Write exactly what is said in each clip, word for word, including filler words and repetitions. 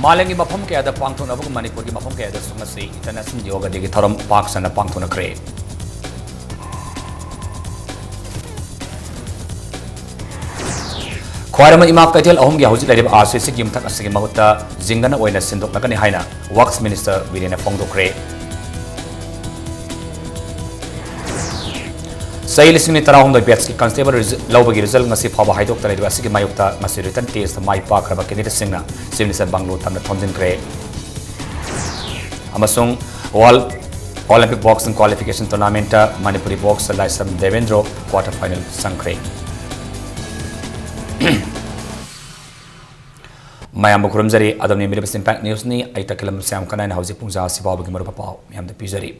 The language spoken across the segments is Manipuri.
ꯃꯥꯂꯦꯝꯒꯤ ꯃꯐꯝ ꯀꯌꯥꯗ ꯄꯥꯡꯊꯣꯛꯅꯕꯒꯨꯝ ꯃꯅꯤꯄꯨꯔꯒꯤ ꯃꯐꯝ ꯀꯌꯥꯗꯁꯨ ꯉꯁꯤ International Yoga Day ꯒꯤ ꯊꯧꯔꯝ ꯄꯥꯛ ꯁꯟꯅ ꯄꯥꯡꯊꯣꯛꯅꯈ꯭ꯔꯦ꯫ ꯈ꯭ꯋꯥꯏꯔꯝꯕꯟ ꯏꯃꯥ ꯀꯩꯊꯦꯜ ꯑꯍꯨꯝꯒꯤ ꯍꯧꯖꯤꯛ ꯂꯩꯔꯤꯕ R C C ꯒꯤ ꯌꯨꯝꯊꯛ ꯑꯁꯤꯒꯤ ꯃꯍꯨꯠꯇ ꯖꯤꯡꯒꯅ ꯑꯣꯏꯅ ꯁꯤꯟꯗꯣꯛꯂꯒꯅꯤ ꯍꯥꯏꯅ Works Minister ꯕꯤꯔꯦꯟꯅ ꯐꯣꯡꯗꯣꯛꯈ꯭ꯔꯦ꯫ ꯆꯍꯤ ꯂꯤꯁꯤꯡ ꯑꯅꯤ ꯇꯔꯥꯍꯨꯝꯗꯣꯏ batch ꯀꯤ constable result ꯂꯧꯕꯒꯤ result ꯉꯁꯤ ꯐꯥꯎꯕ ꯍꯥꯏꯗꯣꯛꯇꯅ ꯂꯩꯔꯤꯕ ꯑꯁꯤꯒꯤ ꯃꯥꯌꯣꯛꯇ ꯉꯁꯤ written test ꯇ ꯃꯥꯏ ꯄꯥꯛꯈ꯭ꯔꯕ candidate ꯁꯤꯡꯅ Chief Minister ꯕꯪꯒ꯭ꯂꯣ ꯇꯝꯅ ꯊꯣꯝꯖꯤꯟꯈ꯭ꯔꯦ꯫ ꯑꯃꯁꯨꯡ World Olympic Boxing Qualification Tournament ꯇ ꯃꯅꯤꯄꯨꯔꯤ boxer ꯂꯥꯏꯁ꯭ꯔꯝ ꯗꯦꯕꯦꯟꯗ꯭ꯔꯣ quarter final ꯆꯪꯈ꯭ꯔꯦ꯫ ꯃꯌꯥꯝꯕꯨ ꯈꯨꯔꯨꯝꯖꯔꯤ꯫ ꯑꯗꯣꯝꯅ ꯌꯦꯡꯕꯤꯔꯤꯕꯁꯤ Impact News ꯅꯤ꯫ ꯑꯩ ꯇꯈꯦꯂꯝꯕꯝ ꯁ꯭ꯌꯥꯝ ꯀꯅꯥꯏꯅ ꯍꯧꯖꯤꯛ ꯄꯨꯡꯖꯥ ꯑꯁꯤ ꯐꯥꯎꯕꯒꯤ ꯃꯔꯨꯞ ꯄꯥꯎ ꯃꯌꯥꯝꯗ ꯄꯤꯖꯔꯤ꯫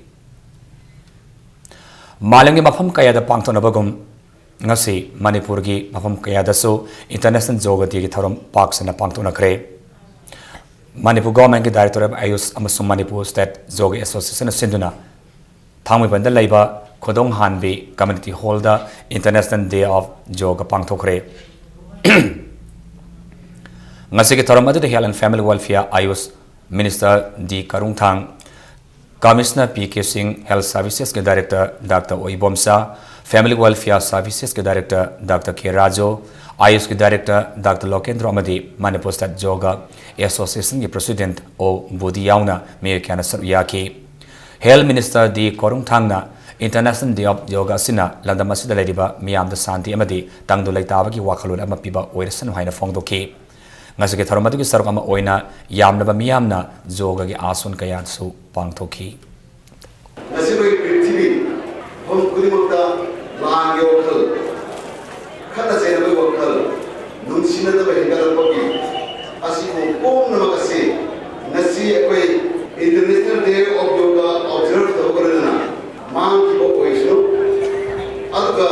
ꯃꯥꯂꯦꯝꯒꯤ ꯃꯐꯝ ꯀꯌꯥꯗ ꯄꯥꯡꯊꯣꯛꯅꯕꯒꯨꯝ ꯉꯁꯤ ꯃꯅꯤꯄꯨꯔꯒꯤ ꯃꯐꯝ ꯀꯌꯥꯗꯁꯨ International Yoga Day ꯒꯤ ꯊꯧꯔꯝ ꯄꯥꯛ ꯁꯟꯅ ꯄꯥꯡꯊꯣꯛꯅꯈ꯭ꯔꯦ꯫ ꯃꯅꯤꯄꯨꯔ Government ꯀꯤ Directorate of AYUSH ꯑꯃꯁꯨꯡ ꯃꯅꯤꯄꯨꯔ State Yoga Association ꯅ ꯁꯤꯟꯗꯨꯅ ꯊꯥꯡꯃꯩꯕꯟꯗ ꯂꯩꯕ ꯈꯨꯗꯣꯡ ꯍꯥꯟꯕꯤ Community Hall the International Day of Yoga ꯄꯥꯡꯊꯣꯛꯈ꯭ꯔꯦ꯫ ꯉꯁꯤꯒꯤ ꯊꯧꯔꯝ ꯑꯗꯨꯗ Health and Family Welfare, AYUSH Minister D ꯀꯔꯨꯡꯊꯥꯡ, Commissioner P K ꯁꯤꯡ, Health Services ꯀꯤ Director ꯗꯥꯛꯇꯔ ꯑꯣ ꯏꯕꯣꯝꯆꯥ, Family Welfare Services ꯀꯤ Director ꯗꯥꯛꯇꯔ ꯀꯦ ꯔꯥꯖꯨ, AYUSH ꯀꯤ Director ꯗꯥꯛꯇꯔ ꯂꯣꯀꯦꯟꯗ꯭ꯔꯣ ꯑꯃꯗꯤ Manipur State Yoga Association ꯒꯤ President ꯑꯣ ꯕꯨꯙꯤ ꯌꯥꯎꯅ ꯃꯤꯑꯣꯏ ꯀꯌꯥꯅ ꯁꯔꯨꯛ ꯌꯥꯈꯤ꯫ Health Minister D ꯀꯣꯔꯨꯡꯊꯥꯡꯅ International Day of Yoga ꯑꯁꯤꯅ ꯂꯝꯗꯝ ꯑꯁꯤꯗ ꯂꯩꯔꯤꯕ ꯃꯤꯌꯥꯝꯗ ꯁꯥꯟꯇꯤ ꯑꯃꯗꯤ ꯇꯪꯗꯨ ꯂꯩꯇꯥꯕꯒꯤ ꯋꯥꯈꯜꯂꯣꯟ ꯑꯃ ꯄꯤꯕ ꯑꯣꯏꯔꯁꯅꯨ ꯍꯥꯏꯅ ꯐꯣꯡꯗꯣꯛꯈꯤ꯫ ꯉꯁꯤꯒꯤ ꯊꯧꯔꯝ ꯑꯗꯨꯒꯤ ꯁꯔꯨꯛ ꯑꯃ ꯑꯣꯏꯅ ꯌꯥꯝꯂꯕ ꯃꯤꯌꯥꯝꯅ ꯌꯣꯒꯒꯤ ꯑꯥꯁꯣꯟ ꯀꯌꯥꯁꯨ ꯄꯥꯡꯊꯣꯛꯈꯤ꯫ ꯉꯁꯤ ꯑꯩꯈꯣꯏ ꯄ꯭ꯔꯤꯊꯤꯕꯤ ꯃꯐꯝ ꯈꯨꯗꯤꯡꯃꯛꯇ ꯂꯥꯟꯒꯤ ꯋꯥꯈꯜ, ꯈꯠꯅ ꯆꯩꯅꯕꯒꯤ ꯋꯥꯈꯜ, ꯅꯨꯡꯁꯤꯅꯗꯕ ꯍꯦꯟꯒꯠꯂꯛꯄꯒꯤ ꯑꯁꯤꯒꯨꯝꯕ ꯄꯨꯝꯅꯃꯛ ꯑꯁꯤ ꯉꯁꯤ ꯑꯩꯈꯣꯏ International Day of Yoga observe ꯇꯧꯕꯒ ꯂꯣꯏꯅꯅ ꯃꯥꯡꯈꯤꯕ ꯑꯣꯏꯁꯅꯨ, ꯑꯗꯨꯒ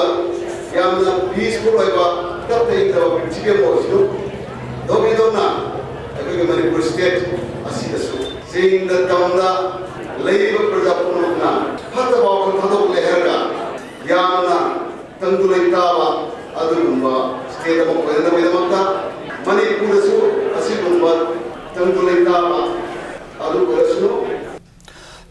ꯌꯥꯝꯅ peaceful ꯑꯣꯏꯕ, ꯇꯞꯅ ꯏꯪꯊꯕ ꯄ꯭ꯔꯤꯊꯤꯕꯤ ꯑꯃ ꯑꯣꯏꯁꯅꯨ꯫ ꯇꯧꯕꯤꯗꯧꯅ ꯑꯩꯈꯣꯏꯒꯤ ꯃꯅꯤꯄꯨꯔ state ꯑꯁꯤꯗꯁꯨ ꯆꯤꯡꯗ ꯇꯝꯗ ꯂꯩꯔꯤꯕ ꯄ꯭ꯔꯖꯥ ꯄꯨꯝꯅꯃꯛꯅ ꯐꯠꯇꯕ ꯋꯥꯈꯜ ꯊꯥꯗꯣꯛꯂꯦ ꯍꯥꯏꯔꯒ ꯌꯥꯝꯅ ꯇꯪꯗꯨ ꯂꯩꯇꯥꯕ ꯑꯗꯨꯒꯨꯝꯕ state ꯑꯃ ꯑꯣꯏꯅꯅꯕꯒꯤꯗꯃꯛꯇ ꯃꯅꯤꯄꯨꯔꯗꯁꯨ ꯑꯁꯤꯒꯨꯝꯕ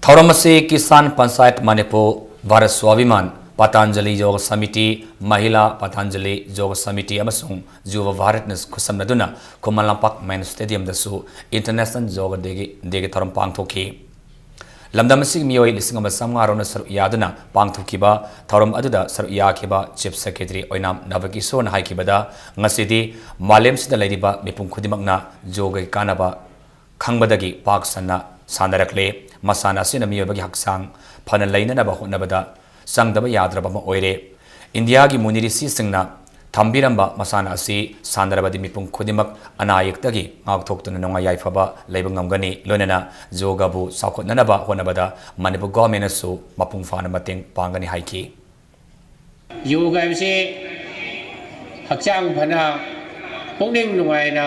ꯊꯧꯔꯝ ꯑꯁꯤ ꯀꯤꯁꯥꯟ ꯄꯟꯆꯥꯌꯠ ꯃꯅꯤꯄꯨꯔ, ꯚꯥꯔꯠ ꯁ꯭ꯋꯥꯚꯤꯃꯥꯟ, ꯄꯇꯥꯟꯖꯂꯤ ꯌꯣꯒ ꯁꯃꯤꯇꯤ, ꯃꯍꯤꯂꯥ ꯄꯇꯥꯟꯖꯂꯤ ꯌꯣꯒ ꯁꯃꯤꯇꯤ ꯑꯃꯁꯨꯡ ꯌꯨꯚ ꯚꯥꯔꯠꯅ ꯈꯨꯠꯁꯝꯅꯗꯨꯅ ꯈꯨꯃꯟ ꯂꯝꯄꯥꯛ ꯃꯦꯟ ꯁ꯭ꯇꯦꯗꯤꯌꯝꯗꯁꯨ ꯏꯟꯇꯔꯅꯦꯁꯅꯦꯜ ꯌꯣꯒ ꯗꯦꯒꯤ, ꯗꯦꯒꯤ ꯊꯧꯔꯝ ꯄꯥꯡꯊꯣꯛꯈꯤ꯫ ꯂꯝꯗꯝ ꯑꯁꯤꯒꯤ ꯃꯤꯑꯣꯏ ꯂꯤꯁꯤꯡ ꯑꯃ ꯆꯥꯝꯃꯉꯥ ꯔꯣꯝꯅ ꯁꯔꯨꯛ ꯌꯥꯗꯨꯅ ꯄꯥꯡꯊꯣꯛꯈꯤꯕ ꯊꯧꯔꯝ ꯑꯗꯨꯗ ꯁꯔꯨꯛ ꯌꯥꯈꯤꯕ ꯆꯤꯐ ꯁꯦꯀ꯭ꯔꯦꯇꯔꯤ ꯑꯣꯏꯅꯥꯝ ꯅꯕꯀꯤꯁꯣꯔꯅ ꯍꯥꯏꯈꯤꯕꯗ, ꯉꯁꯤꯗꯤ ꯃꯥꯂꯦꯝꯁꯤꯗ ꯂꯩꯔꯤꯕ ꯃꯤꯄꯨꯝ ꯈꯨꯗꯤꯡꯃꯛꯅ ꯌꯣꯒꯒꯤ ꯀꯥꯟꯅꯕ ꯈꯪꯕꯗꯒꯤ ꯄꯥꯛ ꯁꯟꯅ ꯁꯥꯟꯅꯔꯛꯂꯦ꯫ ꯃꯁꯥꯟꯅ ꯑꯁꯤꯅ ꯃꯤꯑꯣꯏꯕꯒꯤ ꯍꯛꯆꯥꯡ ꯐꯅ ꯂꯩꯅꯅꯕ ꯍꯣꯠꯅꯕꯗ ꯆꯪꯗꯕ ꯌꯥꯗ꯭ꯔꯕ ꯑꯃ ꯑꯣꯏꯔꯦ꯫ ꯏꯟꯗꯤꯌꯥꯒꯤ ꯃꯨꯅꯤ ꯔꯤꯁꯤꯁꯤꯡꯅ ꯊꯝꯕꯤꯔꯝꯕ ꯃꯁꯥꯟꯅ ꯑꯁꯤ ꯁꯥꯟꯅꯔꯕꯗꯤ ꯃꯤꯄꯨꯝ ꯈꯨꯗꯤꯡꯃꯛ ꯑꯅꯥ ꯑꯌꯦꯛꯇꯒꯤ ꯉꯥꯛꯊꯣꯛꯇꯨꯅ ꯅꯨꯡꯉꯥꯏ ꯌꯥꯏꯐꯕ ꯂꯩꯕ ꯉꯝꯒꯅꯤ꯫ ꯂꯣꯏꯅꯅ ꯌꯣꯒꯕꯨ ꯆꯥꯎꯈꯠꯅꯅꯕ ꯍꯣꯠꯅꯕꯗ ꯃꯅꯤꯄꯨꯔ ꯒꯣꯚꯔꯟꯃꯦꯟꯠꯅꯁꯨ ꯃꯄꯨꯡ ꯐꯥꯅ ꯃꯇꯦꯡ ꯄꯥꯡꯒꯅꯤ ꯍꯥꯏꯈꯤ꯫ ꯌꯣꯒ ꯍꯥꯏꯕꯁꯤ ꯍꯛꯆꯥꯡ ꯐꯅ, ꯄꯨꯛꯅꯤꯡ ꯅꯨꯡꯉꯥꯏꯅ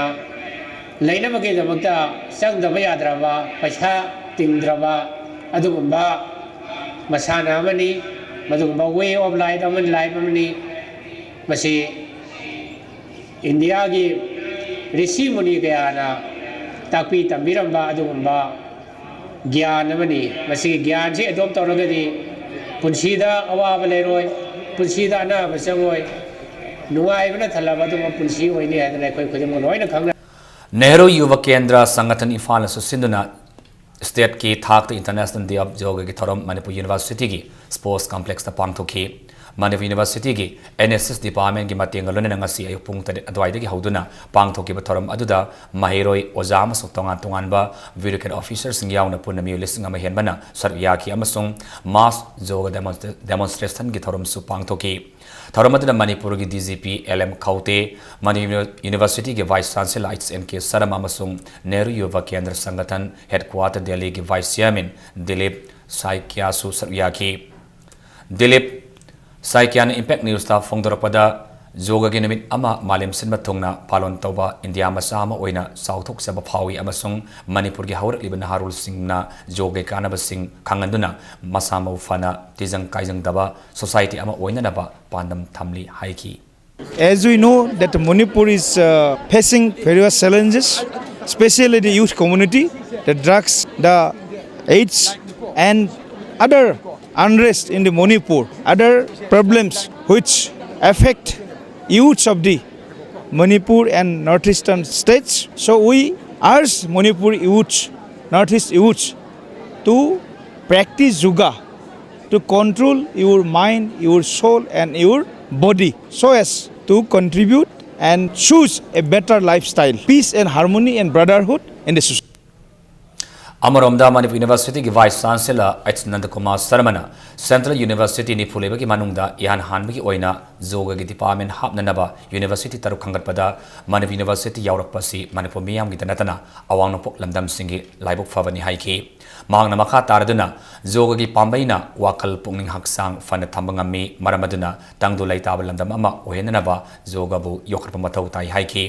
ꯂꯩꯅꯕꯒꯤꯗꯃꯛꯇ ꯆꯪꯗꯕ ꯌꯥꯗ꯭ꯔꯕ, ꯄꯩꯁꯥ ꯇꯤꯡꯗ꯭ꯔꯕ ꯑꯗꯨꯒꯨꯝꯕ ꯃꯁꯥꯟꯅ ꯑꯃꯅꯤ꯫ ꯃꯗꯨꯒꯨꯝꯕ way of life ꯑꯃꯅꯤ, life ꯑꯃꯅꯤ꯫ ꯃꯁꯤ ꯏꯟꯗꯤꯌꯥꯒꯤ ꯔꯤꯁꯤ ꯃꯨꯅꯤ ꯀꯌꯥꯅ ꯇꯥꯛꯄꯤ ꯇꯝꯕꯤꯔꯝꯕ ꯑꯗꯨꯒꯨꯝꯕ ꯒ꯭ꯌꯥꯟ ꯑꯃꯅꯤ꯫ ꯃꯁꯤꯒꯤ ꯒ꯭ꯌꯥꯟꯁꯤ adopt ꯇꯧꯔꯒꯗꯤ ꯄꯨꯟꯁꯤꯗ ꯑꯋꯥꯕ ꯂꯩꯔꯣꯏ, ꯄꯨꯟꯁꯤꯗ ꯑꯅꯥꯕ ꯆꯪꯉꯣꯏ, ꯅꯨꯡꯉꯥꯏꯕꯅ ꯊꯜꯂꯕ ꯑꯗꯨꯒꯨꯝꯕ ꯄꯨꯟꯁꯤ ꯑꯣꯏꯅꯤ ꯍꯥꯏꯗꯅ ꯑꯩꯈꯣꯏ ꯈꯨꯗꯤꯡꯃꯛ ꯂꯣꯏꯅ ꯈꯪꯅ ꯅꯦꯍꯔꯨ ꯌꯨꯚ ꯀꯦꯟꯗ꯭ꯔ ꯁꯪꯒꯊꯟ ꯏꯝꯐꯥꯜꯅꯁꯨ ꯁꯤꯟꯗꯨꯅ ꯁ꯭ꯇꯦꯠꯀꯤ ꯊꯥꯛꯇ International Day of Yogaꯒꯤ ꯊꯧꯔꯝ ꯃꯅꯤꯄꯨꯔ ꯌꯨꯅꯤꯚꯔꯁꯤꯇꯤꯒꯤ ꯁ꯭ꯄꯣꯔꯠꯁ ꯀꯝꯄ꯭ꯂꯦꯛꯁꯇ ꯄꯥꯡꯊꯣꯛꯈꯤ꯫ ꯃꯅꯤꯄꯨꯔ ꯌꯨꯅꯤꯚꯔꯁꯤꯇꯤꯒꯤ N S S ꯗꯤꯄꯥꯔꯠꯃꯦꯟꯒꯤ ꯃꯇꯦꯡꯒ ꯂꯣꯏꯅꯅ ꯉꯁꯤ ꯑꯌꯨꯛ ꯄꯨꯡ ꯇꯔꯦꯠ ꯑꯗꯨꯋꯥꯏꯗꯒꯤ ꯍꯧꯗꯨꯅ ꯄꯥꯡꯊꯣꯛꯈꯤꯕ ꯊꯧꯔꯝ ꯑꯗꯨꯗ ꯃꯍꯩꯔꯣꯏ, ꯑꯣꯖꯥ ꯑꯃꯁꯨꯡ ꯇꯣꯉꯥꯟ ꯇꯣꯉꯥꯟꯕ ꯕ꯭ꯌꯨꯔꯣꯀ꯭ꯔꯦꯠ ꯑꯣꯐꯤꯁꯔꯁꯤꯡ ꯌꯥꯎꯅ ꯄꯨꯟꯅ ꯃꯤꯑꯣꯏ ꯂꯤꯁꯤꯡ ꯑꯃ ꯍꯦꯟꯕꯅ ꯁꯔꯨꯛ ꯌꯥꯈꯤ ꯑꯃꯁꯨꯡ ꯃꯥꯁ ꯌꯣꯒ ꯗꯦꯃꯣꯟꯁꯇ꯭ꯔꯦ-, ꯗꯦꯃꯣꯟꯁꯇ꯭ꯔꯦꯁꯟꯒꯤ ꯊꯧꯔꯝꯁꯨ ꯄꯥꯡꯊꯣꯛꯈꯤ꯫ ꯊꯧꯔꯝ ꯑꯗꯨꯗ ꯃꯅꯤꯄꯨꯔꯒꯤ D G P L M ꯈꯧꯇꯦ, ꯃꯅꯤꯄꯨꯔ ꯌꯨꯅꯤꯚꯔꯁꯤꯇꯤꯒꯤ vice chancellor H N K Sharma ꯑꯃꯁꯨꯡ ꯅꯦꯍꯔꯨ ꯌꯨꯚ ꯀꯦꯟꯗ꯭ꯔ ꯁꯪꯒꯊꯟ ꯍꯦꯗꯀ꯭ꯋꯥꯇꯔ ꯗꯦꯜꯂꯤꯒꯤ ꯚꯥꯏꯁ ꯆꯤꯌꯔꯃꯦꯟ ꯗꯤꯂꯤꯞ ꯁꯥꯏꯀꯤꯌꯥꯁꯨ ꯁꯔꯨꯛ ꯌꯥꯈꯤ꯫ ꯗꯤꯂꯤꯞ ꯁꯥꯏꯀꯤꯌꯥꯅ ꯏꯝꯄꯦꯛ ꯅ꯭ꯌꯨꯁꯇ ꯐꯣꯡꯗꯣꯔꯛꯄꯗ, ꯌꯣꯒꯒꯤ ꯅꯨꯃꯤꯠ ꯑꯃ ꯃꯥꯂꯦꯝ ꯁꯤꯟꯕ ꯊꯨꯡꯅ ꯄꯥꯂꯣꯟ ꯇꯧꯕ ꯏꯟꯗꯤꯌꯥ ꯃꯆꯥ ꯑꯃ ꯑꯣꯏꯅ ꯆꯥꯎꯊꯣꯛꯆꯕ ꯐꯥꯎꯏ ꯑꯃꯁꯨꯡ ꯃꯅꯤꯄꯨꯔꯒꯤ ꯍꯧꯔꯛꯂꯤꯕ ꯅꯍꯥꯔꯣꯜꯁꯤꯡꯅ ꯌꯣꯒꯒꯤ ꯀꯥꯟꯅꯕꯁꯤꯡ ꯈꯪꯍꯟꯗꯨꯅ ꯃꯁꯥ ꯃꯎ ꯐꯅ ꯇꯤꯖꯪ ꯀꯥꯏꯖꯪꯗꯕ ꯁꯣꯁꯥꯏꯇꯤ ꯑꯃ ꯑꯣꯏꯅꯅꯕ ꯄꯥꯟꯗꯝ ꯊꯝꯂꯤ ꯍꯥꯏꯈꯤ꯫ As we know that Manipur is uh, facing various challenges, especially the youth community, the drugs, the AIDS, and other unrest in the Manipur, other problems which affect youths of the Manipur and northeastern states. So we urge Manipur youths, northeast youths, to practice yoga to control your mind, your soul, and your body, so as to contribute and choose a better lifestyle, peace and harmony and brotherhood in the society. ꯑꯃꯔꯣꯝꯗ, ꯃꯅꯤꯄꯨꯔ ꯌꯨꯅꯤꯚꯔꯁꯤꯇꯤꯒꯤ ꯚꯥꯏꯁ ꯆꯥꯟꯁꯦꯂꯔ ꯑꯩꯆ ꯅꯟꯗꯀꯨꯃꯥꯔ ꯁꯔꯃꯅ ꯁꯦꯟꯇ꯭ꯔꯦꯜ ꯌꯨꯅꯤꯚꯔꯁꯤꯇꯤ ꯅꯤꯐꯨ ꯂꯩꯕꯒꯤ ꯃꯅꯨꯡꯗ ꯏꯍꯥꯟ ꯍꯥꯟꯕꯒꯤ ꯑꯣꯏꯅ ꯌꯣꯒꯒꯤ ꯗꯤꯄꯥꯔꯠꯃꯦꯟ ꯍꯥꯞꯅꯅꯕ ꯌꯨꯅꯤꯚꯔꯁꯤꯇꯤ ꯇꯔꯨꯛ ꯈꯟꯒꯠꯄꯗ ꯃꯅꯤꯄꯨꯔ ꯌꯨꯅꯤꯚꯔꯁꯤꯇꯤ ꯌꯥꯎꯔꯛꯄ ꯑꯁꯤ ꯃꯅꯤꯄꯨꯔ ꯃꯤꯌꯥꯝꯒꯤꯗ ꯅꯠꯇꯅ ꯑꯋꯥꯡ ꯅꯣꯡꯄꯣꯛ ꯂꯝꯗꯝꯁꯤꯡꯒꯤ ꯂꯥꯏꯕꯛ ꯐꯕꯅꯤ ꯍꯥꯏꯈꯤ꯫ ꯃꯍꯥꯛꯅ ꯃꯈꯥ ꯇꯥꯔꯗꯨꯅ ꯌꯣꯒꯒꯤ ꯄꯥꯝꯕꯩꯅ ꯋꯥꯈꯜ ꯄꯨꯛꯅꯤꯡ ꯍꯛꯆꯥꯡ ꯐꯅ ꯊꯝꯕ ꯉꯝꯃꯤ, ꯃꯔꯝ ꯑꯗꯨꯅ ꯇꯪꯗꯨ ꯂꯩꯇꯥꯕ ꯂꯝꯗꯝ ꯑꯃ ꯑꯣꯏꯍꯟꯅꯅꯕ ꯌꯣꯒꯕꯨ ꯌꯣꯛꯈꯠꯄ ꯃꯊꯧ ꯇꯥꯏ ꯍꯥꯏꯈꯤ꯫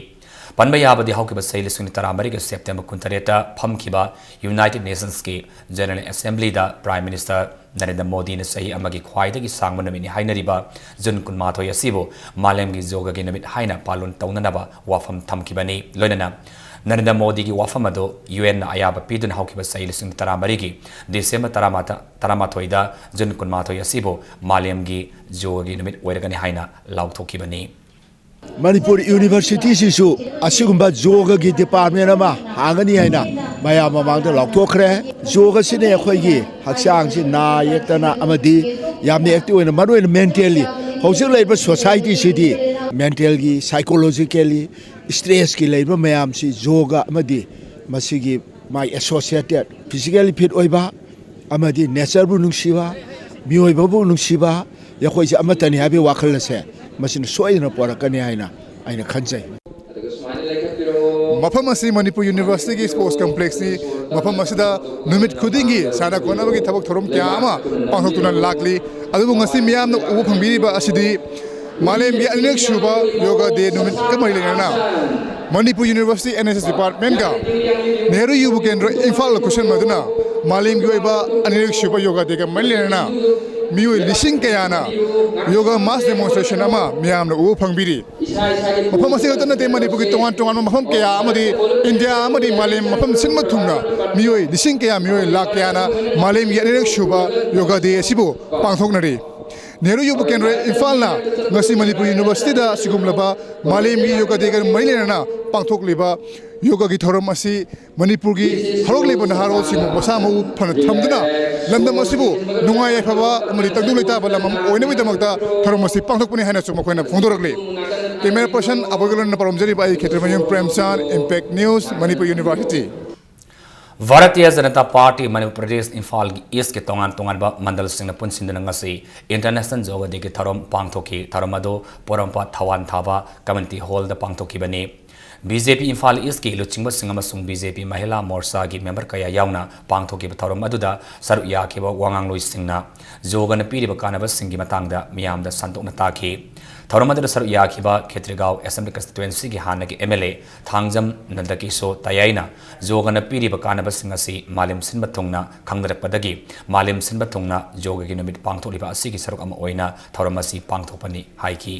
ꯄꯟꯕ ꯌꯥꯕꯗꯤ ꯍꯧꯈꯤꯕ ꯆꯍꯤ ꯂꯤꯁꯤꯡ ꯇꯔꯥꯃꯔꯤꯒꯤ ꯁꯦꯞꯇꯦꯝꯕꯔ ꯀꯨꯟꯇꯔꯦꯠꯇ ꯐꯝꯈꯤꯕ ꯌꯨꯅꯥꯏꯇꯦꯗ ꯅꯦꯁꯟꯁꯀꯤ ꯖꯦꯅꯔꯦꯜ ꯑꯦꯁꯦꯝꯕ꯭ꯂꯤꯗ ꯄ꯭ꯔꯥꯏꯝ ꯃꯤꯅꯤꯁꯇꯔ ꯅꯔꯦꯟꯗ꯭ꯔ ꯃꯣꯗꯤꯅ ꯆꯍꯤ ꯑꯃꯒꯤ ꯈ꯭ꯋꯥꯏꯗꯒꯤ ꯁꯥꯡꯕ ꯅꯨꯃꯤꯠꯅꯤ ꯍꯥꯏꯅꯔꯤꯕ ꯖꯨꯟ ꯀꯨꯟꯃꯥꯊꯣꯏ ꯑꯁꯤꯕꯨ ꯃꯥꯂꯦꯝꯒꯤ ꯌꯣꯒꯒꯤ ꯅꯨꯃꯤꯠ ꯍꯥꯏꯅ ꯄꯥꯂꯣꯟ ꯇꯧꯅꯅꯕ ꯋꯥꯐꯝ ꯊꯝꯈꯤꯕꯅꯤ꯫ ꯂꯣꯏꯅꯅ ꯅꯔꯦꯟꯗ꯭ꯔ ꯃꯣꯗꯤꯒꯤ ꯋꯥꯐꯝ ꯑꯗꯨ ꯌꯨ ꯑꯦꯟꯅ ꯑꯌꯥꯕ ꯄꯤꯗꯨꯅ ꯍꯧꯈꯤꯕ ꯆꯍꯤ ꯂꯤꯁꯤꯡ ꯇꯔꯥꯃꯔꯤꯒꯤ ꯗꯤꯁꯦꯝꯕꯔ ꯇꯔꯥꯃꯥꯊꯣꯏꯗ ꯖꯨꯟ ꯀꯨꯟꯃꯥꯊꯣꯏ ꯑꯁꯤꯕꯨ ꯃꯥꯂꯦꯝꯒꯤ ꯌꯣꯒꯒꯤ ꯅꯨꯃꯤꯠ ꯑꯣꯏꯔꯒꯅꯤ ꯍꯥꯏꯅ ꯂꯥꯎꯊꯣꯛꯈꯤꯕꯅꯤ꯫ ꯃꯅꯤꯄꯨꯔ ꯌꯨꯅꯤꯚꯔꯁꯤꯇꯤꯁꯤꯁꯨ ꯑꯁꯤꯒꯨꯝꯕ ꯌꯣꯒꯒꯤ ꯗꯤꯄꯥꯔꯠꯃꯦꯟ ꯑꯃ ꯍꯥꯡꯒꯅꯤ ꯍꯥꯏꯅ ꯃꯌꯥꯝ ꯃꯃꯥꯡꯗ ꯂꯥꯎꯊꯣꯛꯈ꯭ꯔꯦ꯫ ꯌꯣꯒꯁꯤꯅ ꯑꯩꯈꯣꯏꯒꯤ ꯍꯛꯆꯥꯡꯁꯤ ꯅꯥ ꯌꯦꯛꯇꯅ ꯑꯃꯗꯤ ꯌꯥꯝꯅ ꯑꯦꯛꯇꯤꯚ ꯑꯣꯏꯅ, ꯃꯔꯨꯑꯣꯏꯅ ꯃꯦꯟꯇꯦꯜꯂꯤ, ꯍꯧꯖꯤꯛ ꯂꯩꯔꯤꯕ ꯁꯣꯁꯥꯏꯇꯤꯁꯤꯗꯤ ꯃꯦꯟꯇꯦꯜꯒꯤ, ꯁꯥꯏꯀꯣꯂꯣꯖꯤꯀꯦꯜꯂꯤ, ꯁ꯭ꯇ꯭ꯔꯦꯁꯀꯤ ꯂꯩꯔꯤꯕ ꯃꯌꯥꯝꯁꯤ ꯌꯣꯒ ꯑꯃꯗꯤ ꯃꯁꯤꯒꯤ ꯃꯥꯏ ꯑꯦꯁꯣꯁꯤꯌꯦꯇꯦꯠ ꯐꯤꯖꯤꯀꯦꯜꯂꯤ ꯐꯤꯠ ꯑꯣꯏꯕ ꯑꯃꯗꯤ ꯅꯦꯆꯔꯕꯨ ꯅꯨꯡꯁꯤꯕ, ꯃꯤꯑꯣꯏꯕꯕꯨ ꯅꯨꯡꯁꯤꯕ, ꯑꯩꯈꯣꯏꯁꯦ ꯑꯃꯠꯇꯅꯤ ꯍꯥꯏꯕꯒꯤ ꯋꯥꯈꯜ ꯑꯁꯦ ꯃꯁꯤꯅ ꯁꯣꯏꯗꯅ ꯄꯣꯔꯛꯀꯅꯤ ꯍꯥꯏꯅ ꯑꯩꯅ ꯈꯟꯖꯩ꯫ ꯃꯐꯝ ꯑꯁꯤ ꯃꯅꯤꯄꯨꯔ ꯌꯨꯅꯤꯚꯔꯁꯤꯇꯤꯒꯤ ꯁ꯭ꯄꯣꯔꯠꯁ ꯀꯝꯄ꯭ꯂꯦꯛꯁꯅꯤ꯫ ꯃꯐꯝ ꯑꯁꯤꯗ ꯅꯨꯃꯤꯠ ꯈꯨꯗꯤꯡꯒꯤ ꯁꯥꯟꯅ ꯈꯣꯠꯅꯕꯒꯤ ꯊꯕꯛ ꯊꯧꯔꯝ ꯀꯌꯥ ꯑꯃ ꯄꯥꯡꯊꯣꯛꯇꯨꯅ ꯂꯥꯛꯂꯤ꯫ ꯑꯗꯨꯕꯨ ꯉꯁꯤ ꯃꯤꯌꯥꯝꯅ ꯎꯕ ꯐꯪꯕꯤꯔꯤꯕ ꯑꯁꯤꯗꯤ ꯃꯥꯂꯦꯝꯒꯤ ꯑꯅꯤꯔꯛ ꯁꯨꯕ ꯌꯣꯒꯥ ꯗꯦ ꯅꯨꯃꯤꯠꯀ ꯃꯔꯤ ꯂꯩꯅꯅ ꯃꯅꯤꯄꯨꯔ ꯌꯨꯅꯤꯚꯔꯁꯤꯇꯤ ꯑꯦꯟ ꯑꯦꯁ ꯑꯦꯁ ꯗꯤꯄꯥꯔꯠꯃꯦꯟꯒ ꯅꯦꯍꯔꯨ ꯌꯨꯕ ꯀꯦꯟꯗ꯭ꯔ ꯏꯝꯐꯥꯜꯗ ꯈꯨꯠꯁꯝꯅꯗꯨꯅ ꯃꯥꯂꯦꯝꯒꯤ ꯑꯣꯏꯕ ꯑꯅꯤꯔꯛ ꯁꯨꯕ ꯌꯣꯒꯥ ꯗꯦꯒ ꯃꯔꯤ ꯂꯩꯅꯅ ꯃꯤꯑꯣꯏ ꯂꯤꯁꯤꯡ ꯀꯌꯥꯅ ꯌꯣꯒꯥ mass demonstration ꯑꯃ ꯃꯤꯌꯥꯝꯅ ꯎꯕ ꯐꯪꯕꯤꯔꯤ꯫ ꯃꯐꯝ ꯑꯁꯤ ꯈꯛꯇ ꯅꯠꯇꯦ, ꯃꯅꯤꯄꯨꯔꯒꯤ ꯇꯣꯉꯥꯟ ꯇꯣꯉꯥꯟꯕ ꯃꯐꯝ ꯀꯌꯥ ꯑꯃꯗꯤ ꯏꯟꯗꯤꯌꯥ ꯑꯃꯗꯤ ꯃꯥꯂꯦꯝ ꯃꯐꯝ ꯁꯤꯟꯕ ꯊꯨꯡꯅ ꯃꯤꯑꯣꯏ ꯂꯤꯁꯤꯡ ꯀꯌꯥ, ꯃꯤꯑꯣꯏ ꯂꯥꯈ ꯀꯌꯥꯅ ꯃꯥꯂꯦꯝꯒꯤ ꯑꯅꯤꯔꯛ ꯁꯨꯕ ꯌꯣꯒꯥ ꯗꯦ ꯑꯁꯤꯕꯨ ꯄꯥꯡꯊꯣꯛꯅꯔꯤ꯫ ꯅꯦꯍꯔꯨ ꯌꯨꯕ ꯀꯦꯟꯗ꯭ꯔ ꯏꯝꯐꯥꯜꯅ ꯉꯁꯤ ꯃꯅꯤꯄꯨꯔ ꯌꯨꯅꯤꯚꯔꯁꯤꯇꯤꯗ ꯑꯁꯤꯒꯨꯝꯂꯕ ꯃꯥꯂꯦꯝꯒꯤ ꯌꯣꯒꯥ ꯗꯦꯒ ꯃꯔꯤ ꯂꯩꯅꯅ ꯄꯥꯡꯊꯣꯛꯂꯤꯕ ꯌꯣꯒꯥꯒꯤ ꯊꯧꯔꯝ ꯑꯁꯤ ꯃꯅꯤꯄꯨꯔꯒꯤ ꯍꯧꯔꯛꯂꯤꯕ ꯅꯍꯥꯔꯣꯜꯁꯤꯡꯕꯨ ꯃꯁꯥ ꯃꯎ ꯐꯅ ꯊꯝꯗꯨꯅ ꯂꯝꯗꯝ ꯑꯁꯤꯕꯨ ꯅꯨꯡꯉꯥꯏ ꯌꯥꯏꯐꯕ ꯑꯃꯗꯤ ꯇꯪꯗꯨ ꯂꯩꯇꯥꯕ ꯂꯝ ꯑꯃ ꯑꯣꯏꯅꯕꯒꯤꯗꯃꯛꯇ ꯊꯧꯔꯝ ꯑꯁꯤ ꯄꯥꯡꯊꯣꯛꯄꯅꯤ ꯍꯥꯏꯅꯁꯨ ꯃꯈꯣꯏꯅ ꯐꯣꯡꯗꯣꯔꯛꯂꯤ꯫ Camera person ꯑꯕꯣꯏꯒꯂꯣꯟꯅ ꯄꯥꯎꯔꯝꯖꯔꯤꯕ ꯑꯩ ꯈꯦꯇ꯭ꯔꯤꯃꯌꯨꯝ Premchan, Impact News, Manipur University꯫ Bharatiya Janata party Manipur Pradesh ꯏꯝꯐꯥꯜꯒꯤ ꯏꯁꯀꯤ ꯇꯣꯉꯥꯟ ꯇꯣꯉꯥꯟꯕ ꯃꯟꯗꯜꯁꯤꯡꯅ ꯄꯨꯟꯁꯤꯟꯗꯨꯅ ꯉꯁꯤ ꯏꯟꯇꯔꯅꯦꯁꯅꯦꯜ ꯌꯣꯒꯥ ꯗꯦꯒꯤ ꯊꯧꯔꯝ ꯄꯥꯡꯊꯣꯛꯈꯤ꯫ ꯊꯧꯔꯝ ꯑꯗꯨ ꯄꯣꯔꯣꯝꯄꯥꯠ ꯊꯋꯥꯟ ꯊꯥꯕ ꯀꯝꯃ꯭ꯌꯨꯅꯤꯇꯤ ꯍꯣꯜꯗ ꯄꯥꯡꯊꯣꯛꯈꯤꯕꯅꯤ꯫ ꯕꯤ ꯖꯦ ꯄꯤ ꯏꯝꯐꯥꯜ ꯏꯁꯀꯤ ꯂꯨꯆꯤꯡꯕꯁꯤꯡ ꯑꯃꯁꯨꯡ ꯕꯤ ꯖꯦ ꯄꯤ ꯃꯍꯤꯂꯥ ꯃꯣꯔꯆꯥꯒꯤ ꯃꯦꯝꯕꯔ ꯀꯌꯥ ꯌꯥꯎꯅ ꯄꯥꯡꯊꯣꯛꯈꯤꯕ ꯊꯧꯔꯝ ꯑꯗꯨꯗ ꯁꯔꯨꯛ ꯌꯥꯈꯤꯕ ꯋꯥꯉꯥꯡꯂꯣꯏꯁꯤꯡꯅ ꯌꯣꯒꯅ ꯄꯤꯔꯤꯕ ꯀꯥꯟꯅꯕꯁꯤꯡꯒꯤ ꯃꯇꯥꯡꯗ ꯃꯤꯌꯥꯝꯗ ꯁꯟꯗꯣꯛꯅ ꯇꯥꯛꯈꯤ꯫ ꯊꯧꯔꯝ ꯑꯗꯨꯗ ꯁꯔꯨꯛ ꯌꯥꯈꯤꯕ ꯈꯦꯇ꯭ꯔꯤꯒꯥꯎ ꯑꯦꯁꯦꯝꯕ꯭ꯂꯤ ꯀꯟꯁꯇꯤꯇ꯭ꯋꯦꯟꯁꯤꯒꯤ ꯍꯥꯟꯅꯒꯤ ꯑꯦꯝ ꯑꯦꯜ ꯑꯦ ꯊꯥꯡꯖꯝ ꯅꯟꯗꯀꯤꯁꯣꯔ ꯇꯌꯥꯏꯅ ꯌꯣꯒꯅ ꯄꯤꯔꯤꯕ ꯀꯥꯟꯅꯕꯁꯤꯡ ꯑꯁꯤ ꯃꯥꯂꯦꯝ ꯁꯤꯟꯕ ꯊꯨꯡꯅ ꯈꯪꯅꯔꯛꯄꯗꯒꯤ ꯃꯥꯂꯦꯝ ꯁꯤꯟꯕ ꯊꯨꯡꯅ ꯌꯣꯒꯒꯤ ꯅꯨꯃꯤꯠ ꯄꯥꯡꯊꯣꯛꯂꯤꯕ ꯑꯁꯤꯒꯤ ꯁꯔꯨꯛ ꯑꯃ ꯑꯣꯏꯅ ꯊꯧꯔꯝ ꯑꯁꯤ ꯄꯥꯡꯊꯣꯛꯄꯅꯤ ꯍꯥꯏꯈꯤ꯫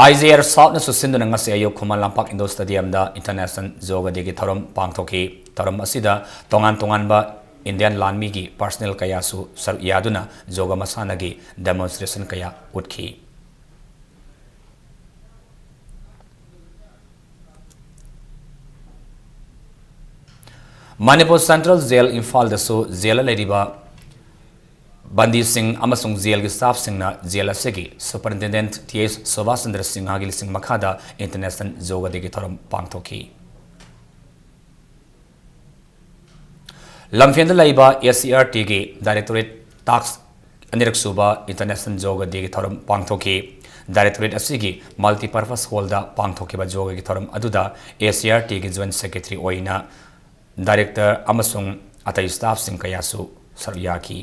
ꯑꯥꯏ ꯖꯦ ꯑꯥꯔ ꯁꯥꯎꯠꯅꯁꯨ ꯁꯤꯟꯗꯨꯅ ꯉꯁꯤ ꯑꯌꯨꯛ ꯈꯨꯃꯟ ꯂꯝꯄꯥꯛ ꯏꯟꯗꯣꯔ ꯁ꯭ꯇꯦꯗꯤꯌꯝꯗ ꯏꯟꯇꯔꯅꯦꯁꯅꯦꯜ ꯌꯣꯒꯥ ꯗꯦꯒꯤ ꯊꯧꯔꯝ ꯄꯥꯡꯊꯣꯛꯈꯤ꯫ ꯊꯧꯔꯝ ꯑꯁꯤꯗ ꯇꯣꯉꯥꯟ ꯇꯣꯉꯥꯟꯕ ꯏꯟꯗꯤꯌꯟ ꯂꯥꯟꯃꯤꯒꯤ ꯄꯔꯁꯅꯦꯜ ꯀꯌꯥꯁꯨ ꯁꯔꯨꯛ ꯌꯥꯗꯨꯅ ꯌꯣꯒꯥ ꯃꯁꯥꯟꯅꯒꯤ ꯗꯦꯃꯣꯟꯁꯇ꯭ꯔꯦꯁꯟ ꯀꯌꯥ ꯎꯠꯈꯤ꯫ ꯃꯅꯤꯄꯨꯔ ꯁꯦꯟꯇ꯭ꯔꯦꯜ ꯖꯦꯜ ꯏꯝꯐꯥꯜꯗꯁꯨ ꯖꯦꯜꯗ ꯂꯩꯔꯤꯕ ꯕꯟꯗꯤꯁꯤꯡ ꯑꯃꯁꯨꯡ ꯖꯦꯜꯒꯤ ꯁ꯭ꯇꯥꯐꯁꯤꯡꯅ ꯖꯦꯜ ꯑꯁꯤꯒꯤ ꯁꯨꯄꯔꯤꯟꯇꯦꯟꯗꯦꯟꯠ ꯇꯤ ꯑꯦꯁ ꯁꯨꯚꯥꯁ ꯆꯟꯗ꯭ꯔ ꯁꯤꯡꯍꯒꯤ ꯂꯨꯆꯤꯡ ꯃꯈꯥꯗ ꯏꯟꯇꯔꯅꯦꯁꯅꯦꯜ ꯌꯣꯒꯥ ꯗꯦꯒꯤ ꯊꯧꯔꯝ ꯄꯥꯡꯊꯣꯛꯈꯤ꯫ ꯂꯝꯐꯦꯜꯗ ꯂꯩꯕ ꯑꯦ ꯁꯤ ꯑꯥꯔ ꯇꯤꯒꯤ ꯗꯥꯏꯔꯦꯛꯇꯣꯔꯦꯠ ꯇꯥꯛꯁ ꯑꯅꯤꯔꯛ ꯁꯨꯕ ꯏꯟꯇꯔꯅꯦꯁꯅꯦꯜ ꯌꯣꯒꯥ ꯗꯦꯒꯤ ꯊꯧꯔꯝ ꯄꯥꯡꯊꯣꯛꯈꯤ꯫ ꯗꯥꯏꯔꯦꯛꯇꯣꯔꯦꯠ ꯑꯁꯤꯒꯤ ꯃꯜꯇꯤꯄꯔꯄꯁ ꯍꯣꯜꯗ ꯄꯥꯡꯊꯣꯛꯈꯤꯕ ꯌꯣꯒꯥꯒꯤ ꯊꯧꯔꯝ ꯑꯗꯨꯗ ꯑꯦ ꯁꯤ ꯑꯥꯔ ꯇꯤꯒꯤ ꯖꯣꯏꯟꯠ ꯁꯦꯀ꯭ꯔꯦꯇꯔꯤ ꯑꯣꯏꯅ ꯗꯥꯏꯔꯦꯛꯇꯔ ꯑꯃꯁꯨꯡ ꯑꯇꯩ ꯁ꯭ꯇꯥꯐꯁꯤꯡ ꯀꯌꯥꯁꯨ ꯁꯔꯨꯛ ꯌꯥꯈꯤ꯫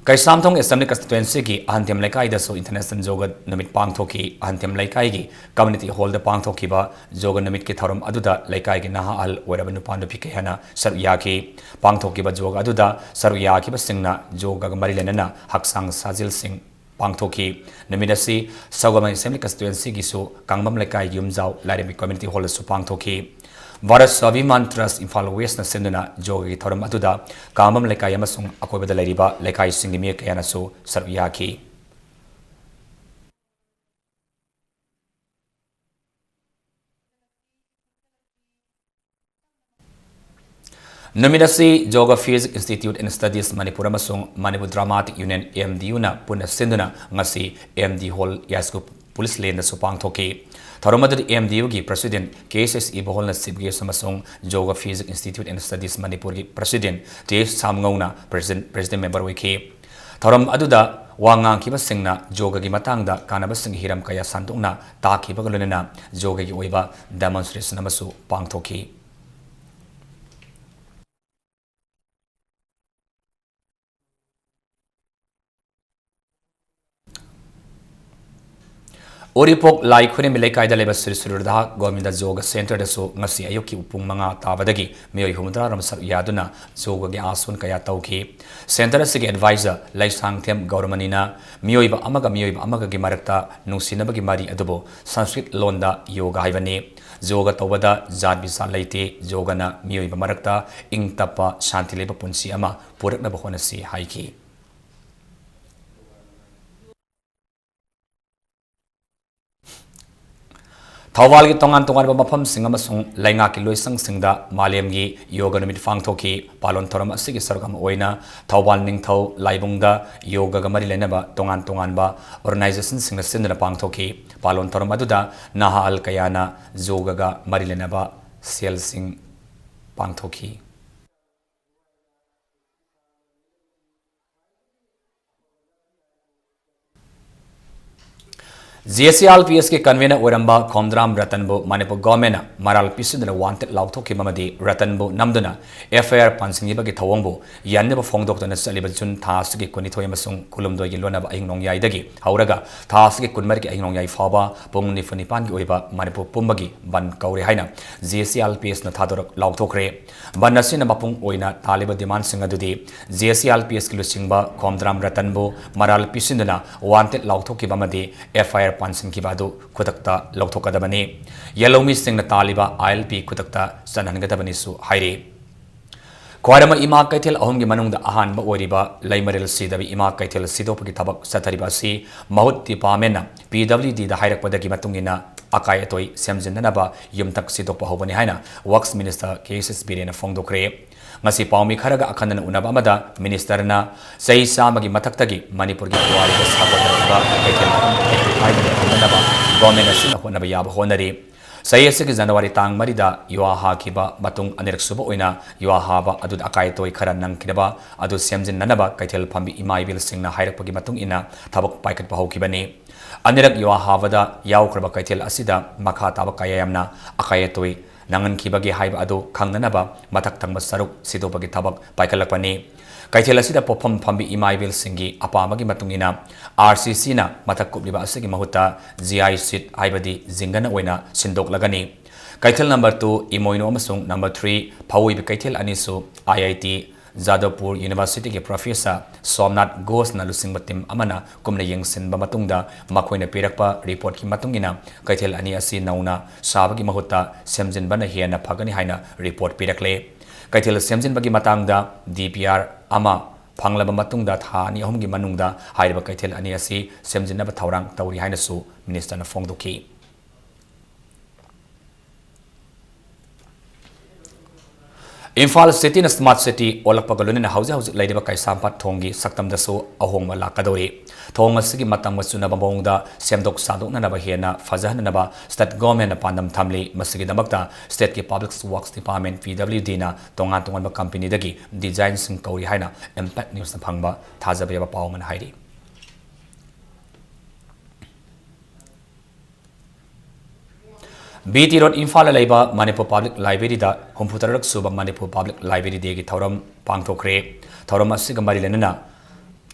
ꯀꯩꯁꯥꯝꯊꯣꯡ Assembly Constituencyꯒꯤ ꯑꯍꯟꯊꯦꯝ ꯂꯩꯀꯥꯏꯗꯁꯨ International Yoga ꯅꯨꯃꯤꯠ ꯄꯥꯡꯊꯣꯛꯈꯤ꯫ ꯑꯍꯟꯊꯦꯝ ꯂꯩꯀꯥꯏꯒꯤ Community Hallꯗ ꯄꯥꯡꯊꯣꯛꯈꯤꯕ Yoga ꯅꯨꯃꯤꯠꯀꯤ ꯊꯧꯔꯝ ꯑꯗꯨꯗ ꯂꯩꯀꯥꯏꯒꯤ ꯅꯍꯥ ꯑꯍꯜ ꯑꯣꯏꯔꯕ ꯅꯨꯄꯥ ꯅꯨꯄꯤ ꯀꯌꯥꯅ ꯁꯔꯨꯛ ꯌꯥꯈꯤ꯫ ꯄꯥꯡꯊꯣꯛꯈꯤꯕ Yoga ꯑꯗꯨꯗ ꯁꯔꯨꯛ ꯌꯥꯈꯤꯕꯁꯤꯡꯅ Yogaꯒ ꯃꯔꯤ ꯂꯩꯅꯅ ꯍꯛꯆꯥꯡ ꯁꯥꯖꯦꯜꯁꯤꯡ ꯄꯥꯡꯊꯣꯛꯈꯤ꯫ ꯅꯨꯃꯤꯠ ꯑꯁꯤ ꯁꯒꯣꯜꯕꯟ Assembly Constituencyꯒꯤꯁꯨ ꯀꯥꯡꯕꯝ ꯂꯩꯀꯥꯏꯒꯤ ꯌꯨꯝꯖꯥꯎ ꯂꯥꯏꯔꯦꯝꯕꯤ Community Hallꯗꯁꯨ ꯄꯥꯡꯊꯣꯛꯈꯤ꯫ Bharat Swabhiman Trust Imphal Westꯅ ꯁꯤꯟꯗꯨꯅ Yogaꯒꯤ ꯊꯧꯔꯝ ꯑꯗꯨꯗ ꯀꯥꯡꯕꯝ ꯂꯩꯀꯥꯏ ꯑꯃꯁꯨꯡ ꯑꯀꯣꯏꯕꯗ ꯂꯩꯔꯤꯕ ꯂꯩꯀꯥꯏꯁꯤꯡꯒꯤ ꯃꯤꯑꯣꯏ ꯀꯌꯥꯅꯁꯨ ꯁꯔꯨꯛ ꯌꯥꯈꯤ꯫ ꯅꯨꯃꯤꯠ ꯑꯁꯤ Yoga Physique Institute and Studies Manipur ꯑꯃꯁꯨꯡ Manipur Dramatic Union, MDUꯅ ꯄꯨꯟꯅ ꯁꯤꯟꯗꯨꯅ ꯉꯁꯤ MD Hall, ꯌꯥꯏꯁꯀꯨꯜ police laneꯗꯁꯨ ꯄꯥꯡꯊꯣꯛꯈꯤ꯫ ꯊꯧꯔꯝ ꯑꯗꯨꯗ MDUꯒꯤ President K S S ꯏꯕꯣꯍꯜꯅ chief guest ꯑꯃꯁꯨꯡ Yoga Physique Institute and Studies ꯃꯅꯤꯄꯨꯔꯒꯤ President T H ꯁꯥꯝꯉꯧꯅ President, President member ꯑꯣꯏꯈꯤ꯫ ꯊꯧꯔꯝ ꯑꯗꯨꯗ ꯋꯥ ꯉꯥꯡꯈꯤꯕꯁꯤꯡꯅ Yogaꯒꯤ ꯃꯇꯥꯡꯗ ꯀꯥꯟꯅꯕꯁꯤꯡꯒꯤ ꯍꯤꯔꯝ ꯀꯌꯥ ꯁꯟꯗꯣꯛꯅ ꯇꯥꯛꯈꯤꯕꯒ ꯂꯣꯏꯅꯅ Yogaꯒꯤ ꯑꯣꯏꯕ demonstration ꯑꯃꯁꯨ ꯄꯥꯡꯊꯣꯛꯈꯤ꯫ ꯎꯔꯤꯄꯣꯛ ꯂꯥꯏ ꯈꯨꯔꯦꯝꯕꯤ ꯂꯩꯀꯥꯏꯗ ꯂꯩꯕ ꯁ꯭ꯔꯤ ꯁꯨꯔꯗꯥ ꯒꯣꯕꯤꯟꯗ Yoga Centreꯗꯁꯨ ꯉꯁꯤ ꯑꯌꯨꯛꯀꯤ ꯄꯨꯡ ꯃꯉꯥ ꯇꯥꯕꯗꯒꯤ ꯃꯤꯑꯣꯏ ꯍꯨꯝꯐꯨꯇꯔꯥ ꯔꯣꯝ ꯁꯔꯨꯛ ꯌꯥꯗꯨꯅ Yogaꯒꯤ ꯑꯥꯁꯣꯟ ꯀꯌꯥ ꯇꯧꯈꯤ꯫ Centre ꯑꯁꯤꯒꯤ advisor ꯂꯩꯁꯥꯡꯊꯦꯝ ꯒꯧꯔꯃꯅꯤꯅ ꯃꯤꯑꯣꯏꯕ ꯑꯃꯒ ꯃꯤꯑꯣꯏꯕ ꯑꯃꯒꯒꯤ ꯃꯔꯛꯇ ꯅꯨꯡꯁꯤꯅꯕꯒꯤ ꯃꯔꯤ ꯑꯗꯨꯕꯨ ꯁꯪꯁꯀ꯭ꯔꯤꯠ ꯂꯣꯟꯗ Yoga ꯍꯥꯏꯕꯅꯤ꯫ Yoga ꯇꯧꯕꯗ ꯖꯥꯠ ꯕꯤꯖꯥꯠ ꯂꯩꯇꯦ꯫ Yogaꯅ ꯃꯤꯑꯣꯏꯕ ꯃꯔꯛꯇ ꯏꯪ ꯇꯞꯄ, ꯁꯥꯟꯇꯤ ꯂꯩꯕ ꯄꯨꯟꯁꯤ ꯑꯃ ꯄꯨꯔꯛꯅꯕ ꯍꯣꯠꯅꯁꯤ ꯍꯥꯏꯈꯤ꯫ ꯊꯧꯕꯥꯜꯒꯤ ꯇꯣꯉꯥꯟ ꯇꯣꯉꯥꯟꯕ ꯃꯐꯝꯁꯤꯡ ꯑꯃꯁꯨꯡ ꯂꯩꯉꯥꯛꯀꯤ ꯂꯣꯏꯁꯪꯁꯤꯡꯗ ꯃꯥꯂꯦꯝꯒꯤ Yoga ꯅꯨꯃꯤꯠ ꯄꯥꯡꯊꯣꯛꯈꯤ꯫ ꯄꯥꯂꯣꯟ ꯊꯧꯔꯝ ꯑꯁꯤꯒꯤ ꯁꯔꯨꯛ ꯑꯃ ꯑꯣꯏꯅ ꯊꯧꯕꯥꯜ ꯅꯤꯡꯊꯧ ꯂꯥꯏꯕꯨꯡꯗ Yogaꯒ ꯃꯔꯤ ꯂꯩꯅꯕ ꯇꯣꯉꯥꯟ ꯇꯣꯉꯥꯟꯕ organizationꯁꯤꯡꯅ ꯁꯤꯟꯗꯨꯅ ꯄꯥꯡꯊꯣꯛꯈꯤ꯫ ꯄꯥꯂꯣꯟ ꯊꯧꯔꯝ ꯑꯗꯨꯗ ꯅꯍꯥ ꯑꯍꯜ ꯀꯌꯥꯅ Yogaꯒ ꯃꯔꯤ ꯂꯩꯅꯕ ꯁꯦꯜꯁꯤꯡ ꯄꯥꯡꯊꯣꯛꯈꯤ꯫ J S C R P ꯑꯦꯁꯀꯤ convener ꯑꯣꯏꯔꯝꯕ ꯈꯣꯝꯗ꯭ꯔꯥꯝ ꯔꯇꯟꯕꯨ ꯃꯅꯤꯄꯨꯔ ꯒꯣꯔꯃꯦꯟꯅ ꯃꯔꯥꯜ ꯄꯤꯁꯤꯟꯗꯨꯅ wanted ꯂꯥꯎꯊꯣꯛꯈꯤꯕ ꯑꯃꯗꯤ ꯔꯇꯟꯕꯨ ꯅꯝꯗꯨꯅ ꯑꯦꯐ ꯑꯥꯏ ꯑꯥꯔ ꯄꯥꯟꯁꯤꯟꯈꯤꯕꯒꯤ ꯊꯧꯑꯣꯡꯕꯨ ꯌꯥꯅꯤꯡꯗꯕ ꯐꯣꯡꯗꯣꯛꯇꯨꯅ ꯆꯠꯂꯤꯕ ꯖꯨꯟ ꯊꯥ ꯑꯁꯤꯒꯤ ꯀꯨꯟꯅꯤꯊꯣꯏ ꯑꯃꯁꯨꯡ ꯀꯨꯟꯍꯨꯝꯗꯣꯏꯒꯤ ꯂꯣꯟꯅꯕ ꯑꯍꯤꯡ ꯅꯣꯡꯌꯥꯏꯗꯒꯤ ꯍꯧꯔꯒ ꯊꯥ ꯑꯁꯤꯒꯤ ꯀꯨꯟꯃꯔꯤꯒꯤ ꯑꯍꯤꯡ ꯅꯣꯡꯌꯥꯏ ꯐꯥꯎꯕ ꯄꯨꯡ ꯅꯤꯐꯨ ꯅꯤꯄꯥꯟꯒꯤ ꯑꯣꯏꯕ ꯃꯅꯤꯄꯨꯔ ꯄꯨꯝꯕꯒꯤ ꯕꯟꯗ ꯀꯧꯔꯦ ꯍꯥꯏꯅ J S C R P ꯑꯦꯁꯅ ꯊꯥꯗꯣꯔꯛ ꯂꯥꯎꯊꯣꯛꯈ꯭ꯔꯦ꯫ ꯕꯟꯗ ꯑꯁꯤꯅ ꯃꯄꯨꯡ ꯑꯣꯏꯅ ꯇꯥꯜꯂꯤꯕ demandꯁꯤꯡ ꯑꯗꯨꯗꯤ J S C R P ꯑꯦꯁꯀꯤ ꯂꯨꯆꯤꯡꯕ ꯈꯣꯝꯗ꯭ꯔꯥꯝ ꯔꯇꯟꯕꯨ ꯃꯔꯥꯜ ꯄꯤꯁꯤꯟꯗꯨꯅ wanted ꯂꯥꯎꯊꯣꯛꯈꯤꯕ ꯑꯃꯗꯤ ꯑꯦꯐ ꯑꯥꯏ ꯑꯥꯔ ꯄꯥꯟꯁꯤꯟꯈꯤꯕ ꯑꯗꯨ ꯈꯨꯗꯛꯇ ꯂꯧꯊꯣꯛꯀꯗꯕꯅꯤ꯫ ꯌꯦꯜꯍꯧꯃꯤꯁꯤꯡꯅ ꯇꯥꯜꯂꯤꯕ ꯑꯥꯏ ꯑꯦꯜ ꯄꯤ ꯈꯨꯗꯛꯇ ꯆꯠꯍꯟꯒꯗꯕꯅꯤꯁꯨ ꯍꯥꯏꯔꯤ꯫ ꯈ꯭ꯋꯥꯏꯔꯝꯕ ꯏꯃꯥ ꯀꯩꯊꯦꯜ ꯑꯍꯨꯝꯒꯤ ꯃꯅꯨꯡꯗ ꯑꯍꯥꯟꯕ ꯑꯣꯏꯔꯤꯕ ꯂꯩꯃꯔꯦꯜ ꯁꯤꯗꯕꯤ ꯏꯃꯥ ꯀꯩꯊꯦꯜ ꯁꯤꯗꯣꯛꯄꯒꯤ ꯊꯕꯛ ꯆꯠꯊꯔꯤꯕ ꯑꯁꯤ ꯃꯍꯨꯠ departmentꯅ ꯄꯤ ꯗꯕ꯭ꯂꯤꯎ ꯗꯤꯗ ꯍꯥꯏꯔꯛꯄꯗꯒꯤ ꯃꯇꯨꯡ ꯏꯟꯅ ꯑꯀꯥꯏ ꯑꯇꯣꯏ ꯁꯦꯝꯖꯤꯟꯅꯅꯕ ꯌꯨꯝꯊꯛ ꯁꯤꯗꯣꯛꯄ ꯍꯧꯕꯅꯤ ꯍꯥꯏꯅ Works Minister ꯀꯦ ꯑꯦꯁ ꯕꯤꯔꯦꯟꯅ ꯐꯣꯡꯗꯣꯛꯈ꯭ꯔꯦ꯫ ꯉꯁꯤ ꯄꯥꯎꯃꯤ ꯈꯔꯒ ꯑꯈꯟꯅꯅ ꯎꯅꯕ ꯑꯃꯗ ministerꯅ ꯆꯍꯤ ꯆꯥꯝꯃꯒꯤ ꯃꯊꯛꯇꯒꯤ ꯃꯅꯤꯄꯨꯔꯒꯤ ꯄꯨꯋꯥꯔꯤꯗ ꯁꯥꯒꯣꯟꯅꯔꯛꯂꯕ ꯀꯩꯊꯦꯜ ꯑꯍꯨꯝ ꯍꯥꯏꯕꯗ ꯐꯪꯅꯅꯕ government ꯑꯁꯤꯅ ꯍꯣꯠꯅꯕ ꯌꯥꯕ ꯍꯣꯠꯅꯔꯤ꯫ ꯆꯍꯤ ꯑꯁꯤꯒꯤ ꯖꯅꯋꯥꯔꯤ ꯇꯥꯡ ꯃꯔꯤꯗ ꯌꯨꯍꯥ ꯍꯥꯈꯤꯕ ꯃꯇꯨꯡ ꯑꯅꯤꯔꯛ ꯁꯨꯕ ꯑꯣꯏꯅ ꯌꯨꯍꯥ ꯍꯥꯕ ꯑꯗꯨꯗ ꯑꯀꯥꯏ ꯑꯇꯣꯏ ꯈꯔ ꯅꯪꯈꯤꯗꯕ ꯑꯗꯨ ꯁꯦꯝꯖꯤꯟꯅꯅꯕ ꯀꯩꯊꯦꯜ ꯐꯝꯕꯤ ꯏꯃꯥ ꯏꯕꯦꯜꯁꯤꯡꯅ ꯍꯥꯏꯔꯛꯄꯒꯤ ꯃꯇꯨꯡ ꯏꯟꯅ ꯊꯕꯛ ꯄꯥꯏꯈꯠꯄ ꯍꯧꯈꯤꯕꯅꯤ꯫ ꯑꯅꯤꯔꯛ ꯌꯨꯍꯥ ꯍꯥꯕꯗ ꯌꯥꯎꯈ꯭ꯔꯕ ꯀꯩꯊꯦꯜ ꯑꯁꯤꯗ ꯃꯈꯥ ꯇꯥꯕ ꯀꯌꯥ ꯌꯥꯝꯅ ꯑꯀꯥꯏ ꯑꯇꯣꯏ ꯅꯪꯍꯟꯈꯤꯕꯒꯦ ꯍꯥꯏꯕ ꯑꯗꯨ ꯈꯪꯅꯅꯕ ꯃꯊꯛ ꯊꯪꯕ ꯁꯔꯨꯛ ꯁꯤꯗꯣꯛꯄꯒꯤ ꯊꯕꯛ ꯄꯥꯏꯈꯠꯂꯛꯄꯅꯤ꯫ ꯀꯩꯊꯦꯜ ꯑꯁꯤꯗ ꯄꯣꯠꯐꯝ ꯐꯝꯕꯤ ꯏꯃꯥ ꯏꯕꯦꯜꯁꯤꯡꯒꯤ ꯑꯄꯥꯝꯕꯒꯤ ꯃꯇꯨꯡ ꯏꯟꯅ ꯑꯥꯔ ꯁꯤ ꯁꯤꯅ ꯃꯊꯛ ꯀꯨꯞꯂꯤꯕ ꯑꯁꯤꯒꯤ ꯃꯍꯨꯠꯇ ꯖꯤ ꯑꯥꯏ sheet ꯍꯥꯏꯕꯗꯤ ꯖꯤꯡꯒꯅ ꯑꯣꯏꯅ ꯁꯤꯟꯗꯣꯛꯂꯒꯅꯤ꯫ ꯀꯩꯊꯦꯜ number two ꯏꯃꯣꯏꯅꯨ ꯑꯃꯁꯨꯡ number three ꯐꯧꯏꯕ ꯀꯩꯊꯦꯜ ꯑꯅꯤꯁꯨ ꯑꯥꯏ ꯑꯥꯏ ꯇꯤ ꯖꯥꯗꯕꯄꯨꯔ Universityꯒꯤ professor ꯁꯣꯝꯅꯥꯊ ꯘꯣꯁꯅ ꯂꯨꯆꯤꯡꯕ team ꯑꯃꯅ ꯀꯨꯞꯅ ꯌꯦꯡꯁꯤꯟꯕ ꯃꯇꯨꯡꯗ ꯃꯈꯣꯏꯅ ꯄꯤꯔꯛꯄ reportꯀꯤ ꯃꯇꯨꯡ ꯏꯟꯅ ꯀꯩꯊꯦꯜ ꯑꯅꯤ ꯑꯁꯤ ꯅꯧꯅ ꯁꯥꯕꯒꯤ ꯃꯍꯨꯠꯇ ꯁꯦꯝꯖꯤꯟꯕꯅ ꯍꯦꯟꯅ ꯐꯒꯅꯤ ꯍꯥꯏꯅ report ꯄꯤꯔꯛꯂꯦ꯫ ꯀꯩꯊꯦꯜ ꯁꯦꯝꯖꯤꯟꯕꯒꯤ ꯃꯇꯥꯡꯗ ꯗꯤ ꯄꯤ ꯑꯥꯔ ꯑꯃ ꯐꯪꯂꯕ ꯃꯇꯨꯡꯗ ꯊꯥ ꯑꯅꯤ ꯑꯍꯨꯝꯒꯤ ꯃꯅꯨꯡꯗ ꯍꯥꯏꯔꯤꯕ ꯀꯩꯊꯦꯜ ꯑꯅꯤ ꯑꯁꯤ ꯁꯦꯝꯖꯤꯟꯅꯕ ꯊꯧꯔꯥꯡ ꯇꯧꯔꯤ ꯍꯥꯏꯅꯁꯨ ministerꯅ ꯐꯣꯡꯗꯣꯛꯈꯤ꯫ ꯏꯝꯐꯥꯜ cityꯅ smart city ꯑꯣꯜꯂꯛꯄꯒ ꯂꯣꯏꯅꯅ ꯍꯧꯖꯤꯛ ꯍꯧꯖꯤꯛ ꯂꯩꯔꯤꯕ ꯀꯩꯁꯥꯝꯄꯥꯠ ꯊꯣꯡꯒꯤ ꯁꯛꯇꯝꯗꯁꯨ ꯑꯍꯣꯡꯕ ꯂꯥꯛꯀꯗꯧꯔꯤ꯫ ꯊꯣꯡ ꯑꯁꯤꯒꯤ ꯃꯇꯝꯒ ꯆꯨꯅꯕ ꯃꯑꯣꯡꯗ ꯁꯦꯝꯗꯣꯛ ꯁꯥꯗꯣꯛꯅꯅꯕ ꯍꯦꯟꯅ ꯐꯖꯍꯟꯅꯅꯕ state governmentꯅ ꯄꯥꯟꯗꯝ ꯊꯝꯂꯤ꯫ ꯃꯁꯤꯒꯤꯗꯃꯛꯇ stateꯀꯤ Public Works Department, P W Dꯅ ꯇꯣꯉꯥꯟ ꯇꯣꯉꯥꯟꯕ companyꯗꯒꯤ designꯁꯤꯡ ꯀꯧꯔꯤ ꯍꯥꯏꯅ Impact Newsꯅ ꯐꯪꯕ ꯊꯥꯖꯕ ꯌꯥꯕ ꯄꯥꯎ ꯑꯃꯅ ꯍꯥꯏꯔꯤ꯫ ꯕꯤ ꯇꯤ ꯔꯣꯗ, ꯏꯝꯐꯥꯜꯗ ꯂꯩꯕ ꯃꯅꯤꯄꯨꯔ ꯄꯕ꯭ꯂꯤꯛ ꯂꯥꯏꯕ꯭ꯔꯦꯔꯤꯗ ꯍꯨꯝꯐꯨ ꯇꯔꯨꯛ ꯁꯨꯕ ꯃꯅꯤꯄꯨꯔ ꯄꯕ꯭ꯂꯤꯛ ꯂꯥꯏꯕ꯭ꯔꯦꯔꯤ ꯗꯦꯒꯤ ꯊꯧꯔꯝ ꯄꯥꯡꯊꯣꯛꯈ꯭ꯔꯦ꯫ ꯊꯧꯔꯝ ꯑꯁꯤꯒ ꯃꯔꯤ ꯂꯩꯅꯅ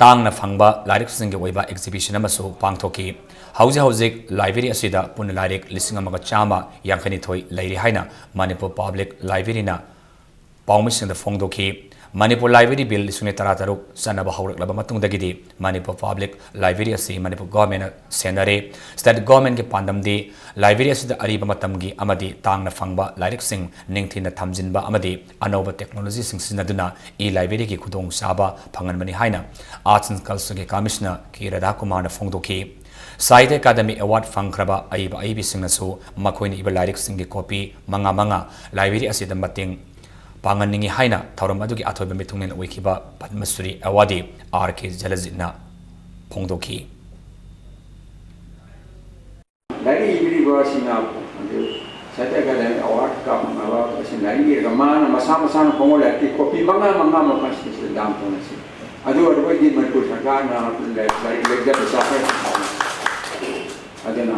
ꯇꯥꯡꯅ ꯐꯪꯕ ꯂꯥꯏꯔꯤꯛꯁꯤꯡꯒꯤ ꯑꯣꯏꯕ exhibition ꯑꯃꯁꯨ ꯄꯥꯡꯊꯣꯛꯈꯤ꯫ ꯍꯧꯖꯤꯛ ꯍꯧꯖꯤꯛ ꯂꯥꯏꯕ꯭ꯔꯦꯔꯤ ꯑꯁꯤꯗ ꯄꯨꯟꯅ ꯂꯥꯏꯔꯤꯛ ꯂꯤꯁꯤꯡ ꯑꯃꯒ ꯆꯥꯝꯃ ꯌꯥꯡꯈꯩꯅꯤꯊꯣꯏ ꯂꯩꯔꯤ ꯍꯥꯏꯅ ꯃꯅꯤꯄꯨꯔ ꯄꯕ꯭ꯂꯤꯛ ꯂꯥꯏꯕ꯭ꯔꯦꯔꯤꯅ ꯄꯥꯎꯃꯤꯁꯤꯡꯗ ꯐꯣꯡꯗꯣꯛꯈꯤ꯫ ꯃꯅꯤꯄꯨꯔ ꯂꯥꯏꯕ꯭ꯔꯦꯔꯤ ꯕꯤꯜ ꯂꯤꯁꯤꯡ ꯑꯅꯤ ꯇꯔꯥꯇꯔꯨꯛ ꯆꯠꯅꯕ ꯍꯧꯔꯛꯂꯕ ꯃꯇꯨꯡꯗꯒꯤꯗꯤ ꯃꯅꯤꯄꯨꯔ ꯄꯕ꯭ꯂꯤꯛ ꯂꯥꯏꯕ꯭ꯔꯦꯔꯤ ꯑꯁꯤ ꯃꯅꯤꯄꯨꯔ ꯒꯣꯔꯃꯦꯟꯅ ꯁꯦꯟꯅꯔꯦ꯫ ꯁ꯭ꯇꯦꯠ ꯒꯣꯔꯃꯦꯟꯒꯤ ꯄꯥꯟꯗꯝꯗꯤ ꯂꯥꯏꯕ꯭ꯔꯦꯔꯤ ꯑꯁꯤꯗ ꯑꯔꯤꯕ ꯃꯇꯝꯒꯤ ꯑꯃꯗꯤ ꯇꯥꯡꯅ ꯐꯪꯕ ꯂꯥꯏꯔꯤꯛꯁꯤꯡ ꯅꯤꯡꯊꯤꯅ ꯊꯝꯖꯤꯟꯕ ꯑꯃꯗꯤ ꯑꯅꯧꯕ ꯇꯦꯛꯅꯣꯂꯣꯖꯤꯁꯤꯡ ꯁꯤꯖꯤꯟꯅꯗꯨꯅ ꯏ ꯂꯥꯏꯕ꯭ꯔꯦꯔꯤꯒꯤ ꯈꯨꯗꯣꯡꯆꯥꯕ ꯐꯪꯍꯟꯕꯅꯤ ꯍꯥꯏꯅ Arts and Cultureꯒꯤ Commissioner ꯀꯦ ꯔꯥꯙꯥꯀꯨꯃꯥꯔꯅ ꯐꯣꯡꯗꯣꯛꯈꯤ꯫ ꯁꯥꯍꯤꯇ꯭ꯌ ꯑꯦꯀꯥꯗꯃꯤ ꯑꯦꯋꯥꯔꯗ ꯐꯪꯈ꯭ꯔꯕ ꯑꯏꯕ ꯑꯏꯕꯤꯁꯤꯡꯅꯁꯨ ꯃꯈꯣꯏꯅ ꯏꯕ ꯂꯥꯏꯔꯤꯛꯁꯤꯡꯒꯤ ꯀꯣꯄꯤ ꯃꯉꯥ ꯃꯉꯥ ꯂꯥꯏꯕ꯭ꯔꯦꯔꯤ ꯑꯁꯤꯗ ꯃꯇꯦꯡ ꯄꯥꯡꯍꯟꯅꯤꯡꯏ ꯍꯥꯏꯅ ꯊꯧꯔꯝ ꯑꯗꯨꯒꯤ ꯑꯊꯣꯏꯕ ꯃꯤꯊꯨꯡꯂꯦꯟ ꯑꯣꯏꯈꯤꯕ ꯄꯗꯃꯁ꯭ꯔꯤ ꯑꯦꯋꯥꯔꯗꯤ ꯑꯥꯔ ꯀꯦ ꯖꯂꯖꯤꯠꯅ ꯐꯣꯡꯗꯣꯛꯈꯤ꯫ ꯂꯥꯏꯔꯤꯛ ꯏꯕꯤꯔꯤꯕꯁꯤꯡꯅ ꯑꯗꯨ ꯁꯥꯍꯤꯇ꯭ꯌ ꯑꯦꯀꯥꯗꯃꯤ ꯑꯦꯋꯥꯔꯗ ꯀꯥꯞꯅꯕ ꯑꯁꯤ ꯂꯥꯏꯔꯤꯛ ꯏꯔꯒ ꯃꯥꯅ ꯃꯁꯥ ꯃꯁꯥꯅ ꯐꯣꯡꯕ ꯂꯥꯏꯔꯤꯛꯀꯤ ꯀꯣꯄꯤ ꯃꯉꯥ ꯃꯉꯥ ꯃꯐꯝꯁꯤꯗ ꯁꯤꯗ ꯗꯥꯟ ꯇꯧꯅꯁꯤ꯫ ꯑꯗꯨ ꯑꯣꯏꯔꯕꯗꯤ ꯃꯅꯤꯄꯨꯔ ꯁꯔꯀꯥꯔꯅ ꯂꯥꯏꯔꯤꯛ ꯂꯩꯕꯗ ꯄꯩꯁꯥ ꯈꯔ ꯇꯥꯟꯅꯁꯤ꯫ ꯑꯗꯨꯅ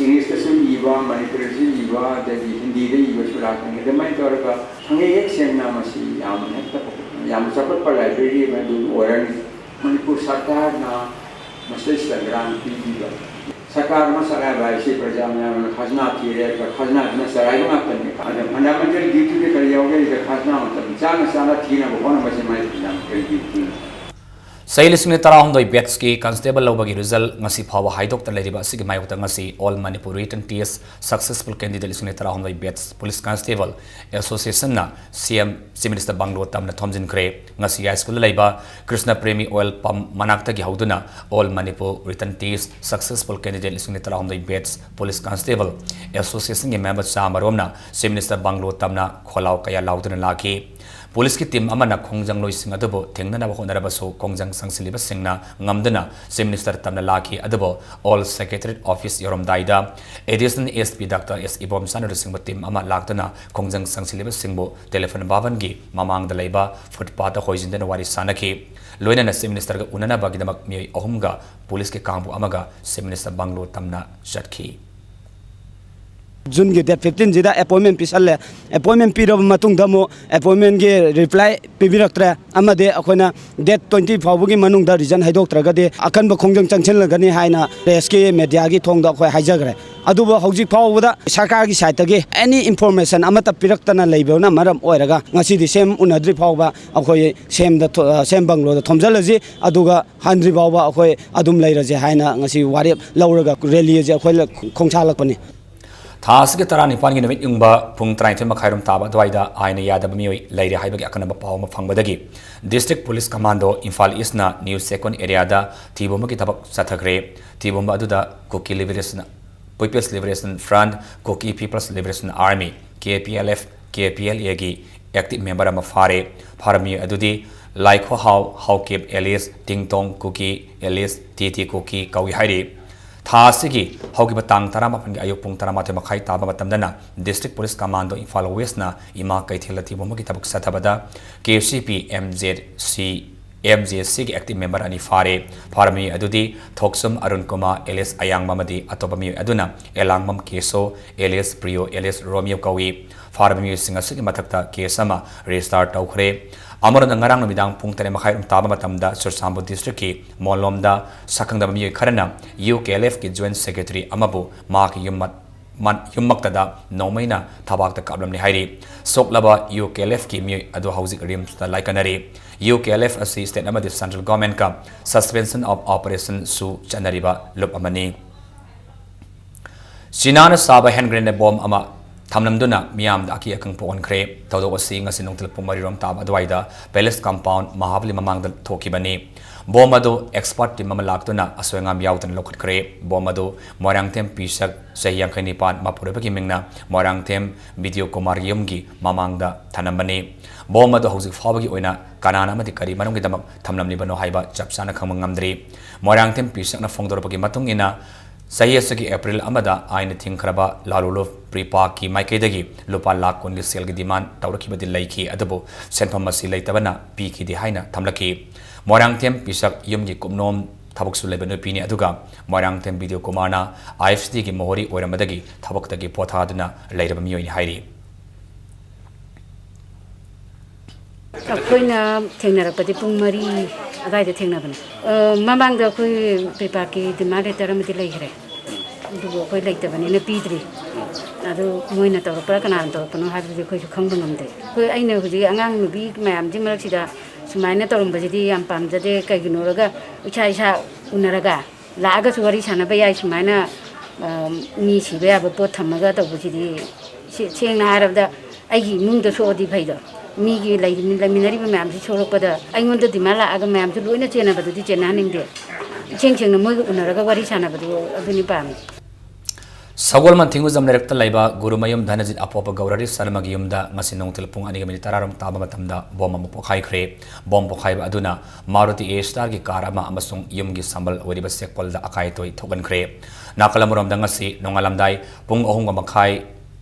ꯏꯪꯂꯤꯁꯇꯁꯨ ꯏꯕ, ꯃꯅꯤꯄꯨꯔꯤꯗꯁꯨ ꯏꯕ, ꯑꯗꯒꯤ ꯍꯤꯟꯗꯤꯗ ꯏꯕꯁꯨ ꯂꯥꯛꯀꯅꯤ꯫ ꯑꯗꯨꯃꯥꯏꯅ ꯇꯧꯔꯒ ꯈꯪꯍꯦꯛ ꯍꯦꯛ ꯁꯦꯡꯅ ꯃꯁꯤ ꯌꯥꯝꯅ ꯍꯦꯛꯇ ꯌꯥꯝꯅ ꯆꯥꯎꯈꯠꯄ ꯂꯥꯏꯕ꯭ꯔꯦꯔꯤ ꯑꯃ ꯑꯗꯨꯝ ꯑꯣꯏꯔꯅꯤ꯫ ꯃꯅꯤꯄꯨꯔ ꯁꯔꯀꯥꯔꯅ ꯃꯁꯤꯗꯩꯁꯤꯗ ꯒ꯭ꯔꯥꯟ ꯄꯤꯕꯤꯕ꯫ ꯁꯔꯀꯥꯔ ꯑꯃ ꯆꯂꯥꯏꯕ ꯍꯥꯏꯁꯤ ꯄ꯭ꯔꯖꯥ ꯃꯌꯥꯝꯅ ꯈꯖꯅꯥ ꯊꯤꯔꯦ, ꯈꯖꯅꯥꯗꯨꯅ ꯆꯂꯥꯏꯕ ꯉꯥꯛꯇꯅꯤ꯫ ꯑꯗ ꯐꯟꯗꯥꯃꯦꯟꯇꯦꯜ ꯗ꯭ꯌꯨꯇꯤꯗ ꯀꯔꯤ ꯌꯥꯎꯒꯦ ꯍꯥꯏꯗ ꯈꯖꯅꯥ ꯃꯇꯝ ꯆꯥꯅ ꯆꯥꯅ ꯊꯤꯅꯕ ꯍꯣꯠꯅꯕꯁꯤ ꯃꯥꯏ ꯐꯟꯗꯥꯃꯦꯟꯇꯦꯜ ꯗ꯭ꯌꯨꯇꯤꯅꯤ꯫ ꯆꯍꯤ ꯂꯤꯁꯤꯡ ꯑꯅꯤ ꯇꯔꯥꯍꯨꯝꯗꯣꯏ batchꯀꯤ constable ꯂꯧꯕꯒꯤ result ꯉꯁꯤ ꯐꯥꯎꯕ ꯍꯥꯏꯗꯣꯛꯇ ꯂꯩꯔꯤꯕ ꯑꯁꯤꯒꯤ ꯃꯥꯌꯣꯛꯇ ꯉꯁꯤ All Manipur Written Test Successful Candidate ꯂꯤꯁꯤꯡ ꯑꯅꯤ ꯇꯔꯥꯍꯨꯝꯗꯣꯏ batch Police Constable Associationꯅ C M Chief Minister bungalow ꯇꯝꯅ ꯊꯣꯝꯖꯤꯟꯈ꯭ꯔꯦ꯫ ꯉꯁꯤ ꯌꯥꯏꯁ꯭ꯀꯨꯜꯗ ꯂꯩꯕ Krishna Premi oil pump ꯃꯅꯥꯛꯇꯒꯤ ꯍꯧꯗꯨꯅ All Manipur Written Test Successful Candidate ꯂꯤꯁꯤꯡ ꯑꯅꯤ ꯇꯔꯥꯍꯨꯝꯗꯣꯏ batch Police Constable Associationꯒꯤ member ꯆꯥꯃꯔꯣꯝꯅ Chief Minister bungalow ꯇꯝꯅ ꯈꯣꯜꯂꯥꯎ ꯀꯌꯥ ꯂꯥꯎꯗꯨꯅ ꯂꯥꯛꯈꯤ꯫ Policeꯀꯤ team ꯑꯃꯅ ꯈꯣꯡꯖꯪꯂꯣꯏꯁꯤꯡ ꯑꯗꯨꯕꯨ ꯊꯦꯡꯅꯅꯕ ꯍꯣꯠꯅꯔꯕꯁꯨ ꯈꯣꯡꯖꯪ ꯆꯪꯁꯤꯜꯂꯤꯕꯁꯤꯡꯅ ꯉꯝꯗꯨꯅ Chief Minister ꯇꯝꯅ ꯂꯥꯛꯈꯤ꯫ ꯑꯗꯨꯕꯨ All Secretariat Office ꯌꯧꯔꯝꯗꯥꯏꯗ Additional S P Doctor S ꯏꯕꯣꯝꯆꯥꯅ ꯂꯨꯆꯤꯡꯕ team ꯑꯃ ꯂꯥꯛꯇꯨꯅ ꯈꯣꯡꯖꯪ ꯆꯪꯁꯤꯜꯂꯤꯕꯁꯤꯡꯕꯨ Telephone Bhavanꯒꯤ ꯃꯃꯥꯡꯗ ꯂꯩꯕ footpathꯇ ꯍꯣꯏꯖꯤꯟꯗꯨꯅ ꯋꯥꯔꯤ ꯁꯥꯅꯈꯤ꯫ ꯂꯣꯏꯅꯅ Chief Ministerꯒ ꯎꯅꯅꯕꯒꯤꯗꯃꯛ ꯃꯤꯑꯣꯏ ꯑꯍꯨꯝꯒ policeꯀꯤ ꯀꯥꯡꯕꯨ ꯑꯃꯒ Chief Minister ꯕꯪꯒ꯭ꯂꯣ ꯇꯝꯅ ꯆꯠꯈꯤ꯫ Juneꯒꯤ date fifteenꯁꯤꯗ appointment ꯄꯤꯁꯜꯂꯦ꯫ Appointment ꯄꯤꯔꯕ ꯃꯇꯨꯡꯗ ꯑꯃꯨꯛ appointmentꯒꯤ reply ꯄꯤꯕꯤꯔꯛꯇ꯭ꯔꯦ, ꯑꯃꯗꯤ ꯑꯩꯈꯣꯏꯅ date twenty ꯐꯥꯎꯕꯒꯤ ꯃꯅꯨꯡꯗ reason ꯍꯥꯏꯗꯣꯛꯇ꯭ꯔꯒꯗꯤ ꯑꯀꯟꯕ ꯈꯣꯡꯖꯪ ꯆꯪꯁꯤꯜꯂꯒꯅꯤ ꯍꯥꯏꯅ pressꯀꯤ mediaꯒꯤ ꯊꯣꯡꯗ ꯑꯩꯈꯣꯏ ꯍꯥꯏꯖꯈ꯭ꯔꯦ꯫ ꯑꯗꯨꯕꯨ ꯍꯧꯖꯤꯛ ꯐꯥꯎꯕꯗ ꯁꯔꯀꯥꯔꯒꯤ sideꯇꯒꯤ any information ꯑꯃꯠꯇ ꯄꯤꯔꯛꯇꯅ ꯂꯩꯕꯅ ꯃꯔꯝ ꯑꯣꯏꯔꯒ ꯉꯁꯤꯗꯤ ꯁꯦꯝ ꯎꯅꯗ꯭ꯔꯤ ꯐꯥꯎꯕ ꯑꯩꯈꯣꯏ ꯁꯦꯝꯗ ꯊꯣ-, ꯁꯦꯝ ꯕꯪꯒ꯭ꯂꯣꯗ ꯊꯣꯝꯖꯤꯜꯂꯁꯤ, ꯑꯗꯨꯒ ꯍꯟꯗ꯭ꯔꯤ ꯐꯥꯎꯕ ꯑꯩꯈꯣꯏ ꯑꯗꯨꯝ ꯂꯩꯔꯁꯦ ꯍꯥꯏꯅ ꯉꯁꯤ ꯋꯥꯔꯦꯞ ꯂꯧꯔꯒ rally ꯑꯁꯤ ꯑꯩꯈꯣꯏ ꯈꯣꯡꯁꯥꯜꯂꯛꯄꯅꯤ꯫ ꯊꯥ ꯑꯁꯤꯒꯤ ꯇꯔꯥꯅꯤꯄꯥꯟꯒꯤ ꯅꯨꯃꯤꯠ ꯌꯨꯡꯕ ꯄꯨꯡ ꯇꯔꯥꯅꯤꯊꯣꯏ ꯃꯈꯥꯏꯔꯣꯝ ꯇꯥꯕ ꯑꯗꯨꯋꯥꯏꯗ ꯑꯥꯏꯟꯅ ꯌꯥꯗꯕ ꯃꯤꯑꯣꯏ ꯂꯩꯔꯦ ꯍꯥꯏꯕꯒꯤ ꯑꯀꯟꯕ ꯄꯥꯎ ꯑꯃ ꯐꯪꯕꯗꯒꯤ District Police Commando Imphal Eastꯅ New Chekon areaꯗ ꯊꯤꯕ ꯑꯃꯒꯤ ꯊꯕꯛ ꯆꯠꯊꯈ꯭ꯔꯦ꯫ ꯊꯤꯕ ꯑꯗꯨꯗ Kuki Liberation, People's Liberation Front, Kuki People's Liberation Army, K P L F, K P L Aꯒꯤ active member ꯑꯃ ꯐꯥꯔꯦ꯫ ꯐꯥꯔꯕ ꯃꯤꯑꯣꯏ ꯑꯗꯨꯗꯤ ꯂꯥꯏꯈꯣꯍꯥꯎ ꯍꯥꯎꯀꯤꯞ alias ꯇꯤꯡꯇꯣꯡ ꯀꯨꯀꯤ alias ꯇꯤ ꯇꯤ ꯀꯨꯀꯤ ꯀꯧꯏ ꯍꯥꯏꯔꯤ꯫ ꯊꯥ ꯑꯁꯤꯒꯤ ꯍꯧꯈꯤꯕ ꯇꯥꯡ ꯇꯔꯥꯃꯥꯄꯟꯒꯤ ꯑꯌꯨꯛ ꯄꯨꯡ ꯇꯔꯥꯃꯥꯊꯣꯏ ꯃꯈꯥꯏ ꯇꯥꯕ ꯃꯇꯝꯗꯅ District Police Commando ꯏꯝꯐꯥꯜ Westꯅ ꯏꯃꯥ ꯀꯩꯊꯦꯜꯗ ꯊꯤꯕ ꯑꯃꯒꯤ ꯊꯕꯛ ꯆꯠꯊꯕꯗ K C P M J C, M J Cꯒꯤ active member ꯑꯅꯤ ꯐꯥꯔꯦ꯫ ꯐꯥꯔꯕ ꯃꯤꯑꯣꯏ ꯑꯗꯨꯗꯤ ꯊꯣꯛꯆꯨꯝ ꯑꯔꯨꯟ ꯀꯨꯃꯥꯔ alias ꯑꯌꯥꯡꯕ ꯑꯃꯗꯤ ꯑꯇꯣꯞꯄ ꯃꯤꯑꯣꯏ ꯑꯗꯨꯅ ꯑꯦꯂꯥꯡꯕꯝ ꯀꯦꯁꯣ alias ꯄ꯭ꯔꯤꯌꯣ alias ꯔꯣꯃꯤꯌꯣ ꯀꯧꯏ꯫ ꯐꯥꯔꯕ ꯃꯤꯑꯣꯏꯁꯤꯡ ꯑꯁꯤꯒꯤ ꯃꯊꯛꯇ case ꯑꯃ register ꯇꯧꯈ꯭ꯔꯦ꯫ ꯑꯃꯔꯣꯝꯗ ꯉꯔꯥꯡ ꯅꯨꯃꯤꯗꯥꯡ ꯄꯨꯡ ꯇꯔꯦꯠ ꯃꯈꯥꯏ ꯔꯣꯝ ꯇꯥꯕ ꯃꯇꯝꯗ ꯆꯨꯔꯆꯥꯟꯄꯨꯔ districtꯀꯤ ꯃꯣꯟꯂꯣꯝꯗ ꯁꯛꯈꯪꯗꯕ ꯃꯤꯑꯣꯏ ꯈꯔꯅ U K L F ꯀꯤ joint secretary ꯑꯃꯕꯨ ꯃꯍꯥꯛꯀꯤ ꯌꯨꯝ ꯃ-, ꯃꯟ-, ꯌꯨꯝꯃꯛꯇꯗ ꯅꯣꯡꯃꯩꯅ ꯊꯕꯥꯛꯇ ꯀꯥꯞꯂꯝꯂꯦ ꯍꯥꯏꯔꯤ꯫ ꯁꯣꯛꯂꯕ U K L F ꯀꯤ ꯃꯤꯑꯣꯏ ꯑꯗꯨ ꯍꯧꯖꯤꯛ RIMSꯇ ꯂꯥꯏꯀꯠꯅꯔꯤ꯫ U K L F ꯑꯁꯤ state ꯑꯃꯗꯤ central governmentꯀ suspension of operationꯁꯨ ꯆꯠꯅꯔꯤꯕ ꯂꯨꯞ ꯑꯃꯅꯤ꯫ ꯆꯤꯅꯥꯅ ꯁꯥꯕ hand grenade bomb ꯑꯃ ꯊꯝꯂꯝꯗꯨꯅ ꯃꯤꯌꯥꯝꯗ ꯑꯀꯤ ꯑꯈꯪ ꯄꯣꯛꯍꯟꯈ꯭ꯔꯦ꯫ ꯊꯧꯗꯣꯛ ꯑꯁꯤ ꯉꯁꯤ ꯅꯨꯡꯊꯤꯜ ꯄꯨꯡ ꯃꯔꯤꯔꯣꯝ ꯇꯥꯕ ꯑꯗꯨꯋꯥꯏꯗ Palace Compound ꯃꯍꯥꯕꯂꯤ ꯃꯃꯥꯡꯗ ꯊꯣꯛꯈꯤꯕꯅꯤ꯫ Bomb ꯑꯗꯨ expert team ꯑꯃ ꯂꯥꯛꯇꯨꯅ ꯑꯁꯣꯏ ꯑꯉꯥꯝ ꯌꯥꯎꯗꯅ ꯂꯧꯈꯠꯈ꯭ꯔꯦ꯫ Bomb ꯑꯗꯨ ꯃꯣꯏꯔꯥꯡꯊꯦꯝ ꯄꯤꯁꯛ ꯆꯍꯤ ꯌꯥꯡꯈꯩ ꯅꯤꯄꯥꯟ ꯃꯄꯨꯔꯣꯏꯕꯒꯤ ꯃꯤꯡꯅ ꯃꯣꯏꯔꯥꯡꯊꯦꯝ ꯕꯤꯗ꯭ꯌꯨ ꯀꯨꯃꯥꯔꯒꯤ ꯌꯨꯝꯒꯤ ꯃꯃꯥꯡꯗ ꯊꯅꯝꯕꯅꯤ꯫ Bomb ꯑꯗꯨ ꯍꯧꯖꯤꯛ ꯐꯥꯎꯕꯒꯤ ꯑꯣꯏꯅ ꯀꯅꯥꯅ ꯑꯃꯗꯤ ꯀꯔꯤ ꯃꯔꯝꯒꯤꯗꯃꯛ ꯊꯝꯂꯝꯂꯤꯕꯅꯣ ꯍꯥꯏꯕ ꯆꯞ ꯆꯥꯅ ꯈꯪꯕ ꯉꯝꯗ꯭ꯔꯤ꯫ ꯃꯣꯏꯔꯥꯡꯊꯦꯝ ꯄꯤꯁꯛꯅ ꯐꯣꯡꯗꯣꯔꯛꯄꯒꯤ ꯃꯇꯨꯡ ꯏꯟꯅ, ꯆꯍꯤ ꯑꯁꯤꯒꯤ April ꯑꯃꯗ ꯑꯥꯏꯟꯅ ꯊꯤꯡꯈ꯭ꯔꯕ ꯂꯥꯂꯨ ꯂꯨꯞ ꯄ꯭ꯔꯤꯄꯥꯛꯀꯤ ꯃꯥꯏꯀꯩꯗꯒꯤ ꯂꯨꯄꯥ ꯂꯥꯈ ꯀꯨꯟꯒꯤ ꯁꯦꯜꯒꯤ demand ꯇꯧꯔꯛꯈꯤꯕꯗꯤ ꯂꯩꯈꯤ, ꯑꯗꯨꯕꯨ ꯁꯦꯟꯐꯝ ꯑꯁꯤ ꯂꯩꯇꯕꯅ ꯄꯤꯈꯤꯗꯦ ꯍꯥꯏꯅ ꯊꯝꯂꯛꯈꯤ꯫ ꯃꯣꯏꯔꯥꯡꯊꯦꯝ ꯄꯤꯁꯛ ꯌꯨꯝꯒꯤ ꯀꯨꯞꯅꯣꯝ ꯊꯕꯛꯁꯨ ꯂꯩꯕ ꯅꯨꯄꯤꯅꯤ꯫ ꯑꯗꯨꯒ ꯃꯣꯏꯔꯥꯡꯊꯦꯝ ꯕꯤꯗꯤꯑꯣ ꯀꯨꯃꯥꯔꯅ ꯑꯥꯏ ꯑꯦꯐ ꯁꯤꯒꯤ ꯃꯣꯍꯣꯔꯤ ꯑꯣꯏꯔꯝꯕꯗꯒꯤ ꯊꯕꯛꯇꯒꯤ ꯄꯣꯊꯥꯗꯨꯅ ꯂꯩꯔꯕ ꯃꯤꯑꯣꯏꯅꯤ ꯍꯥꯏꯔꯤ꯫ ꯑꯩꯈꯣꯏꯅ ꯊꯦꯡꯅꯔꯛꯄꯗꯤ ꯄꯨꯡ ꯃꯔꯤ ꯑꯗꯨꯋꯥꯏꯗ ꯊꯦꯡꯅꯕꯅꯦ꯫ ꯑ, ꯃꯃꯥꯡꯗ ꯑꯩꯈꯣꯏ ꯄ꯭ꯔꯤꯄꯥꯛꯀꯤ ꯗꯤꯃꯥꯟ ꯂꯦꯇꯔ ꯑꯃꯗꯤ ꯂꯩꯈ꯭ꯔꯦ, ꯑꯗꯨꯕꯨ ꯑꯩꯈꯣꯏ ꯂꯩꯇꯕꯅꯤꯅ ꯄꯤꯗ꯭ꯔꯤ꯫ ꯑꯗꯨ ꯃꯣꯏꯅ ꯇꯧꯔꯛꯄ꯭ꯔꯥ ꯀꯅꯥꯅ ꯇꯧꯔꯛꯄꯅꯣ ꯍꯥꯏꯕꯗꯨꯗꯤ ꯑꯩꯈꯣꯏꯁꯨ ꯈꯪꯕ ꯉꯝꯗꯦ꯫ ꯑꯩꯈꯣꯏ, ꯑꯩꯅ ꯍꯧꯖꯤꯛ ꯑꯉꯥꯡ ꯅꯨꯄꯤ ꯃꯌꯥꯝꯁꯤ ꯃꯔꯛꯁꯤꯗ ꯁꯨꯃꯥꯏꯅ ꯇꯧꯔꯝꯕꯁꯤꯗꯤ ꯌꯥꯝ ꯄꯥꯝꯖꯗꯦ꯫ ꯀꯩꯒꯤꯅꯣꯔꯒ ꯏꯁꯥ ꯏꯁꯥ ꯎꯅꯔꯒ ꯂꯥꯛꯑꯒꯁꯨ ꯋꯥꯔꯤ ꯁꯥꯟꯅꯕ ꯌꯥꯏ꯫ ꯁꯨꯃꯥꯏꯅ, ꯑ, ꯃꯤ ꯁꯤꯕ ꯌꯥꯕ ꯄꯣꯠ ꯊꯝꯃꯒ ꯇꯧꯕꯁꯤꯗꯤ, ꯁꯤ-, ꯁꯦꯡꯅ ꯍꯥꯏꯔꯕꯗ ꯑꯩꯒꯤ ꯏꯃꯨꯡꯗ ꯁꯣꯛꯑꯗꯤ ꯐꯩꯗꯣ, ꯃꯤꯒꯤ ꯂꯩꯔꯤ-, ꯂꯩꯃꯤꯟꯅꯔꯤꯕ ꯃꯌꯥꯝꯁꯤ ꯁꯣꯛꯂꯛꯄꯗ ꯑꯩꯉꯣꯟꯗ ꯗꯤꯃꯥꯟ ꯂꯥꯛꯑꯒ ꯃꯌꯥꯝꯁꯨ ꯂꯣꯏꯅ ꯆꯦꯟꯅꯕꯗꯨꯗꯤ ꯆꯦꯟꯅꯍꯟꯅꯤꯡꯗꯦ꯫ ꯏꯁꯦꯡ ꯁꯦꯡꯅ ꯃꯣꯏꯒ ꯎꯅꯔꯒ ꯋꯥꯔꯤ ꯁꯥꯟꯅꯕꯗꯨ ꯑꯗꯨꯅꯤ ꯄꯥꯝꯃꯤ꯫ ꯁꯒꯣꯜꯕꯟ ꯊꯤꯡꯒꯨꯖꯝ ꯂꯩꯔꯛꯇ ꯂꯩꯕ ꯒꯨꯔꯨꯃꯌꯨꯝ ꯙꯅꯖꯤꯠ ꯑꯄꯣꯛꯄ ꯒꯧꯔꯥꯔꯤ ꯁꯔꯃꯒꯤ ꯌꯨꯝꯗ ꯉꯁꯤ ꯅꯨꯡꯊꯤꯜ ꯄꯨꯡ ꯑꯅꯤꯒ ꯃꯤꯅꯤꯠ ꯇꯔꯥꯔꯣꯝ ꯇꯥꯕ ꯃꯇꯝꯗ ꯕꯣꯝ ꯑꯃ ꯄꯣꯈꯥꯏꯈ꯭ꯔꯦ꯫ ꯕꯣꯝ ꯄꯣꯈꯥꯏꯕ ꯑꯗꯨꯅ ꯃꯥꯔꯨꯇꯤ ꯑꯦ ꯁ꯭ꯇꯥꯔꯒꯤ ꯀꯥꯔ ꯑꯃ ꯑꯃꯁꯨꯡ ꯌꯨꯝꯒꯤ ꯁꯝꯕꯜ ꯑꯣꯏꯔꯤꯕ ꯆꯦꯛꯄꯜꯗ ꯑꯀꯥꯏ ꯑꯇꯣꯏ ꯊꯣꯛꯍꯟꯈ꯭ꯔꯦ꯫ ꯅꯥꯀꯜ ꯑꯃꯔꯣꯝꯗ ꯉꯁꯤ ꯅꯣꯡꯉꯥꯜꯂꯝꯗꯥꯏ ꯄꯨꯡ ꯑꯍꯨꯝꯒ ꯃꯈꯥꯏ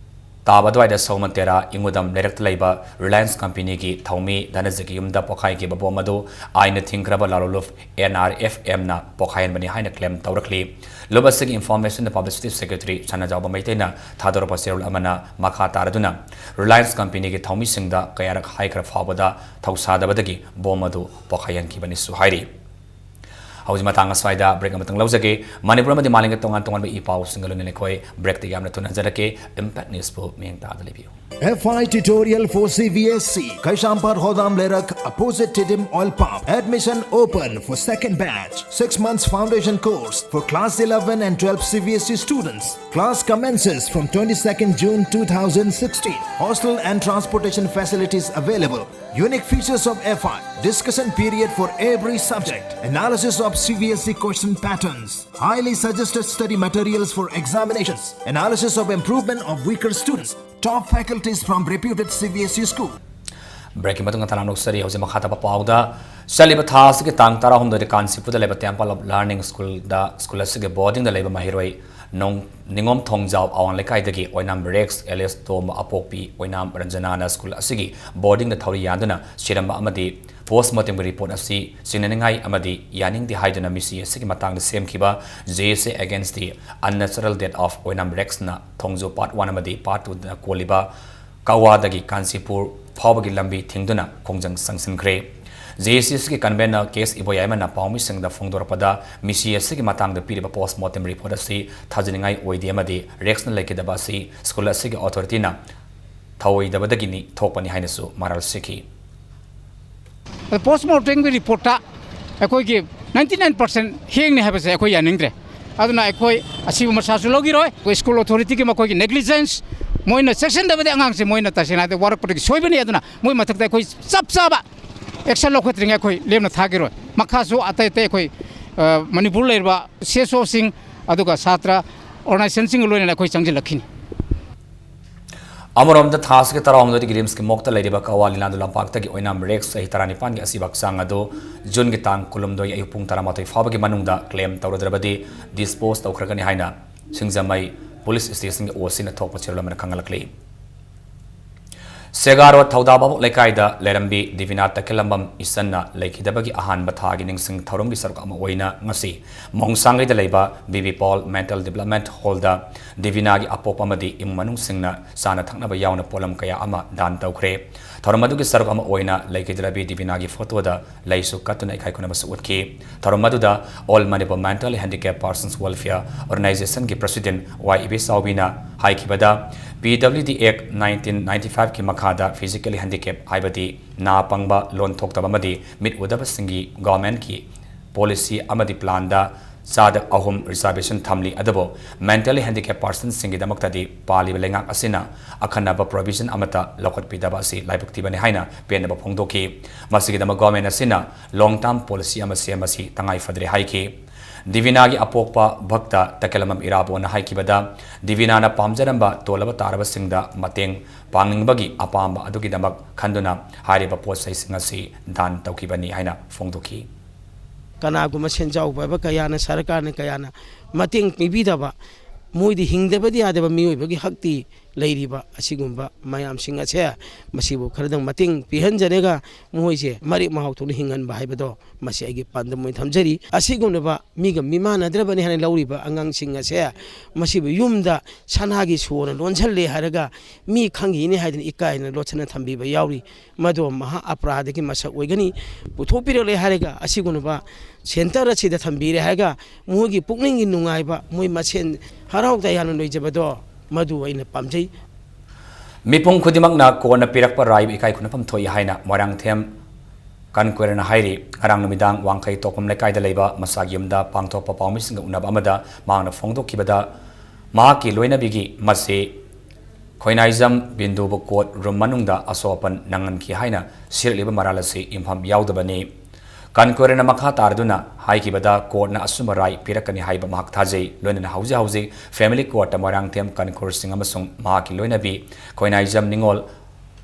ꯇꯥꯕ ꯑꯗꯨꯋꯥꯏꯗ ꯁꯧꯃꯟꯇꯦꯔꯥ ꯏꯪꯒꯨꯗꯝ ꯂꯩꯔꯛꯇ ꯂꯩꯕ ꯔꯤꯂꯥꯌꯟꯁ ꯀꯝꯄꯦꯅꯤꯒꯤ ꯊꯧꯃꯤ ꯙꯅꯖꯤꯠꯀꯤ ꯌꯨꯝꯗ ꯄꯣꯈꯥꯏꯈꯤꯕ ꯕꯣꯝ ꯑꯗꯨ ꯑꯥꯏꯟꯅ ꯊꯤꯡꯈ꯭ꯔꯕ ꯂꯥꯂꯣꯂꯨꯞ, ꯑꯦꯟ ꯑꯥꯔ ꯑꯦꯐ ꯑꯦꯝꯅ ꯄꯣꯈꯥꯏꯍꯟꯕꯅꯤ ꯍꯥꯏꯅ ꯀ꯭ꯂꯦꯝ ꯇꯧꯔꯛꯂꯤ꯫ ꯂꯨꯞ ꯑꯁꯤꯒꯤ ꯏꯟꯐꯣꯔꯃꯦꯁꯟ ꯄꯕ꯭ꯂꯤꯁꯤꯇꯤ ꯁꯦꯀ꯭ꯔꯦꯇꯔꯤ ꯁꯅꯥꯖꯥꯎꯕ ꯃꯩꯇꯩꯅ ꯊꯥꯗꯣꯔꯛꯄ ꯆꯦꯔꯣꯜ ꯑꯃꯅ ꯃꯈꯥ ꯇꯥꯔꯗꯨꯅ ꯔꯤꯂꯥꯌꯟꯁ ꯀꯝꯄꯦꯅꯤꯒꯤ ꯊꯧꯃꯤꯁꯤꯡꯗ ꯀꯌꯥꯔꯛ ꯍꯥꯏꯈ꯭ꯔ ꯐꯥꯎꯕꯗ ꯊꯧꯁꯥꯗꯕꯗꯒꯤ ꯕꯣꯝ ꯑꯗꯨ ꯄꯣꯈꯥꯏꯍꯟꯈꯤꯕꯅꯤꯁꯨ ꯍꯥꯏꯔꯤ꯫ ꯍꯧꯖꯤꯛ ꯃꯇꯥꯡ ꯑꯁ꯭ꯋꯥꯏꯗ ꯕ꯭ꯔꯦꯛ ꯑꯃꯇꯪ ꯂꯧꯖꯒꯦ꯫ ꯃꯅꯤꯄꯨꯔ ꯑꯃꯗꯤ ꯃꯥꯂꯦꯝꯒꯤ ꯇꯣꯉꯥꯟ ꯇꯣꯉꯥꯟꯕ ꯏ ꯄꯥꯎꯁꯤꯡꯒ ꯂꯣꯏꯅꯅ ꯑꯩꯈꯣꯏ ꯕ꯭ꯔꯦꯛꯇꯒꯤ ꯌꯥꯝꯅ ꯊꯨꯅ ꯍꯟꯖꯔꯛꯀꯦ꯫ ꯏꯝꯄꯦꯛ ꯅ꯭ꯌꯨꯁꯄꯨ ꯃꯤꯠꯌꯦꯡ ꯇꯥꯗꯨꯅ ꯂꯩꯕꯤꯌꯨ꯫ F I tutorial for C B S E, Kaichampar Hodam Lerak, opposite Tiddim Oil Pump. Admission open for second batch. Six months foundation course for class eleven and twelve C B S E students. Class commences from twenty-second June two thousand sixteen. Hostel and transportation facilities available. Unique features of F I. Discussion period for every subject. Analysis of C B S E question patterns. Highly suggested study materials for examinations. Analysis of improvement of weaker students. Top faculties from reputed C B S E school. ꯕ꯭ꯔꯦꯛꯀꯤ ꯃꯇꯨꯡꯗ ꯇꯔꯥꯝꯅ ꯑꯣꯛꯆꯔꯤ꯫ ꯍꯧꯖꯤꯛ ꯃꯈꯥ ꯇꯥꯕ ꯄꯥꯎꯗ, ꯆꯠꯂꯤꯕ ꯊꯥ ꯑꯁꯤꯒꯤ ꯇꯥꯡ ꯇꯔꯥꯍꯨꯝꯗꯣꯏꯗ ꯀꯥꯟꯆꯤꯄꯨꯔꯗ ꯂꯩꯕ Temple of Learning ꯁ꯭ꯀꯨꯜꯗ, ꯁ꯭ꯀꯨꯜ ꯑꯁꯤꯒꯤ ꯕꯣꯔꯗꯤꯡꯗ ꯂꯩꯕ ꯃꯍꯩꯔꯣꯏ ꯅꯣꯡ-, ꯅꯤꯉꯣꯝ ꯊꯣꯡꯖꯥꯎ ꯑꯋꯥꯡ ꯂꯩꯀꯥꯏꯗꯒꯤ ꯑꯣꯏꯅꯥꯝ ꯔꯦꯛꯁ, ꯑꯦꯂꯤꯁ ꯇꯣꯝꯕ ꯑꯄꯣꯛꯄꯤ, ꯑꯣꯏꯅꯥꯝ ꯔꯟꯖꯅꯥꯅ ꯁ꯭ꯀꯨꯜ ꯑꯁꯤꯒꯤ ꯕꯣꯔꯗꯤꯡꯗ ꯊꯧꯔꯤ ꯌꯥꯟꯗꯨꯅ ꯁꯤꯔꯝꯕ ꯑꯃꯗꯤ Post mortemꯒꯤ report ꯑꯁꯤ ꯆꯤꯡꯅꯅꯤꯡꯉꯥꯏ ꯑꯃꯗꯤ ꯌꯥꯅꯤꯡꯗꯦ ꯍꯥꯏꯗꯨꯅ ꯃꯤꯁꯤ ꯑꯁꯤꯒꯤ ꯃꯇꯥꯡꯗ ꯁꯦꯝꯈꯤꯕ J A C Against the Unnatural Death of Oinam ꯔꯦꯛꯁꯅ Thongju part one ꯑꯃꯗꯤ part twoꯗ ꯀꯣꯜꯂꯤꯕ ꯀꯋꯥꯗꯒꯤ ꯀꯥꯟꯆꯤꯄꯨꯔ ꯐꯥꯎꯕꯒꯤ ꯂꯝꯕꯤ ꯊꯤꯡꯗꯨꯅ ꯈꯣꯡꯖꯪ ꯆꯪꯁꯤꯟꯈ꯭ꯔꯦ꯫ J A C ꯑꯁꯤꯒꯤ convener K S ꯏꯕꯣꯌꯥꯏꯃꯅ ꯄꯥꯎꯃꯤꯁꯤꯡꯗ ꯐꯣꯡꯗꯣꯔꯛꯄꯗ, ꯃꯤꯁꯤ ꯑꯁꯤꯒꯤ ꯃꯇꯥꯡꯗ ꯄꯤꯔꯤꯕ post mortem report ꯑꯁꯤ ꯊꯥꯖꯅꯤꯡꯉꯥꯏ ꯑꯣꯏꯗꯦ ꯑꯃꯗꯤ ꯔꯦꯛꯁꯅ ꯂꯩꯈꯤꯗꯕ ꯑꯁꯤ ꯁ꯭ꯀꯨꯜ ꯑꯁꯤꯒꯤ authorityꯅ ꯊꯧꯑꯣꯏꯗꯕꯗꯒꯤꯅꯤ ꯊꯣꯛꯄꯅꯤ ꯍꯥꯏꯅꯁꯨ ꯃꯔꯥꯜ ꯁꯤꯈꯤ꯫ Post mortemꯒꯤ reportꯇ ꯑꯩꯈꯣꯏꯒꯤ ninety nine percent ꯍꯦꯡꯅꯤ ꯍꯥꯏꯕꯁꯦ ꯑꯩꯈꯣꯏ ꯌꯥꯅꯤꯡꯗ꯭ꯔꯦ꯫ ꯑꯗꯨꯅ ꯑꯩꯈꯣꯏ ꯑꯁꯤꯕꯨ ꯃꯁꯥꯁꯨ ꯂꯧꯈꯤꯔꯣꯏ꯫ ꯑꯩꯈꯣꯏ school authorityꯒꯤ ꯃꯈꯣꯏꯒꯤ negligence, ꯃꯣꯏꯅ ꯆꯦꯛꯁꯤꯟꯗꯕꯗꯤ ꯑꯉꯥꯡꯁꯦ ꯃꯣꯏꯅ ꯇꯁꯦꯡꯅ ꯍꯥꯏꯔꯗꯤ ꯋꯥꯔꯛꯄꯗꯒꯤ ꯁꯣꯏꯕꯅꯤ꯫ ꯑꯗꯨꯅ ꯃꯣꯏ ꯃꯊꯛꯇ ꯑꯩꯈꯣꯏ ꯆꯞ ꯆꯥꯕ action ꯂꯧꯈꯠꯇ꯭ꯔꯤꯉꯩ ꯑꯩꯈꯣꯏ ꯂꯦꯝꯅ ꯊꯥꯈꯤꯔꯣꯏ꯫ ꯃꯈꯥꯁꯨ ꯑꯇꯩ ꯑꯇꯩ ꯑꯩꯈꯣꯏ, ꯑ, ꯃꯅꯤꯄꯨꯔ ꯂꯩꯔꯤꯕ C S Oꯁꯤꯡ ꯑꯗꯨꯒ ꯁꯥꯇ꯭ꯔ organizationꯁꯤꯡꯒ ꯂꯣꯏꯅꯅ ꯑꯩꯈꯣꯏ ꯆꯪꯁꯤꯜꯂꯛꯈꯤꯅꯤ꯫ ꯑꯃꯔꯣꯝꯗ, ꯊꯥ ꯑꯁꯤꯒꯤ ꯇꯔꯥꯍꯨꯝꯗꯣꯏꯗꯒꯤ ꯔꯤꯝꯁꯀꯤ morgueꯗ ꯂꯩꯔꯤꯕ ꯀꯋꯥ ꯂꯤꯂꯥꯟꯗꯨ ꯂꯝꯄꯥꯛꯇꯒꯤ ꯑꯣꯏꯅꯥꯝ ꯔꯦꯛꯁ ꯆꯍꯤ ꯇꯔꯥꯅꯤꯄꯥꯟꯒꯤ ꯑꯁꯤꯕ ꯍꯛꯆꯥꯡ ꯑꯗꯨ ꯖꯨꯟꯒꯤ ꯇꯥꯡ ꯀꯨꯟꯍꯨꯝꯗꯣꯏ ꯑꯌꯨꯛ ꯄꯨꯡ ꯇꯔꯥꯃꯥꯊꯣꯏ ꯐꯥꯎꯕꯒꯤ ꯃꯅꯨꯡꯗ claim ꯇꯧꯔꯗ꯭ꯔꯕꯗꯤ dispose ꯇꯧꯈ꯭ꯔꯒꯅꯤ ꯍꯥꯏꯅ ꯁꯤꯡꯖꯃꯩ police stationꯒꯤ OCꯅ ꯊꯣꯛꯄ ꯆꯦꯔꯣꯜ ꯑꯃꯅ ꯈꯪꯍꯜꯂꯛꯂꯤ꯫ ꯁꯦꯒꯥꯔꯣ ꯊꯧꯗꯥ ꯚꯥꯕꯣꯛ ꯂꯩꯀꯥꯏꯗ ꯂꯩꯔꯝꯕꯤ ꯗꯤꯕꯤꯅꯥ ꯇꯈꯦꯜꯂꯝꯕꯝ ꯏꯆꯟꯅ ꯂꯩꯈꯤꯗꯕꯒꯤ ꯑꯍꯥꯟꯕ ꯊꯥꯒꯤ ꯅꯤꯡꯁꯤꯡ ꯊꯧꯔꯝꯒꯤ ꯁꯔꯨꯛ ꯑꯃ ꯑꯣꯏꯅ ꯉꯁꯤ ꯃꯣꯡꯁꯥꯡꯒꯩꯗ ꯂꯩꯕ B B Paul Mental Development Hallꯗ ꯗꯤꯕꯤꯅꯥꯒꯤ ꯑꯄꯣꯛꯄ ꯑꯃꯗꯤ ꯏꯃꯨꯡ ꯃꯅꯨꯡꯁꯤꯡꯅ ꯆꯥꯅ ꯊꯛꯅꯕ ꯌꯥꯎꯅ ꯄꯣꯠꯂꯝ ꯀꯌꯥ ꯑꯃ ꯗꯥꯟ ꯇꯧꯈ꯭ꯔꯦ꯫ ꯊꯧꯔꯝ ꯑꯗꯨꯒꯤ ꯁꯔꯨꯛ ꯑꯃ ꯑꯣꯏꯅ ꯂꯩꯈꯤꯗ꯭ꯔꯕꯤ ꯗꯤꯕꯤꯅꯥꯒꯤ photoꯗ ꯂꯩꯁꯨ ꯀꯠꯇꯨꯅ ꯏꯀꯥꯏ ꯈꯨꯝꯅꯕꯁꯨ ꯎꯠꯈꯤ꯫ ꯊꯧꯔꯝ ꯑꯗꯨꯗ All Manipur Mentally Handicapped Persons Welfare Organizationꯒꯤ president ꯋꯥꯏ ꯏꯕꯦꯆꯥꯎꯕꯤꯅ ꯍꯥꯏꯈꯤꯕꯗ, P W D Act nineteen ninety fiveꯀꯤ ꯃꯈꯥꯗ physically handicap ꯍꯥꯏꯕꯗꯤ ꯅꯥ ꯄꯪꯕ, ꯂꯣꯟ ꯊꯣꯛꯇꯕ ꯑꯃꯗꯤ ꯃꯤꯠ ꯎꯗꯕꯁꯤꯡꯒꯤ governmentꯀꯤ policy ꯑꯃꯗꯤ planꯗ ꯆꯥꯗ ꯑꯍꯨꯝ reservation ꯊꯝꯂꯤ꯫ ꯑꯗꯨꯕꯨ mentally handicapped personꯁꯤꯡꯒꯤꯗꯃꯛꯇꯗꯤ ꯄꯥꯜꯂꯤꯕ ꯂꯩꯉꯥꯛ ꯑꯁꯤꯅ ꯑꯈꯟꯅꯕ provision ꯑꯃꯠꯇ ꯂꯧꯈꯠꯄꯤꯗꯕ ꯑꯁꯤ ꯂꯥꯏꯕꯛ ꯊꯤꯕꯅꯤ ꯍꯥꯏꯅ ꯄꯦꯟꯗꯕ ꯐꯣꯡꯗꯣꯛꯈꯤ꯫ ꯃꯁꯤꯒꯤꯗꯃꯛ government ꯑꯁꯤꯅ long term policy ꯑꯃ ꯁꯦꯝꯕꯁꯤ ꯇꯉꯥꯏ ꯐꯗ꯭ꯔꯦ ꯍꯥꯏꯈꯤ꯫ ꯗꯤꯕꯤꯅꯥꯒꯤ ꯑꯄꯣꯛꯄ ꯚꯛꯇ ꯇꯈꯦꯜꯂꯝꯕꯝ ꯏꯔꯥꯕꯣꯠꯅ ꯍꯥꯏꯈꯤꯕꯗ, ꯗꯤꯕꯤꯅꯥꯅ ꯄꯥꯝꯖꯔꯝꯕ ꯇꯣꯜꯂꯕ ꯇꯥꯔꯕꯁꯤꯡꯗ ꯃꯇꯦꯡ ꯄꯥꯡꯅꯤꯡꯕꯒꯤ ꯑꯄꯥꯝꯕ ꯑꯗꯨꯒꯤꯗꯃꯛ ꯈꯟꯗꯨꯅ ꯍꯥꯏꯔꯤꯕ ꯄꯣꯠ ꯆꯩꯁꯤꯡ ꯑꯁꯤ ꯗꯥꯟ ꯇꯧꯈꯤꯕꯅꯤ ꯍꯥꯏꯅ ꯐꯣꯡꯗꯣꯛꯈꯤ꯫ ꯀꯅꯥꯒꯨꯝꯕ ꯁꯦꯟꯖꯥꯎ ꯄꯥꯏꯕ ꯀꯌꯥꯅ, ꯁꯔꯀꯥꯔꯅ ꯀꯌꯥꯅ ꯃꯇꯦꯡ ꯄꯤꯕꯤꯗꯕ, ꯃꯣꯏꯗꯤ ꯍꯤꯡꯗꯕꯗꯤ ꯌꯥꯗꯕ ꯃꯤꯑꯣꯏꯕꯒꯤ ꯍꯛꯇꯤ ꯂꯩꯔꯤꯕ ꯑꯁꯤꯒꯨꯝꯕ ꯃꯌꯥꯝꯁꯤꯡ ꯑꯁꯦ ꯃꯁꯤꯕꯨ ꯈꯔꯗꯪ ꯃꯇꯦꯡ ꯄꯤꯍꯟꯖꯔꯒ ꯃꯈꯣꯏꯁꯦ ꯃꯔꯦꯛ ꯃꯍꯥꯎ ꯊꯣꯛꯅ ꯍꯤꯡꯍꯟꯕ ꯍꯥꯏꯕꯗꯣ ꯃꯁꯤ ꯑꯩꯒꯤ ꯄꯥꯟꯗꯝ ꯑꯣꯏꯅ ꯊꯝꯖꯔꯤ꯫ ꯑꯁꯤꯒꯨꯝꯂꯕ ꯃꯤꯒ ꯃꯤꯃꯥꯟꯅꯗ꯭ꯔꯕꯅꯤ ꯍꯥꯏꯅ ꯂꯧꯔꯤꯕ ꯑꯉꯥꯡꯁꯤꯡ ꯑꯁꯦ ꯃꯁꯤꯕꯨ ꯌꯨꯝꯗ ꯁꯅꯥꯒꯤ ꯁꯣꯅ ꯂꯣꯟꯁꯜꯂꯦ ꯍꯥꯏꯔꯒ ꯃꯤ ꯈꯪꯈꯤꯅꯤ ꯍꯥꯏꯗꯅ ꯏꯀꯥꯏꯅ ꯂꯣꯠꯁꯤꯟꯅ ꯊꯝꯕꯤꯕ ꯌꯥꯎꯔꯤ꯫ ꯃꯗꯨ ꯃꯍꯥ ꯑꯄꯔꯥꯙꯒꯤ ꯃꯁꯛ ꯑꯣꯏꯒꯅꯤ꯫ ꯄꯨꯊꯣꯛꯄꯤꯔꯛꯂꯦ ꯍꯥꯏꯔꯒ ꯑꯁꯤꯒꯨꯝꯂꯕ ꯁꯦꯟꯇꯔ ꯑꯁꯤꯗ ꯊꯝꯕꯤꯔꯦ ꯍꯥꯏꯔꯒ ꯃꯈꯣꯏꯒꯤ ꯄꯨꯛꯅꯤꯡꯒꯤ ꯅꯨꯡꯉꯥꯏꯕ, ꯃꯣꯏ ꯃꯁꯦꯟ ꯍꯔꯥꯎ ꯇꯌꯥꯝꯅ ꯂꯣꯏꯖꯕꯗꯣ ꯃꯗꯨ ꯑꯩꯅ ꯄꯥꯝꯖꯩ꯫ ꯃꯤꯄꯨꯝ ꯈꯨꯗꯤꯡꯃꯛꯅ ꯀꯣꯟꯅ ꯄꯤꯔꯛꯄ ꯔꯥꯏꯕꯨ ꯏꯀꯥꯏ ꯈꯨꯝꯅꯐꯝ ꯊꯣꯛꯏ ꯍꯥꯏꯅ ꯃꯣꯏꯔꯥꯡꯊꯦꯝ ꯀꯟꯀ꯭ꯋꯦꯔꯅ ꯍꯥꯏꯔꯤ꯫ ꯉꯔꯥꯡ ꯅꯨꯃꯤꯗꯥꯡ ꯋꯥꯡꯈꯩ ꯇꯣꯛꯐꯝ ꯂꯩꯀꯥꯏꯗ ꯂꯩꯕ ꯃꯁꯥꯒꯤ ꯌꯨꯝꯗ ꯄꯥꯡꯊꯣꯛꯄ ꯄꯥꯎꯃꯤꯁꯤꯡꯒ ꯎꯅꯕ ꯑꯃꯗ ꯃꯍꯥꯛꯅ ꯐꯣꯡꯗꯣꯛꯈꯤꯕꯗ ꯃꯍꯥꯛꯀꯤ ꯂꯣꯏꯅꯕꯤꯒꯤ ꯃꯁꯤ ꯈꯣꯏꯅꯥꯏꯖꯝ ꯕꯤꯟꯗꯨꯕꯨ ꯀꯣꯔꯠ ꯔꯨꯝ ꯃꯅꯨꯡꯗ ꯑꯁꯣꯛ ꯑꯄꯟ ꯅꯪꯍꯟꯈꯤ ꯍꯥꯏꯅ ꯁꯤꯔꯛꯂꯤꯕ ꯃꯔꯥꯜ ꯑꯁꯤ ꯌꯨꯝꯐꯝ ꯌꯥꯎꯗꯕꯅꯤ꯫ ꯀꯟꯀ꯭ꯋꯦꯔꯅ ꯃꯈꯥ ꯇꯥꯔꯗꯨꯅ ꯍꯥꯏꯈꯤꯕꯗ ꯀꯣꯔꯠꯅ ꯑꯆꯨꯝꯕ ꯔꯥꯏ ꯄꯤꯔꯛꯀꯅꯤ ꯍꯥꯏꯕ ꯃꯍꯥꯛ ꯊꯥꯖꯩ꯫ ꯂꯣꯏꯅꯅ ꯍꯧꯖꯤꯛ ꯍꯧꯖꯤꯛ ꯐꯦꯃꯤꯂꯤ ꯀꯣꯔꯠꯇ ꯃꯣꯏꯔꯥꯡꯊꯦꯝ ꯀꯟꯀ꯭ꯋꯦꯔ ꯁꯤꯡ ꯑꯃꯁꯨꯡ ꯃꯍꯥꯛꯀꯤ ꯂꯣꯏꯅꯕꯤ ꯈꯣꯏꯅꯥꯏꯖꯝ ꯅꯤꯉꯣꯜ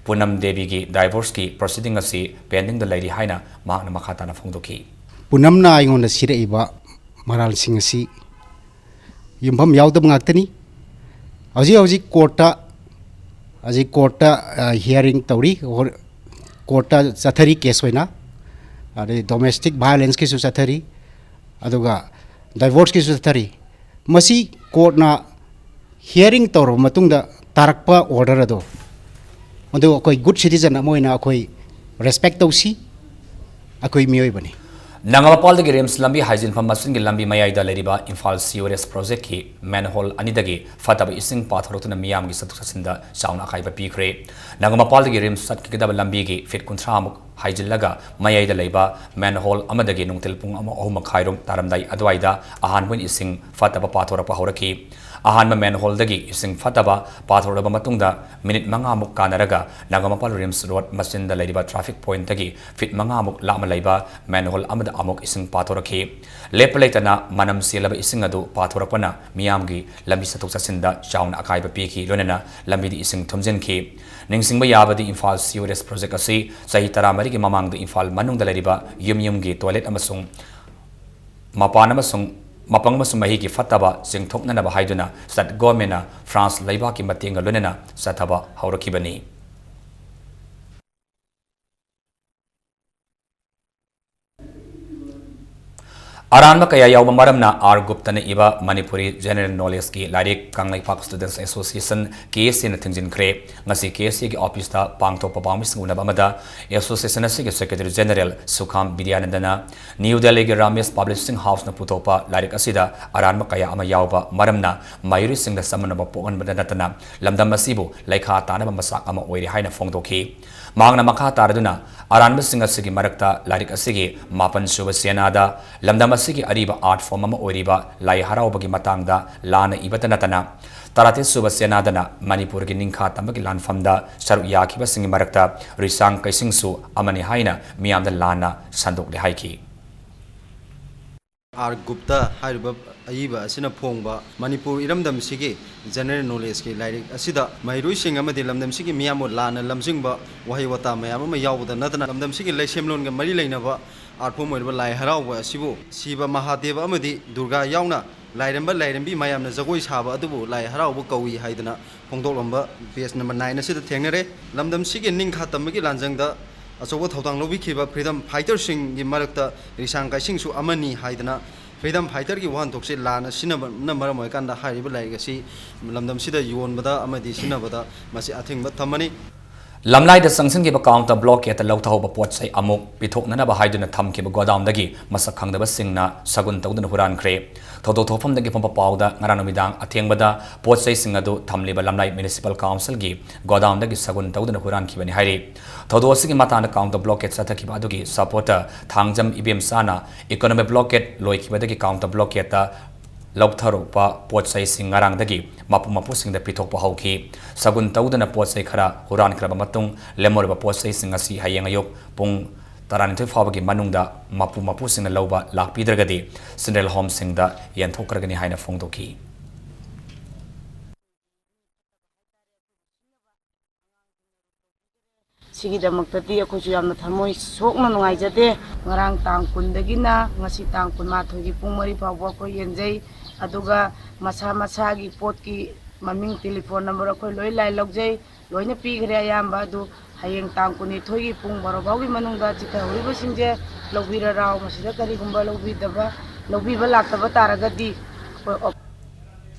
ꯄꯨꯅꯝ ꯗꯦꯕꯤꯒꯤ ꯗꯥꯏꯚꯣꯔꯁꯀꯤ ꯄ꯭ꯔꯣꯁꯤꯗꯤꯡ ꯑꯁꯤ ꯄꯦꯟꯗꯤꯡꯗ ꯂꯩꯔꯤ ꯍꯥꯏꯅ ꯃꯍꯥꯛꯅ ꯃꯈꯥ ꯇꯥꯅ ꯐꯣꯡꯗꯣꯛꯈꯤ꯫ ꯄꯨꯅꯝꯅ ꯑꯩꯉꯣꯟꯗ ꯁꯤꯔꯛꯏꯕ ꯃꯔꯥꯜꯁꯤꯡ ꯑꯁꯤ ꯌꯨꯝꯐꯝ ꯌꯥꯎꯗꯕ ꯉꯥꯛꯇꯅꯤ꯫ ꯍꯧꯖꯤꯛ ꯍꯧꯖꯤꯛ ꯀꯣꯔꯠꯇ, ꯍꯧꯖꯤꯛ ꯀꯣꯔꯠꯇ, ꯑ, ꯍꯤꯌꯥꯔꯤꯡ ꯇꯧꯔꯤ, ꯍꯣ-, ꯀꯣꯔꯠꯇ ꯆꯠꯊꯔꯤ ꯀꯦꯁ ꯑꯣꯏꯅ, ꯑꯗꯩ ꯗꯣꯃꯦꯁꯇꯤꯛ ꯚꯥꯏꯑꯣꯂꯦꯟꯁꯀꯤꯁꯨ ꯆꯠꯊꯔꯤ, ꯑꯗꯨꯒ ꯗꯥꯏꯚꯣꯔꯁꯀꯤꯁꯨ ꯆꯠꯊꯔꯤ꯫ ꯃꯁꯤ ꯀꯣꯔꯠꯅ ꯍꯤꯌꯥꯔꯤꯡ ꯇꯧꯔꯕ ꯃꯇꯨꯡꯗ ꯇꯥꯔꯛꯄ ꯑꯣꯔꯗꯔ ꯑꯗꯣ, ꯃꯗꯨ ꯑꯩꯈꯣꯏ ꯒꯨꯗ ꯁꯤꯇꯤꯖꯟ ꯑꯃ ꯑꯣꯏꯅ ꯑꯩꯈꯣꯏ ꯔꯦꯁꯄꯦꯛ ꯇꯧꯁꯤ, ꯑꯩꯈꯣꯏ ꯃꯤꯑꯣꯏꯕꯅꯤ꯫ ꯅꯒꯥꯃꯄꯥꯜꯗꯒꯤ ꯔꯤꯝꯁ ꯂꯝꯕꯤ ꯍꯥꯏꯖꯤꯟꯐꯝ ꯃꯆꯤꯟꯒꯤ ꯂꯝꯕꯤ ꯃꯌꯥꯏꯗ ꯂꯩꯔꯤꯕ ꯏꯝꯐꯥꯜ ꯁꯤꯋꯔꯦꯖ ꯄ꯭ꯔꯣꯖꯦꯛꯀꯤ ꯃꯦꯟꯍꯣꯜ ꯑꯅꯤꯗꯒꯤ ꯐꯠꯇꯕ ꯏꯁꯤꯡ ꯄꯥꯊꯣꯔꯛꯇꯨꯅ ꯃꯤꯌꯥꯝꯒꯤ ꯆꯠꯊꯣꯛ ꯆꯠꯁꯤꯟꯗ ꯆꯥꯎꯅ ꯑꯀꯥꯏꯕ ꯄꯤꯈ꯭ꯔꯦ꯫ ꯅꯒꯥꯃꯄꯥꯜꯗꯒꯤ ꯔꯤꯝꯁ ꯆꯠꯈꯤꯒꯗꯕ ꯂꯝꯕꯤꯒꯤ ꯐꯤꯠ ꯀꯨꯟꯊ꯭ꯔꯥ ꯃꯨꯛ ꯍꯥꯏꯖꯤꯜꯂꯒ ꯃꯌꯥꯏꯗ ꯂꯩꯕ ꯃꯦꯟꯍꯣꯜ ꯑꯃꯗꯒꯤ ꯅꯨꯡꯊꯤꯜ ꯄꯨꯡ ꯑꯃ, ꯑꯍꯨꯝ ꯃꯈꯥꯏꯔꯣꯝ ꯇꯥꯔꯝꯗꯥꯏ ꯑꯗꯨꯋꯥꯏꯗ ꯑꯍꯥꯟꯕ ꯑꯣꯏꯅ ꯏꯁꯤꯡ ꯐꯠꯇꯕ ꯄꯥꯊꯣꯔꯛꯄ ꯍꯧꯔꯛꯈꯤ꯫ ꯑꯍꯥꯟꯕ ꯃꯦꯟꯍꯣꯜꯗꯒꯤ ꯏꯁꯤꯡ ꯐꯠꯇꯕ ꯄꯥꯊꯣꯔꯛꯂꯕ ꯃꯇꯨꯡꯗ ꯃꯤꯅꯤꯠ ꯃꯉꯥꯃꯨꯛ ꯀꯥꯟꯅꯔꯒ ꯅꯒꯥꯃꯄꯥꯜ ꯔꯤꯝꯁ ꯔꯣꯗ ꯃꯆꯤꯟꯗ ꯂꯩꯔꯤꯕ ꯇ꯭ꯔꯥꯐꯤꯛ ꯄꯣꯏꯟꯠꯇꯒꯤ ꯐꯤꯠ ꯃꯉꯥꯃꯨꯛ ꯂꯥꯞꯅ ꯂꯩꯕ ꯃꯦꯟꯍꯣꯜ ꯑꯃꯗ ꯑꯃꯨꯛ ꯏꯁꯤꯡ ꯄꯥꯊꯣꯔꯛꯈꯤ꯫ ꯂꯦꯞꯄ ꯂꯩꯇꯅ ꯃꯅꯝ ꯆꯦꯜꯂꯕ ꯏꯁꯤꯡ ꯑꯗꯨ ꯄꯥꯊꯣꯔꯛꯄꯅ ꯃꯤꯌꯥꯝꯒꯤ ꯂꯝꯕꯤ ꯆꯠꯊꯣꯛ ꯆꯠꯁꯤꯟꯗ ꯆꯥꯎꯅ ꯑꯀꯥꯏꯕ ꯄꯤꯈꯤ, ꯂꯣꯏꯅꯅ ꯂꯝꯕꯤꯗ ꯏꯁꯤꯡ ꯊꯨꯝꯖꯤꯟꯈꯤ꯫ ꯅꯤꯡꯁꯤꯡꯕ ꯌꯥꯕꯗꯤ ꯏꯝꯐꯥꯜ ꯁꯤꯋꯔꯦꯖ ꯄ꯭ꯔꯣꯖꯦꯛ ꯑꯁꯤ ꯆꯍꯤ ꯇꯔꯥꯃꯔꯤꯒꯤ ꯃꯃꯥꯡꯗ ꯏꯝꯐꯥꯜ ꯃꯅꯨꯡꯗ ꯂꯩꯔꯤꯕ ꯌꯨꯝ ꯌꯨꯝꯒꯤ ꯇꯣꯏꯂꯦꯠ ꯑꯃꯁꯨꯡ ꯃꯄꯥꯟ ꯑꯃꯁꯨꯡ ꯃꯄꯪ ꯑꯃꯁꯨꯡ ꯃꯍꯤꯒꯤ ꯐꯠꯇꯕ ꯆꯤꯡꯊꯣꯛꯅꯅꯕ ꯍꯥꯏꯗꯨꯅ ꯁ꯭ꯇꯦꯠ ꯒꯣꯔꯃꯦꯟꯅ ꯐ꯭ꯔꯥꯟꯁ ꯂꯩꯕꯥꯛꯀꯤ ꯃꯇꯦꯡꯒ ꯂꯣꯏꯅꯅ ꯆꯠꯊꯕ ꯍꯧꯔꯛꯈꯤꯕꯅꯤ꯫ ꯑꯔꯥꯟꯕ ꯀꯌꯥ ꯌꯥꯎꯕ ꯃꯔꯝꯅ ꯑꯥꯔ ꯒꯨꯞꯇꯅ ꯏꯕ ꯃꯅꯤꯄꯨꯔꯤ ꯖꯦꯅꯔꯦꯜ ꯅꯣꯂꯦꯖꯀꯤ ꯂꯥꯏꯔꯤꯛ ꯀꯪꯂꯩꯄꯥꯛ ꯁ꯭ꯇꯨꯗꯦꯟꯠꯁ ꯑꯦꯁꯣꯁꯤꯌꯦꯁꯟ, ꯀꯦ ꯑꯦꯁ ꯑꯦꯅ ꯊꯤꯡꯖꯤꯟꯈ꯭ꯔꯦ꯫ ꯉꯁꯤ ꯀꯦ ꯑꯦꯁ ꯑꯦꯒꯤ ꯑꯣꯐꯤꯁꯇ ꯄꯥꯡꯊꯣꯛꯄ ꯄꯥꯎꯃꯤꯁꯤꯡ ꯎꯅꯕ ꯑꯃꯗ ꯑꯦꯁꯣꯁꯤꯌꯦꯁꯟ ꯑꯁꯤꯒꯤ ꯁꯦꯀ꯭ꯔꯦꯇꯔꯤ ꯖꯦꯅꯔꯦꯜ ꯁꯨꯈꯥꯝ ꯕꯤꯗ꯭ꯌꯥꯅꯟꯗꯅ ꯅ꯭ꯌꯨ ꯗꯦꯜꯂꯤꯒꯤ ꯔꯥꯃꯦꯁ ꯄꯕ꯭ꯂꯤꯁꯤꯡ ꯍꯥꯎꯁꯅ ꯄꯨꯊꯣꯛꯄ ꯂꯥꯏꯔꯤꯛ ꯑꯁꯤꯗ ꯑꯔꯥꯟꯕ ꯀꯌꯥ ꯑꯃ ꯌꯥꯎꯕ ꯃꯔꯝꯅ ꯃꯍꯩꯔꯣꯏꯁꯤꯡꯗ ꯆꯃꯝꯅꯕ ꯄꯣꯛꯍꯟꯕꯗ ꯅꯠꯇꯅ ꯂꯝꯗꯝ ꯑꯁꯤꯕꯨ ꯂꯩꯈꯥ ꯇꯥꯅꯕ ꯃꯆꯥꯛ ꯑꯃ ꯑꯣꯏꯔꯦ ꯍꯥꯏꯅ ꯐꯣꯡꯗꯣꯛꯈꯤ꯫ ꯃꯍꯥꯛꯅ ꯃꯈꯥ ꯇꯥꯔꯗꯨꯅ ꯑꯔꯥꯟꯕꯁꯤꯡ ꯑꯁꯤꯒꯤ ꯃꯔꯛꯇ ꯂꯥꯏꯔꯤꯛ ꯑꯁꯤꯒꯤ ꯃꯥꯄꯟ ꯁꯨꯕ ꯆꯦꯅꯥꯗ ꯂꯝꯗꯝ ꯑꯁꯤꯒꯤ ꯑꯔꯤꯕ art form ꯑꯃ ꯑꯣꯏꯔꯤꯕ ꯂꯥꯏ ꯍꯔꯥꯎꯕꯒꯤ ꯃꯇꯥꯡꯗ ꯂꯥꯟꯅ ꯏꯕꯇ ꯅꯠꯇꯅ ꯇꯔꯥꯇꯔꯦꯠ ꯁꯨꯕ ꯆꯦꯅꯥꯗꯅ ꯃꯅꯤꯄꯨꯔꯒꯤ ꯅꯤꯡꯈꯥ ꯇꯝꯕꯒꯤ ꯂꯥꯟꯐꯝꯗ ꯁꯔꯨꯛ ꯌꯥꯈꯤꯕꯁꯤꯡꯒꯤ ꯃꯔꯛꯇ ꯔꯤꯁꯥꯡ ꯀꯩꯁꯤꯡꯁꯨ ꯑꯃꯅꯤ ꯍꯥꯏꯅ ꯃꯤꯌꯥꯝꯗ ꯂꯥꯟꯅ ꯁꯟꯗꯣꯛꯂꯦ ꯍꯥꯏꯈꯤ꯫ ꯑꯥꯔ ꯒꯨꯞꯇ ꯍꯥꯏꯔꯤꯕ ꯑꯏꯕ ꯑꯁꯤꯅ ꯐꯣꯡꯕ ꯃꯅꯤꯄꯨꯔ ꯏꯔꯝꯗꯝꯁꯤꯒꯤ ꯖꯦꯅꯔꯦꯜ ꯅꯣꯂꯦꯖꯀꯤ ꯂꯥꯏꯔꯤꯛ ꯑꯁꯤꯗ ꯃꯍꯩꯔꯣꯏꯁꯤꯡ ꯑꯃꯗꯤ ꯂꯝꯗꯝꯁꯤꯒꯤ ꯃꯤꯌꯥꯝꯕꯨ ꯂꯥꯟꯅ ꯂꯝꯖꯤꯡꯕ ꯋꯥꯍꯩ ꯋꯥꯇꯥ ꯃꯌꯥꯝ ꯑꯃ ꯌꯥꯎꯕꯗ ꯅꯠꯇꯅ ꯂꯝꯗꯝꯁꯤꯒꯤ ꯂꯩꯁꯦꯝꯂꯣꯟꯒ ꯃꯔꯤ ꯂꯩꯅꯕ art form ꯑꯣꯏꯔꯤꯕ ꯂꯥꯏ ꯍꯔꯥꯎꯕ ꯑꯁꯤꯕꯨ ꯁꯤꯕ ꯃꯍꯥꯗꯦꯕ ꯑꯃꯗꯤ ꯗꯨꯔꯒꯥ ꯌꯥꯎꯅ ꯂꯥꯏꯔꯦꯝꯕ ꯂꯥꯏꯔꯦꯝꯕꯤ ꯃꯌꯥꯝꯅ ꯖꯒꯣꯏ ꯁꯥꯕ ꯑꯗꯨꯕꯨ ꯂꯥꯏ ꯍꯔꯥꯎꯕ ꯀꯧꯏ ꯍꯥꯏꯗꯅ ꯐꯣꯡꯗꯣꯛꯂꯝꯕ ꯄꯦꯖ ꯅꯝꯕꯔ ꯅꯥꯏꯟ ꯑꯁꯤꯗ ꯊꯦꯡꯅꯔꯦ꯫ ꯂꯝꯗꯝꯁꯤꯒꯤ ꯅꯤꯡꯈꯥ ꯇꯝꯕꯒꯤ ꯂꯥꯟꯖꯪꯗ ꯑꯆꯧꯕ ꯊꯧꯗꯥꯡ ꯂꯧꯕꯤꯈꯤꯕ ꯐ꯭ꯔꯤꯗꯝ ꯐꯥꯏꯇꯔꯁꯤꯡꯒꯤ ꯃꯔꯛꯇ ꯔꯤꯁꯥꯡ ꯀꯥꯏꯁꯤꯡꯁꯨ ꯑꯃꯅꯤ ꯍꯥꯏꯗꯅ ꯐ꯭ꯔꯤꯗꯝ ꯐꯥꯏꯇꯔꯒꯤ ꯋꯥꯍꯟꯊꯣꯛꯁꯦ ꯂꯥꯟꯅ ꯁꯤꯖꯤꯟꯅꯕꯅ ꯃꯔꯝ ꯑꯣꯏꯔꯀꯥꯟꯗ ꯍꯥꯏꯔꯤꯕ ꯂꯥꯏꯔꯤꯛ ꯑꯁꯤ ꯂꯝꯗꯝꯁꯤꯗ ꯌꯣꯟꯕꯗ ꯑꯃꯗꯤ ꯁꯤꯖꯤꯟꯅꯕꯗ ꯃꯁꯤ ꯑꯊꯤꯡꯕ ꯊꯝꯃꯅꯤ꯫ ꯂꯝꯂꯥꯏꯗ ꯆꯪꯁꯤꯟꯈꯤꯕ counter blockade ꯇ ꯂꯧꯊꯍꯧꯕ ꯄꯣꯠ ꯆꯩ ꯑꯃꯨꯛ ꯄꯤꯊꯣꯛꯅꯅꯕ ꯍꯥꯏꯗꯨꯅ ꯊꯝꯈꯤꯕ ꯒꯣꯗꯥꯎꯟꯗꯒꯤ ꯃꯁꯛ ꯈꯪꯗꯕꯁꯤꯡꯅ ꯁꯒꯨꯟ ꯇꯧꯗꯨꯅ ꯍꯨꯔꯥꯟꯈ꯭ꯔꯦ꯫ ꯊꯧꯗꯣꯛ ꯊꯣꯛꯐꯝꯗꯒꯤ ꯐꯪꯕ ꯄꯥꯎꯗ ꯉꯔꯥꯡ ꯅꯨꯃꯤꯗꯥꯡ ꯑꯊꯦꯡꯕꯗ ꯄꯣꯠ ꯆꯩꯁꯤꯡ ꯑꯗꯨ ꯊꯝꯂꯤꯕ ꯂꯝꯂꯥꯏ ꯃ꯭ꯌꯨꯅꯤꯁꯤꯄꯥꯜ ꯀꯥꯎꯟꯁꯤꯜꯒꯤ ꯒꯣꯗꯥꯎꯟꯗꯒꯤ ꯁꯒꯨꯟ ꯇꯧꯗꯨꯅ ꯍꯨꯔꯥꯟꯈꯤꯕꯅꯤ ꯍꯥꯏꯔꯤ꯫ ꯊꯧꯗꯣꯛ ꯑꯁꯤꯒꯤ ꯃꯇꯥꯡꯗ counter blockade ꯆꯠꯊꯈꯤꯕ ꯑꯗꯨꯒꯤ supporter Thangjam ꯏꯕꯦꯝꯆꯥꯅ economic blockade ꯂꯣꯏꯈꯤꯕꯗꯒꯤ counter blockade ꯇ ꯂꯧꯊꯔꯛꯄ ꯄꯣꯠ ꯆꯩꯁꯤꯡ ꯉꯔꯥꯡꯗꯒꯤ ꯃꯄꯨ ꯃꯄꯨꯁꯤꯡꯗ ꯄꯤꯊꯣꯛꯄ ꯍꯧꯈꯤ꯫ ꯁꯒꯨꯟ ꯇꯧꯗꯨꯅ ꯄꯣꯠ ꯆꯩ ꯈꯔ ꯍꯨꯔꯥꯟꯈ꯭ꯔꯕ ꯃꯇꯨꯡ, ꯂꯦꯝꯍꯧꯔꯤꯕ ꯄꯣꯠ ꯆꯩꯁꯤꯡ ꯑꯁꯤ ꯍꯌꯦꯡ ꯑꯌꯨꯛ ꯄꯨꯡ ꯇꯔꯥꯅꯤꯊꯣꯏ ꯐꯥꯎꯕꯒꯤ ꯃꯅꯨꯡꯗ ꯃꯄꯨ ꯃꯄꯨꯁꯤꯡꯅ ꯂꯧꯕ ꯂꯥꯛꯄꯤꯗ꯭ꯔꯒꯗꯤ funeral home ꯁꯤꯡꯗ ꯌꯦꯟꯊꯣꯛꯈ꯭ꯔꯒꯅꯤ ꯍꯥꯏꯅ ꯐꯣꯡꯗꯣꯛꯈꯤ꯫ ꯁꯤꯒꯤꯗꯃꯛꯇꯗꯤ ꯑꯩꯈꯣꯏꯁꯨ ꯌꯥꯝꯅ ꯊꯃꯣꯏ ꯁꯣꯛꯅ ꯅꯨꯡꯉꯥꯏꯖꯗꯦ꯫ ꯉꯔꯥꯡ ꯇꯥꯡ ꯀꯨꯟꯗꯒꯤꯅ ꯉꯁꯤ ꯇꯥꯡ ꯀꯨꯟꯃꯥꯊꯣꯏꯒꯤ ꯄꯨꯡ ꯃꯔꯤ ꯐꯥꯎꯕ ꯑꯩꯈꯣꯏ ꯌꯦꯟꯖꯩ꯫ ꯑꯗꯨꯒ ꯃꯁꯥ ꯃꯁꯥꯒꯤ ꯄꯣꯠꯀꯤ ꯃꯃꯤꯡ, ꯇꯦꯂꯤꯐꯣꯟ ꯅꯝꯕꯔ ꯑꯩꯈꯣꯏ ꯂꯣꯏ ꯂꯥꯏꯟ ꯂꯧꯖꯩ, ꯂꯣꯏꯅ ꯄꯤꯈ꯭ꯔꯦ ꯑꯌꯥꯝꯕ꯫ ꯑꯗꯨ ꯍꯌꯦꯡ ꯇꯥꯡ ꯀꯨꯟꯅꯤꯊꯣꯏꯒꯤ ꯄꯨꯡ ꯕꯥꯔꯣ ꯐꯥꯎꯒꯤ ꯃꯅꯨꯡꯗ ꯆꯤꯊꯍꯧꯔꯤꯕꯁꯤꯡꯁꯦ ꯂꯧꯕꯤꯔꯔꯥꯎ꯫ ꯃꯁꯤꯗ ꯀꯔꯤꯒꯨꯝꯕ ꯂꯧꯕꯤꯗꯕ, ꯂꯧꯕꯤꯕ ꯂꯥꯛꯇꯕ ꯇꯥꯔꯒꯗꯤ ꯑꯩꯈꯣꯏ ꯑꯣꯞ-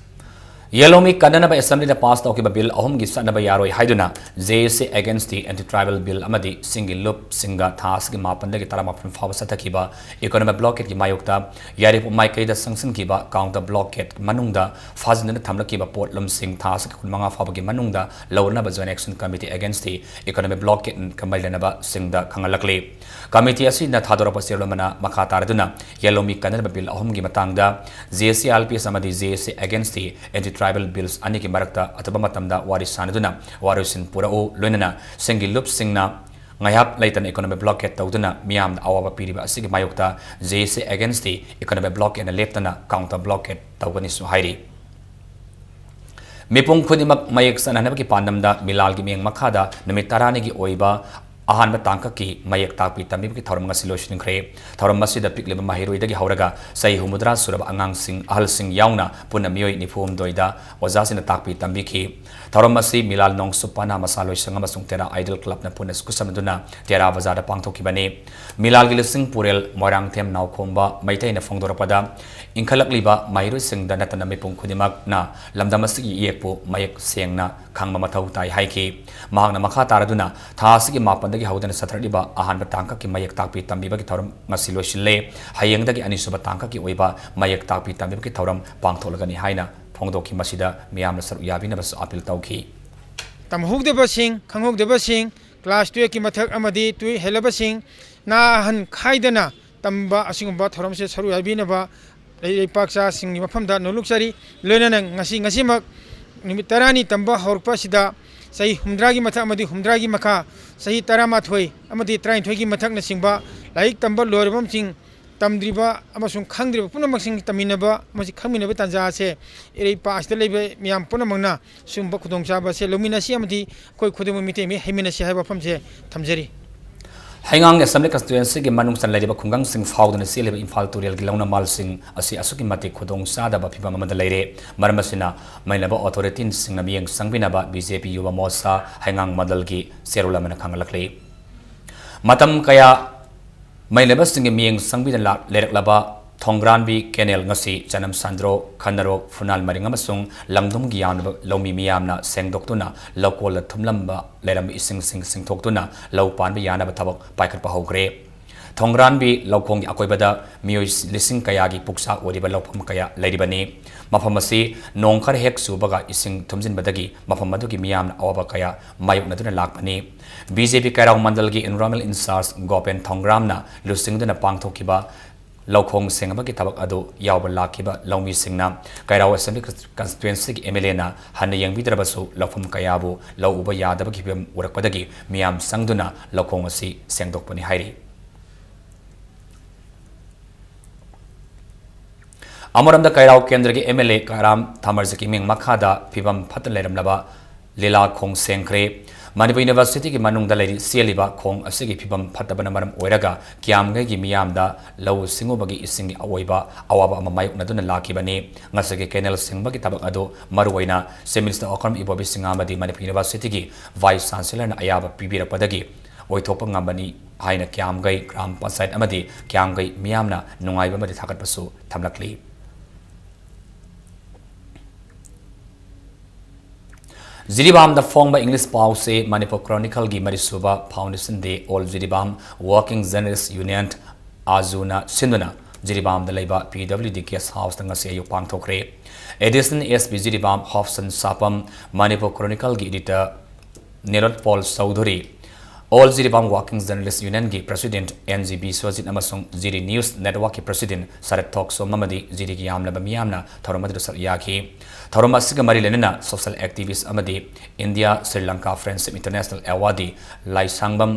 ꯌꯦꯜꯂꯣꯃꯤ ꯀꯟꯅꯅꯕ ꯑꯦꯁꯦꯝꯕ꯭ꯂꯤꯗ ꯄꯥꯁ ꯇꯧꯈꯤꯕ ꯕꯤꯜ ꯑꯍꯨꯝꯒꯤ ꯆꯠꯅꯕ ꯌꯥꯔꯣꯏ ꯍꯥꯏꯗꯨꯅ J A C against the anti tribal bill ꯑꯃꯗꯤ ꯁꯤꯡꯒꯤ ꯂꯨꯞꯁꯤꯡꯒ ꯊꯥ ꯑꯁꯤꯒꯤ ꯃꯥꯄꯟꯗꯒꯤ ꯇꯔꯥꯃꯥꯄꯟ ꯐꯥꯎꯕ ꯆꯠꯊꯈꯤꯕ economic blockade ꯀꯤ ꯃꯥꯌꯣꯛꯇ ꯌꯥꯏꯔꯤꯄꯣꯛ ꯃꯥꯏꯀꯩꯗ ꯆꯪꯁꯤꯟꯈꯤꯕ counter blockade ꯃꯅꯨꯡꯗ ꯐꯥꯖꯤꯟꯗꯨꯅ ꯊꯝꯂꯛꯈꯤꯕ ꯄꯣꯠꯂꯨꯝꯁꯤꯡ ꯊꯥ ꯑꯁꯤꯒꯤ ꯀꯨꯟꯃꯉꯥ ꯐꯥꯎꯕꯒꯤ ꯃꯅꯨꯡꯗ ꯂꯧꯔꯅꯕ Joint Action Committee against the economic blockade ꯀ ꯃꯔꯤ ꯂꯩꯅꯕꯁꯤꯡꯗ ꯈꯪꯍꯜꯂꯛꯂꯤ꯫ Committee ꯑꯁꯤꯅ ꯊꯥꯗꯣꯔꯛꯄ ꯆꯦꯔꯣꯜ ꯑꯃꯅ ꯃꯈꯥ ꯇꯥꯔꯗꯨꯅ ꯌꯦꯜꯂꯣꯃꯤ ꯀꯟꯅꯅꯕ ꯕꯤꯜ ꯑꯍꯨꯝꯒꯤ ꯃꯇꯥꯡꯗ J A C I L P S ꯑꯃꯗꯤ J A C against the anti tribal bills ꯑꯅꯤꯒꯤ ꯃꯔꯛꯇ ꯑꯊꯨꯕ ꯃꯇꯝꯗ ꯋꯥꯔꯤ ꯁꯥꯅꯗꯨꯅ ꯋꯥꯔꯣꯏꯁꯤꯟ ꯄꯨꯔꯛꯎ, ꯂꯣꯏꯅꯅ ꯁꯤꯡꯒꯤ ꯂꯨꯞꯁꯤꯡꯅ ꯉꯥꯏꯍꯥꯛ ꯂꯩꯇꯅ economic blockade ꯇꯧꯗꯨꯅ ꯃꯤꯌꯥꯝꯗ ꯑꯋꯥꯕ ꯄꯤꯔꯤꯕ ꯑꯁꯤꯒꯤ ꯃꯥꯌꯣꯛꯇ J A C against the economic blockade ꯅ ꯂꯦꯞꯇꯅ counter blockade ꯇꯧꯒꯅꯤꯁꯨ ꯍꯥꯏꯔꯤ꯫ ꯃꯤꯄꯨꯝ ꯈꯨꯗꯤꯡꯃꯛ ꯃꯌꯦꯛ ꯆꯠꯅꯅꯕꯒꯤ ꯄꯥꯟꯗꯝꯗ ꯃꯤꯂꯥꯜꯒꯤ ꯃꯤꯠꯌꯦꯡ ꯃꯈꯥꯗ ꯅꯨꯃꯤꯠ ꯇꯔꯥꯅꯤꯒꯤ ꯑꯣꯏꯕ ꯑꯍꯥꯟꯕ ꯇꯥꯡꯀꯛꯀꯤ ꯃꯌꯦꯛ ꯇꯥꯛꯄꯤ ꯇꯝꯕꯤꯕꯒꯤ ꯊꯧꯔꯝ ꯉꯁꯤ ꯂꯣꯏꯁꯤꯟꯈ꯭ꯔꯦ꯫ ꯊꯧꯔꯝ ꯑꯁꯤꯗ ꯄꯤꯛꯂꯤꯕ ꯃꯍꯩꯔꯣꯏꯗꯒꯤ ꯍꯧꯔꯒ ꯆꯍꯤ ꯍꯨꯝꯐꯨꯇꯔꯥ ꯁꯨꯔꯕ ꯑꯉꯥꯡꯁꯤꯡ, ꯑꯍꯜꯁꯤꯡ ꯌꯥꯎꯅ ꯄꯨꯟꯅ ꯃꯤꯑꯣꯏ ꯅꯤꯐꯨꯍꯨꯝꯗꯣꯏꯗ ꯑꯣꯖꯥꯁꯤꯡꯅ ꯇꯥꯛꯄꯤ ꯇꯝꯕꯤꯈꯤ꯫ ꯊꯧꯔꯝ ꯑꯁꯤ ꯃꯤꯂꯥꯜ ꯅꯣꯡꯆꯨꯞ ꯄꯅꯥ ꯃꯁꯥꯂꯣꯏꯁꯪ ꯑꯃꯁꯨꯡ ꯇꯦꯔꯥ Idol Club ꯅ ꯄꯨꯟꯅ ꯈꯨꯠꯁꯝꯅꯗꯨꯅ ꯇꯦꯔꯥ ꯕꯖꯥꯔꯗ ꯄꯥꯡꯊꯣꯛꯈꯤꯕꯅꯤ꯫ ꯃꯤꯂꯥꯜꯒꯤ ꯂꯨꯆꯤꯡ ꯄꯨꯔꯦꯜ ꯃꯣꯏꯔꯥꯡꯊꯦꯝ ꯅꯥꯎꯈꯣꯝꯕ ꯃꯩꯇꯩꯅ ꯐꯣꯡꯗꯣꯔꯛꯄꯗ, ꯏꯟꯈꯠꯂꯛꯂꯤꯕ ꯃꯍꯩꯔꯣꯏꯁꯤꯡꯗ ꯅꯠꯇꯅ ꯃꯤꯄꯨꯝ ꯈꯨꯗꯤꯡꯃꯛꯅ ꯂꯝꯗꯝ ꯑꯁꯤꯒꯤ ꯏꯌꯦꯛꯄꯨ ꯃꯌꯦꯛ ꯁꯦꯡꯅ ꯈꯪꯕ ꯃꯊꯧ ꯇꯥꯏ ꯍꯥꯏꯈꯤ꯫ ꯃꯍꯥꯛꯅ ꯃꯈꯥ ꯇꯥꯔꯗꯨꯅ, ꯊꯥ ꯑꯁꯤꯒꯤ ꯃꯥꯄꯟꯗꯒꯤ ꯍꯧꯗꯨꯅ ꯆꯠꯊꯔꯛꯂꯤꯕ ꯑꯍꯥꯟꯕ ꯇꯥꯡꯀꯛꯀꯤ ꯃꯌꯦꯛ ꯇꯥꯛꯄꯤ ꯇꯝꯕꯤꯕꯒꯤ ꯊꯧꯔꯝ ꯉꯁꯤ ꯂꯣꯏꯁꯤꯜꯂꯦ꯫ ꯍꯌꯦꯡꯗꯒꯤ ꯑꯅꯤꯁꯨꯕ ꯇꯥꯡꯀꯛꯀꯤ ꯑꯣꯏꯕ ꯃꯌꯦꯛ ꯇꯥꯛꯄꯤ ꯇꯝꯕꯤꯕꯒꯤ ꯊꯧꯔꯝ ꯄꯥꯡꯊꯣꯛꯂꯒꯅꯤ ꯍꯥꯏꯅ ꯐꯣꯡꯗꯣꯛꯈꯤ꯫ ꯃꯁꯤꯗ ꯃꯤꯌꯥꯝꯅ ꯁꯔꯨꯛ ꯌꯥꯕꯤꯅꯕꯁꯨ ꯑꯥꯄꯤꯜ ꯇꯧꯈꯤ꯫ ꯇꯝꯍꯧꯗꯕꯁꯤꯡ, ꯈꯪꯍꯧꯗꯕꯁꯤꯡ, class twelve ꯀꯤ ꯃꯊꯛ ꯑꯃꯗꯤ ꯇꯨꯌꯦꯜꯞ ꯍꯦꯜꯂꯕꯁꯤꯡ, ꯅꯍꯥ ꯑꯍꯟ ꯈꯥꯏꯗꯅ ꯇꯝꯕ ꯑꯁꯤꯒꯨꯝꯕ ꯊꯧꯔꯝꯁꯤꯗ ꯁꯔꯨꯛ ꯌꯥꯕꯤꯅꯕ ꯂꯩ-, ꯂꯩꯄꯥꯛꯆꯥꯁꯤꯡꯒꯤ ꯃꯐꯝꯗ ꯅꯣꯜꯂꯨꯛꯆꯔꯤ꯫ ꯂꯣꯏꯅꯅ ꯉꯁꯤ, ꯉꯁꯤꯃꯛ ꯅꯨꯃꯤꯠ ꯇꯔꯥꯅꯤ ꯇꯝꯕ ꯍꯧꯔꯛꯄ ꯑꯁꯤꯗ ꯆꯍꯤ ꯍꯨꯝꯐꯨꯇꯔꯥꯒꯤ ꯃꯊꯛ ꯑꯃꯗꯤ ꯍꯨꯝꯐꯨꯇꯔꯥꯒꯤ ꯃꯈꯥ, ꯆꯍꯤ ꯇꯔꯥꯃꯥꯊꯣꯏ ꯑꯃꯗꯤ ꯇꯔꯥꯅꯤꯊꯣꯏꯒꯤ ꯃꯊꯛꯅꯆꯤꯡꯕ ꯂꯥꯏꯔꯤꯛ ꯇꯝꯕ ꯂꯣꯏꯔꯕꯁꯤꯡ ꯇꯝꯗ꯭ꯔꯤꯕ ꯑꯃꯁꯨꯡ ꯈꯪꯗ꯭ꯔꯤꯕ ꯄꯨꯝꯅꯃꯛꯁꯤꯡ ꯇꯝꯃꯤꯟꯅꯕ ꯑꯃꯁꯨꯡ ꯈꯪꯃꯤꯟꯅꯕ ꯇꯥꯟꯖꯥ ꯑꯁꯦ ꯏꯔꯩ ꯄꯥꯛ ꯑꯁꯤꯗ ꯂꯩꯕ ꯃꯤꯌꯥꯝ ꯄꯨꯝꯅꯃꯛꯅ ꯁꯤꯒꯨꯝꯕ ꯈꯨꯗꯣꯡꯆꯥꯕ ꯑꯁꯦ ꯂꯧꯃꯤꯟꯅꯁꯤ ꯑꯃꯗꯤ ꯑꯩꯈꯣꯏ ꯈꯨꯗꯤꯡꯃꯛ ꯃꯤꯇꯩ ꯃꯌꯦꯛ ꯍꯩꯃꯤꯟꯅꯁꯤ ꯍꯥꯏꯕ ꯋꯥꯐꯝꯁꯦ ꯊꯝꯖꯔꯤ꯫ ꯍꯩꯉꯥꯡ Assembly Constituencyꯒꯤ ꯃꯅꯨꯡ ꯆꯟ ꯂꯩꯔꯤꯕ ꯈꯨꯡꯒꯪꯁꯤꯡ ꯐꯥꯎꯗꯨꯅ ꯆꯦꯜꯂꯤꯕ ꯏꯝꯐꯥꯜ ꯇꯨꯔꯦꯜꯒꯤ ꯂꯧꯅꯃꯥꯜꯁꯤꯡ ꯑꯁꯤ ꯑꯁꯨꯛꯀꯤ ꯃꯇꯤꯛ ꯈꯨꯗꯣꯡ ꯆꯥꯗꯕ ꯐꯤꯚꯝ ꯑꯃꯗ ꯂꯩꯔꯦ꯫ ꯃꯔꯝ ꯑꯁꯤꯅ ꯃꯩꯂꯕ authorityꯁꯤꯡꯅ ꯃꯤꯠꯌꯦꯡ ꯆꯪꯕꯤꯅꯕ BJP ꯌꯨꯕ ꯃꯣꯔꯆꯥ ꯍꯩꯉꯥꯡ ꯃꯟꯗꯜꯒꯤ ꯆꯦꯔꯣꯜ ꯑꯃꯅ ꯈꯪꯍꯜꯂꯛꯂꯤ꯫ ꯃꯇꯝ ꯀꯌꯥ ꯃꯩꯂꯕꯁꯤꯡꯒꯤ ꯃꯤꯠꯌꯦꯡ ꯆꯪꯕꯤꯗꯅ ꯂꯥꯛ-, ꯂꯩꯔꯛꯂꯕ ꯊꯣꯡꯒ꯭ꯔꯥꯟꯕꯤ canal ꯉꯁꯤ ꯆꯅꯝ ꯁꯟꯗ꯭ꯔꯣ, ꯈꯟꯅꯔꯣꯛ, ꯐꯨꯅꯥꯜ ꯃꯔꯤꯡ ꯑꯃꯁꯨꯡ ꯂꯝꯗꯨꯝꯒꯤ ꯌꯥꯝꯂꯕ ꯂꯧꯃꯤ ꯃꯤꯌꯥꯝꯅ ꯁꯦꯡꯗꯣꯛꯇꯨꯅ ꯂꯧꯀꯣꯜꯗ ꯊꯨꯝꯂꯝꯕ ꯂꯩꯔꯝꯕ ꯏꯁꯤꯡꯁꯤꯡ ꯆꯤꯡꯊꯣꯛꯇꯨꯅ ꯂꯧ ꯄꯥꯟꯕ ꯌꯥꯅꯕ ꯊꯕꯛ ꯄꯥꯏꯈꯠꯄ ꯍꯧꯈ꯭ꯔꯦ꯫ ꯊꯣꯡꯒ꯭ꯔꯥꯟꯕꯤ ꯂꯧꯈꯣꯡꯒꯤ ꯑꯀꯣꯏꯕꯗ ꯃꯤꯑꯣꯏ ꯂꯤꯁꯤꯡ ꯀꯌꯥꯒꯤ ꯄꯨꯛꯆꯥꯛ ꯑꯣꯏꯔꯤꯕ ꯂꯧꯐꯝ ꯀꯌꯥ ꯂꯩꯔꯤꯕꯅꯤ꯫ ꯃꯐꯝ ꯑꯁꯤ ꯅꯣꯡ ꯈꯔ ꯍꯦꯛ ꯆꯨꯕꯒ ꯏꯁꯤꯡ ꯊꯨꯝꯖꯤꯟꯕꯗꯒꯤ ꯃꯐꯝ ꯑꯗꯨꯒꯤ ꯃꯤꯌꯥꯝꯅ ꯑꯋꯥꯕ ꯀꯌꯥ ꯃꯥꯌꯣꯛꯅꯗꯨꯅ ꯂꯥꯛꯄꯅꯤ꯫ BJP ꯀꯩꯔꯥꯎ ꯃꯟꯗꯜꯒꯤ environmental in-charge ꯒꯣꯄꯦꯟ ꯊꯣꯡꯒ꯭ꯔꯥꯝꯅ ꯂꯨꯆꯤꯡꯗꯨꯅ ꯄꯥꯡꯊꯣꯛꯈꯤꯕ ꯂꯧꯈꯣꯡ ꯁꯦꯡꯕꯒꯤ ꯊꯕꯛ ꯑꯗꯨ ꯌꯥꯎꯕ ꯂꯥꯛꯈꯤꯕ ꯂꯧꯃꯤꯁꯤꯡꯅ ꯀꯩꯔꯥꯎ Assembly Constituencyꯒꯤ MLAꯅ ꯍꯟꯅ ꯌꯦꯡꯕꯤꯗ꯭ꯔꯕꯁꯨ ꯂꯧꯐꯝ ꯀꯌꯥꯕꯨ ꯂꯧ ꯎꯕ ꯌꯥꯗꯕꯒꯤ ꯐꯤꯕꯝ ꯎꯔꯛꯄꯗꯒꯤ ꯃꯤꯌꯥꯝ ꯆꯪꯗꯨꯅ ꯂꯧꯈꯣꯡ ꯑꯁꯤ ꯁꯦꯡꯗꯣꯛꯄꯅꯤ ꯍꯥꯏꯔꯤ꯫ ꯑꯃꯔꯣꯝꯗ ꯀꯩꯔꯥꯎ ꯀꯦꯟꯗ꯭ꯔꯒꯤ MLA ꯀꯥꯔꯥꯝ ꯊꯥꯃꯔꯖꯤꯠꯀꯤ ꯃꯤꯡ ꯃꯈꯥꯗ ꯐꯤꯕꯝ ꯐꯠꯇ ꯂꯩꯔꯝꯂꯕ ꯂꯤꯂꯥ ꯈꯣꯡ ꯁꯦꯡꯈ꯭ꯔꯦ꯫ ꯃꯅꯤꯄꯨꯔ Universityꯒꯤ ꯃꯅꯨꯡꯗ ꯂꯩꯔꯤ ꯆꯦꯜꯂꯤꯕ ꯈꯣꯡ ꯑꯁꯤꯒꯤ ꯐꯤꯕꯝ ꯐꯠꯇꯕꯅ ꯃꯔꯝ ꯑꯣꯏꯔꯒ ꯀꯤꯌꯥꯝꯒꯩꯒꯤ ꯃꯤꯌꯥꯝꯗ ꯂꯧꯎ ꯁꯤꯡꯎꯕꯒꯤ ꯏꯁꯤꯡꯒꯤ ꯑꯑꯣꯏꯕ ꯑꯋꯥꯕ ꯑꯃ ꯃꯥꯌꯣꯛꯅꯗꯨꯅ ꯂꯥꯛꯈꯤꯕꯅꯤ꯫ ꯉꯁꯤꯒꯤ canal ꯁꯦꯡꯕꯒꯤ ꯊꯕꯛ ꯑꯗꯨ ꯃꯔꯨꯑꯣꯏꯅ Chief Minister ꯑꯣꯀ꯭ꯔꯝ ꯏꯕꯣꯕꯤ ꯁꯤꯡꯍ ꯑꯃꯗꯤ ꯃꯅꯤꯄꯨꯔ Universityꯒꯤ Vice Chancellorꯅ ꯑꯌꯥꯕ ꯄꯤꯕꯤꯔꯛꯄꯗꯒꯤ ꯑꯣꯏꯊꯣꯛꯄ ꯉꯝꯕꯅꯤ ꯍꯥꯏꯅ ꯀꯤꯌꯥꯝꯒꯩ ꯒ꯭ꯔꯥꯝ ꯄꯟꯆꯥꯌꯠ ꯑꯃꯗꯤ ꯀꯤꯌꯥꯝꯒꯩ ꯃꯤꯌꯥꯝꯅ ꯅꯨꯡꯉꯥꯏꯕ ꯑꯃꯗꯤ ꯊꯥꯒꯠꯄꯁꯨ ꯊꯝꯂꯛꯂꯤ꯫ ꯖꯤꯔꯤꯕꯥꯝꯗ ꯐꯣꯡꯕ English ꯄꯥꯎꯆꯦ Manipur Chronicleꯒꯤ ꯃꯔꯤꯁꯨꯕ Foundation Day All Jiribam Working Journalist Union, AJUꯅ ꯁꯤꯟꯗꯨꯅ ꯖꯤꯔꯤꯕꯥꯝꯗ ꯂꯩꯕ PWD Guest Houseꯇ ꯉꯁꯤ ꯑꯌꯨꯛ ꯄꯥꯡꯊꯣꯛꯈ꯭ꯔꯦ꯫ Additional SP Jiribam ꯍꯣꯞꯁꯟ ꯁꯥꯄꯝ, Manipur Chronicleꯒꯤ editor ꯅꯤꯂꯣꯠꯄꯣꯜ Chaudhuri, All Jiribam Working Journalist Unionꯒꯤ President NG ꯕꯤꯁ꯭ꯋꯖꯤꯠ ꯑꯃꯁꯨꯡ ꯖꯤꯔꯤ News Networkꯀꯤ President ꯁꯔꯠ ꯊꯣꯛꯆꯣꯝ ꯑꯃꯗꯤ ꯖꯤꯔꯤꯒꯤ ꯌꯥꯝꯂꯕ ꯃꯤꯌꯥꯝꯅ ꯊꯧꯔꯝ ꯑꯗꯨꯗ ꯁꯔꯨꯛ ꯌꯥꯈꯤ꯫ ꯊꯧꯔꯝ ꯑꯁꯤꯒ ꯃꯔꯤ ꯂꯩꯅꯅ social activist ꯑꯃꯗꯤ India Sri Lanka Friendship International Awardee ꯂꯥꯏꯁꯥꯡꯕꯝ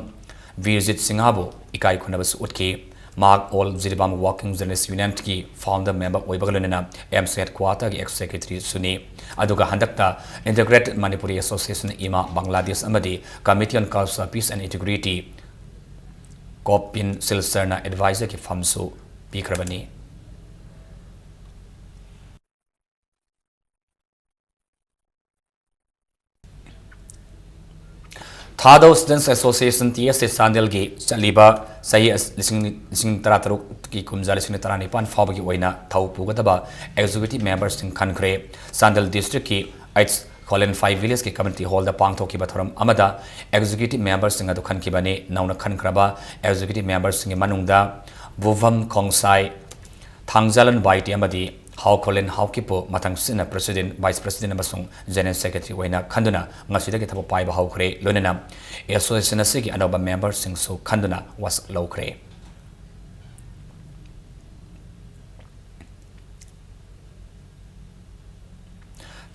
ꯕꯤꯔꯖꯤꯠ ꯁꯤꯡꯍꯕꯨ ꯏꯀꯥꯏ ꯈꯨꯝꯅꯕꯁꯨ ꯎꯠꯈꯤ꯫ ꯃꯍꯥꯛ All Jiribam Working Journalist Unionꯒꯤ founder member ꯑꯣꯏꯕꯒ ꯂꯣꯏꯅꯅ AMSA headquarterꯒꯤ ex secretaryꯁꯨꯅꯤ꯫ ꯑꯗꯨꯒ ꯍꯟꯗꯛꯇ Integrated Manipuri Association, ꯏꯃꯥ ꯕꯪꯒ꯭ꯂꯥꯗꯦꯁ ꯑꯃꯗꯤ Committee on Culture, Peace and Integrity, COPIN, ꯁꯤꯜꯆꯔꯅ advisorꯒꯤ ꯐꯝꯁꯨ ꯄꯤꯈ꯭ꯔꯕꯅꯤ꯫ Thadou Students Association, TSA, ꯆꯥꯟꯗꯦꯜꯒꯤ ꯆꯠꯂꯤꯕ ꯆꯍꯤ ꯑꯁ-, ꯂꯤꯁꯤꯡ, ꯂꯤꯁꯤꯡ ꯇꯔꯥꯇꯔꯨꯛꯀꯤ ꯀꯨꯝꯖꯥ ꯂꯤꯁꯤꯡ ꯇꯔꯥꯅꯤꯄꯥꯟ ꯐꯥꯎꯕꯒꯤ ꯑꯣꯏꯅ ꯊꯧ ꯄꯨꯒꯗꯕ executive memberꯁꯤꯡ ꯈꯟꯈ꯭ꯔꯦ꯫ Chandel districtꯀꯤ H Colony five villageꯀꯤ community hallꯗ ꯄꯥꯡꯊꯣꯛꯈꯤꯕ ꯊꯧꯔꯝ ꯑꯃꯗ executive memberꯁꯤꯡ ꯑꯗꯨ ꯈꯟꯈꯤꯕꯅꯤ꯫ ꯅꯧꯅ ꯈꯟꯈ꯭ꯔꯕ executive memberꯁꯤꯡꯒꯤ ꯃꯅꯨꯡꯗ ꯕꯨꯚꯝ ꯈꯣꯡꯁꯥꯏ, ꯊꯥꯡꯖꯥꯂꯟ ꯕꯥꯏꯇꯤ ꯑꯃꯗꯤ ꯍꯥꯎꯈꯣꯂꯦꯟ ꯍꯥꯎꯀꯤꯞꯄꯨ ꯃꯊꯪꯁꯤꯠꯅ President, Vice President ꯑꯃꯁꯨꯡ General Secretary ꯑꯣꯏꯅ ꯈꯟꯗꯨꯅ ꯉꯁꯤꯗꯒꯤ ꯊꯕꯛ ꯄꯥꯏꯕ ꯍꯧꯈ꯭ꯔꯦ꯫ ꯂꯣꯏꯅꯅ association ꯑꯁꯤꯒꯤ ꯑꯅꯧꯕ memberꯁꯤꯡꯁꯨ ꯈꯟꯗꯨꯅ ꯋꯥꯁꯛ ꯂꯧꯈ꯭ꯔꯦ꯫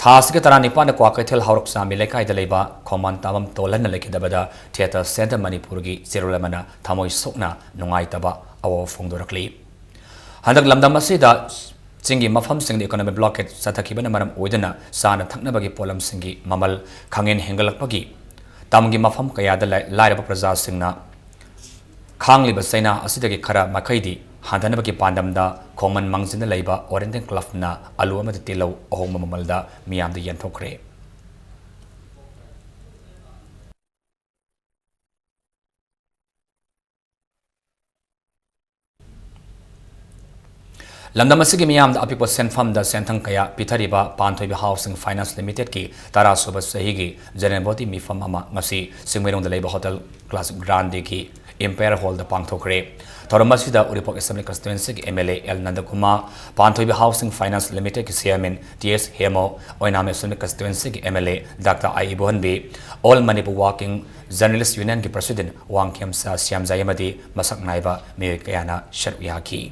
ꯊꯥ ꯑꯁꯤꯒꯤ ꯇꯔꯥꯅꯤꯄꯥꯟꯗ ꯀ꯭ꯋꯥꯀꯩꯊꯦꯜ ꯍꯧꯔꯛꯆꯥꯝꯕꯤ ꯂꯩꯀꯥꯏꯗ ꯂꯩꯕ ꯈꯣꯡꯃꯥꯟ ꯇꯥꯕꯝ ꯇꯣꯜꯍꯟꯅ ꯂꯩꯈꯤꯗꯕꯗ Theatre Centre ꯃꯅꯤꯄꯨꯔꯒꯤ ꯆꯦꯔꯣꯜ ꯑꯃꯅ ꯊꯃꯣꯏ ꯁꯣꯛꯅ ꯅꯨꯡꯉꯥꯏꯇꯕ ꯑꯋꯥꯕ ꯐꯣꯡꯗꯣꯔꯛꯂꯤ꯫ ꯍꯟꯗꯛ ꯂꯝꯗꯝ ꯑꯁꯤꯗ ꯆꯤꯡꯒꯤ ꯃꯐꯝꯁꯤꯡꯗ economic blockade ꯆꯠꯊꯈꯤꯕꯅ ꯃꯔꯝ ꯑꯣꯏꯗꯨꯅ ꯆꯥꯅ ꯊꯛꯅꯕꯒꯤ ꯄꯣꯠꯂꯝꯁꯤꯡꯒꯤ ꯃꯃꯜ ꯈꯪꯍꯦꯟ ꯍꯦꯟꯒꯠꯂꯛꯄꯒꯤ ꯇꯝꯒꯤ ꯃꯐꯝ ꯀꯌꯥꯗ ꯂꯩ-, ꯂꯥꯏꯔꯕ ꯄ꯭ꯔꯖꯥꯁꯤꯡꯅ ꯈꯥꯡꯂꯤꯕ ꯆꯩꯅꯥ ꯑꯁꯤꯗꯒꯤ ꯈꯔ ꯃꯈꯩꯗꯤ ꯍꯟꯊꯅꯕꯒꯤ ꯄꯥꯟꯗꯝꯗ ꯈꯣꯡꯃꯟ ꯃꯥꯡꯖꯤꯟꯗ ꯂꯩꯕ Oriental Clubꯅ ꯑꯂꯨ ꯑꯃꯗꯤ ꯇꯤꯜꯍꯧ ꯑꯍꯣꯡꯕ ꯃꯃꯜꯗ ꯃꯤꯌꯥꯝꯗ ꯌꯦꯟꯊꯣꯛꯈ꯭ꯔꯦ꯫ ꯂꯝꯗꯝ ꯑꯁꯤꯒꯤ ꯃꯤꯌꯥꯝꯗ ꯑꯄꯤꯛꯄ ꯁꯦꯟꯐꯝꯗ ꯁꯦꯟꯊꯪ ꯀꯌꯥ ꯄꯤꯊꯔꯤꯕ ꯄꯥꯟꯊꯣꯏꯕꯤ Housing Finance Limitedꯀꯤ ꯇꯔꯥ ꯁꯨꯕ ꯆꯍꯤꯒꯤ General Body ꯃꯤꯐꯝ ꯑꯃ ꯉꯁꯤ ꯆꯤꯡꯃꯩꯔꯣꯡꯗ ꯂꯩꯕ Hotel Classic Grandeꯒꯤ Empire Hallꯗ ꯄꯥꯡꯊꯣꯛꯈ꯭ꯔꯦ꯫ ꯊꯧꯔꯝ ꯑꯁꯤꯗ ꯎꯔꯤꯄꯣꯛ Assembly Constituencyꯒꯤ MLA L Nandakumar, Panthoibi Housing Finance Limitedꯀꯤ Chairman T S Hemo, Oinam Assembly Constituencyꯒꯤ MLA Doctor I Ibohanbi, All Manipur Working Journalist Unionꯒꯤ President ꯋꯥꯡꯈꯦꯝꯆꯥ ꯁ꯭ꯌꯥꯝꯖꯥꯏ ꯑꯃꯗꯤ ꯃꯁꯛ ꯅꯥꯏꯕ ꯃꯤꯑꯣꯏ ꯀꯌꯥꯅ ꯁꯔꯨꯛ ꯌꯥꯈꯤ꯫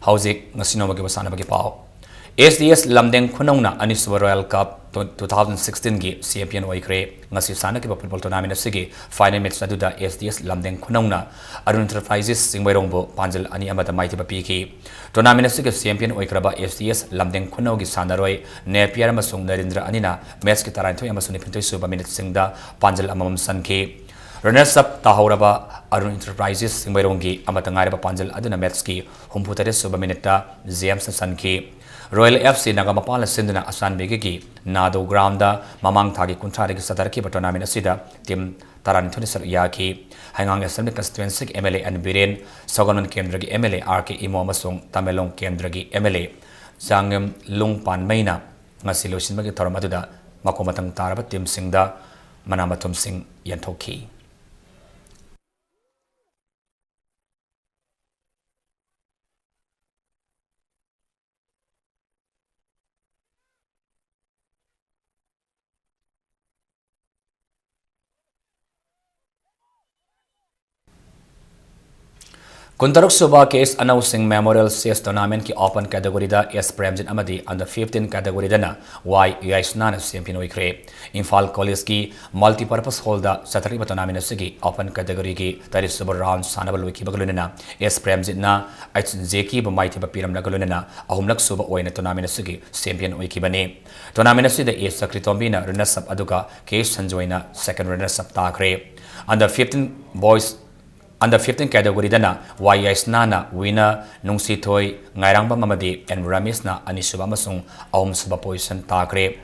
ꯍꯧꯖꯤꯛ ꯉꯁꯤ ꯅꯣꯡꯃꯒꯤ ꯑꯣꯏꯕ ꯁꯥꯟꯅꯕꯒꯤ ꯄꯥꯎ꯫ S D S ꯂꯝꯗꯦꯡ ꯈꯨꯅꯧꯅ ꯑꯅꯤꯁꯨꯕ Royal Cup two thousand sixteen ꯒꯤ champion ꯑꯣꯏꯈ꯭ꯔꯦ꯫ ꯉꯁꯤ ꯁꯥꯟꯅꯈꯤꯕ football tournament ꯑꯁꯤꯒꯤ final match ꯑꯗꯨꯗ S D S ꯂꯝꯗꯦꯡ ꯈꯨꯅꯧꯅ Arun Enterprises ꯆꯤꯡꯃꯩꯔꯣꯡꯕꯨ ꯄꯥꯟꯖꯜ ꯑꯅꯤ ꯑꯃꯗ ꯃꯥꯏꯊꯤꯕ ꯄꯤꯈꯤ꯫ Tournament ꯑꯁꯤꯒꯤ champion ꯑꯣꯏꯈ꯭ꯔꯕ S D S ꯂꯝꯗꯦꯡ ꯈꯨꯅꯧꯒꯤ ꯁꯥꯟꯅꯔꯣꯏ ꯅꯦꯄꯤꯌꯔ ꯑꯃꯁꯨꯡ ꯅꯔꯦꯟꯗ꯭ꯔ ꯑꯅꯤꯅ match ꯀꯤ ꯇꯔꯥꯅꯤꯊꯣꯏ ꯑꯃꯁꯨꯡ ꯅꯤꯐꯨꯅꯤꯊꯣꯏ ꯁꯨꯕ minute ꯁꯤꯡꯗ ꯄꯥꯟꯖꯜ ꯑꯃꯃꯝ ꯆꯟꯈꯤ꯫ Runners up ꯇꯥꯍꯧꯔꯕ Arun Enterprises ꯆꯤꯡꯃꯩꯔꯣꯡꯒꯤ ꯑꯃꯠꯇ ꯉꯥꯏꯔꯕ ꯄꯥꯟꯖꯜ ꯑꯗꯨꯅ match ꯀꯤ ꯍꯨꯝꯐꯨ ꯇꯔꯦꯠ ꯁꯨꯕ minute ꯇ James ꯅ ꯆꯟꯈꯤ꯫ Royal F C ꯅꯥꯒꯥꯃꯄꯥꯜꯅ ꯁꯤꯟꯗꯨꯅ ꯑꯆꯥꯟꯕꯤꯒꯤ ꯅꯥꯗꯣ ground ꯗ ꯃꯃꯥꯡ ꯊꯥꯒꯤ ꯀꯨꯟꯊ꯭ꯔꯥꯗꯒꯤ ꯆꯠꯊꯔꯛꯈꯤꯕ tournament ꯑꯁꯤꯗ team ꯇꯔꯥꯅꯤꯊꯣꯏꯅ ꯁꯔꯨꯛ ꯌꯥꯈꯤ꯫ ꯍꯩꯉꯥꯡ Assembly constituency ꯒꯤ M L A N Biren, ꯁꯒꯣꯜꯕꯟ ꯀꯦꯟꯗ꯭ꯔꯒꯤ M L A R K Imo ꯑꯃꯁꯨꯡ ꯇꯃꯦꯡꯂꯣꯡ ꯀꯦꯟꯗ꯭ꯔꯒꯤ M L A ꯖꯥꯡꯉꯝ ꯂꯨꯡꯄꯥꯟꯃꯩꯅ ꯉꯁꯤ ꯂꯣꯏꯁꯤꯟꯕꯒꯤ ꯊꯧꯔꯝ ꯑꯗꯨꯗ ꯃꯈꯣꯡ ꯃꯊꯪ ꯇꯥꯔꯕ team ꯁꯤꯡꯗ ꯃꯅꯥ ꯃꯊꯨꯝꯁꯤꯡ ꯌꯦꯟꯊꯣꯛꯈꯤ꯫ ꯀꯨꯟꯇꯔꯨꯛ ꯁꯨꯕ K S ꯑꯅꯧ ꯁꯤꯡ Memorial Chess Tournament ꯀꯤ open category ꯗ S ꯄ꯭ꯔꯦꯝꯖꯤꯠ ꯑꯃꯗꯤ under fifteen category ꯗꯅ Y ꯌꯥꯏꯁꯅꯥꯅ champion ꯑꯣꯏꯈ꯭ꯔꯦ꯫ ꯏꯝꯐꯥꯜ College ꯀꯤ multipurpose hall ꯗ ꯆꯠꯊꯔꯤꯕ tournament ꯑꯁꯤꯒꯤ open category ꯒꯤ ꯇꯔꯦꯠ ꯁꯨꯕ round ꯁꯥꯟꯅꯕ ꯂꯣꯏꯈꯤꯕꯒ ꯂꯣꯏꯅꯅ S ꯄ꯭ꯔꯦꯝꯖꯤꯠꯅ H J K ꯕꯨ ꯃꯥꯏꯊꯤꯕ ꯄꯤꯔꯝꯂꯒ ꯂꯣꯏꯅꯅ ꯑꯍꯨꯝꯂꯛ ꯁꯨꯕ ꯑꯣꯏꯅ tournament ꯑꯁꯤꯒꯤ champion ꯑꯣꯏꯈꯤꯕꯅꯤ꯫ Tournament ꯑꯁꯤꯗ A ꯆꯀ꯭ꯔꯤꯇꯣꯝꯕꯤꯅ runners up ꯑꯗꯨꯒ K ꯁꯟꯖꯣꯏꯅ second runners up ꯇꯥꯈ꯭ꯔꯦ꯫ Under fifteen boys, under fifteen category ꯗꯅ Y ꯌꯥꯏꯁꯅꯥꯅ winner, ꯅꯨꯡꯁꯤꯊꯣꯏ ꯉꯥꯏꯔꯥꯡꯕꯝ ꯑꯃꯗꯤ N ꯔꯥꯃꯦꯁꯅ ꯑꯅꯤꯁꯨꯕ ꯑꯃꯁꯨꯡ ꯑꯍꯨꯝꯁꯨꯕ position ꯇꯥꯈ꯭ꯔꯦ꯫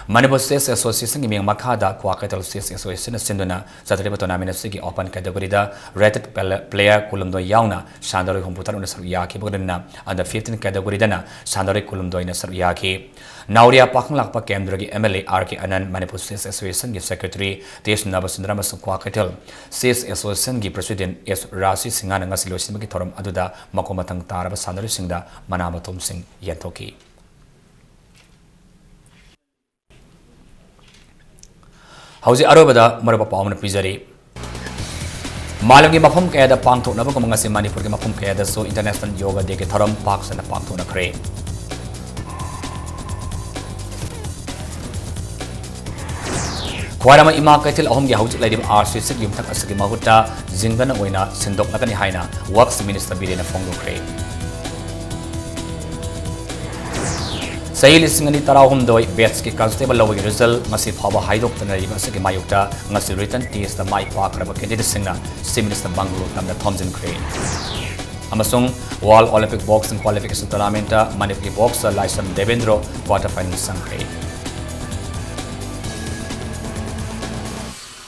ꯃꯅꯤꯄꯨꯔ Chess Association ꯒꯤ ꯃꯤꯡ ꯃꯈꯥꯗ ꯀ꯭ꯋꯥꯀꯩꯊꯦꯜ Chess Association ꯅ ꯁꯤꯟꯗꯨꯅ ꯆꯠꯊꯔꯤꯕ tournament ꯑꯁꯤꯒꯤ open category ꯗ rated player ꯀꯨꯟꯍꯨꯝꯗꯣꯏ ꯌꯥꯎꯅ ꯁꯥꯟꯅꯔꯣꯏ ꯍꯨꯝꯐꯨ ꯇꯔꯨꯛꯅ ꯁꯔꯨꯛ ꯌꯥꯈꯤꯕꯒ ꯂꯣꯏꯅꯅ under fifteen category ꯗꯅ ꯁꯥꯟꯅꯔꯣꯏ ꯀꯨꯟꯍꯨꯝꯗꯣꯏꯅ ꯁꯔꯨꯛ ꯌꯥꯈꯤ꯫ ꯅꯥꯎꯔꯤꯌꯥ ꯄꯥꯈꯪꯂꯥꯛꯄ ꯀꯦꯟꯗ꯭ꯔꯒꯤ M L A R K ꯑꯅꯟ, Manipur Chess Association ꯒꯤ secretary T S ꯅꯕꯆꯟꯗ꯭ꯔ ꯑꯃꯁꯨꯡ ꯀ꯭ꯋꯥꯀꯩꯊꯦꯜ Chess Association ꯒꯤ president S ꯔꯥꯖꯤ ꯁꯤꯡꯍꯅ ꯉꯁꯤ ꯂꯣꯏꯁꯤꯟꯕꯒꯤ ꯊꯧꯔꯝ ꯑꯗꯨꯗ ꯃꯈꯣꯡ ꯃꯊꯪ ꯇꯥꯔꯕ ꯁꯥꯟꯅꯔꯣꯏꯁꯤꯡꯗ ꯃꯅꯥ ꯃꯊꯨꯝꯁꯤꯡ ꯌꯦꯟꯊꯣꯛꯈꯤ꯫ ꯍꯧꯖꯤꯛ ꯑꯔꯣꯏꯕꯗ ꯃꯔꯨꯞ ꯄꯥꯎ ꯑꯃꯅ ꯄꯤꯖꯔꯤ꯫ ꯃꯥꯂꯦꯝꯒꯤ ꯃꯐꯝ ꯀꯌꯥꯗ ꯄꯥꯡꯊꯣꯛꯅꯕꯒꯨꯝ ꯉꯁꯤ ꯃꯅꯤꯄꯨꯔꯒꯤ ꯃꯐꯝ ꯀꯌꯥꯗꯁꯨ International Yoga Day ꯒꯤ ꯊꯧꯔꯝ ꯄꯥꯛ ꯁꯟꯅ ꯄꯥꯡꯊꯣꯛꯅꯈ꯭ꯔꯦ꯫ ꯈ꯭ꯋꯥꯏꯔꯝꯕ ꯏꯃꯥ ꯀꯩꯊꯦꯜ ꯑꯍꯨꯝꯒꯤ ꯍꯧꯖꯤꯛ ꯂꯩꯔꯤꯕ ꯑꯥꯔ ꯁꯤ ꯁꯤꯒꯤ ꯌꯨꯝꯊꯛ ꯑꯁꯤꯒꯤ ꯃꯍꯨꯠꯇ ꯖꯤꯡꯒꯅ ꯑꯣꯏꯅ ꯁꯤꯟꯗꯣꯛꯂꯒꯅꯤ ꯍꯥꯏꯅ ꯋꯔꯛꯁ ꯃꯤꯅꯤꯁꯇꯔ ꯕꯤꯔꯦꯟꯅ ꯐꯣꯡꯗꯣꯛꯈ꯭ꯔꯦ꯫ ꯆꯍꯤ ꯂꯤꯁꯤꯡ ꯑꯅꯤ ꯇꯔꯥꯍꯨꯝꯗꯣꯏ batchꯀꯤ constable ꯂꯧꯕꯒꯤ result ꯉꯁꯤ ꯐꯥꯎꯕ ꯍꯥꯏꯗꯣꯛꯇꯅ ꯂꯩꯔꯤꯕ ꯑꯁꯤꯒꯤ ꯃꯥꯌꯣꯛꯇ ꯉꯁꯤ written testꯇ ꯃꯥꯏ ꯄꯥꯛꯈ꯭ꯔꯕ candidateꯁꯤꯡꯅ Chief Minister ꯕꯪꯒꯂꯣꯔ ꯇꯝꯅ ꯊꯣꯝꯖꯤꯟꯈ꯭ꯔꯦ꯫ ꯑꯃꯁꯨꯡ World Olympic Boxing Qualification Tournamentꯇ ꯃꯅꯤꯄꯨꯔꯒꯤ boxer ꯂꯥꯏꯁ꯭ꯔꯝ ꯗꯦꯕꯦꯟꯗ꯭ꯔꯣ quarter final ꯆꯪꯈ꯭ꯔꯦ꯫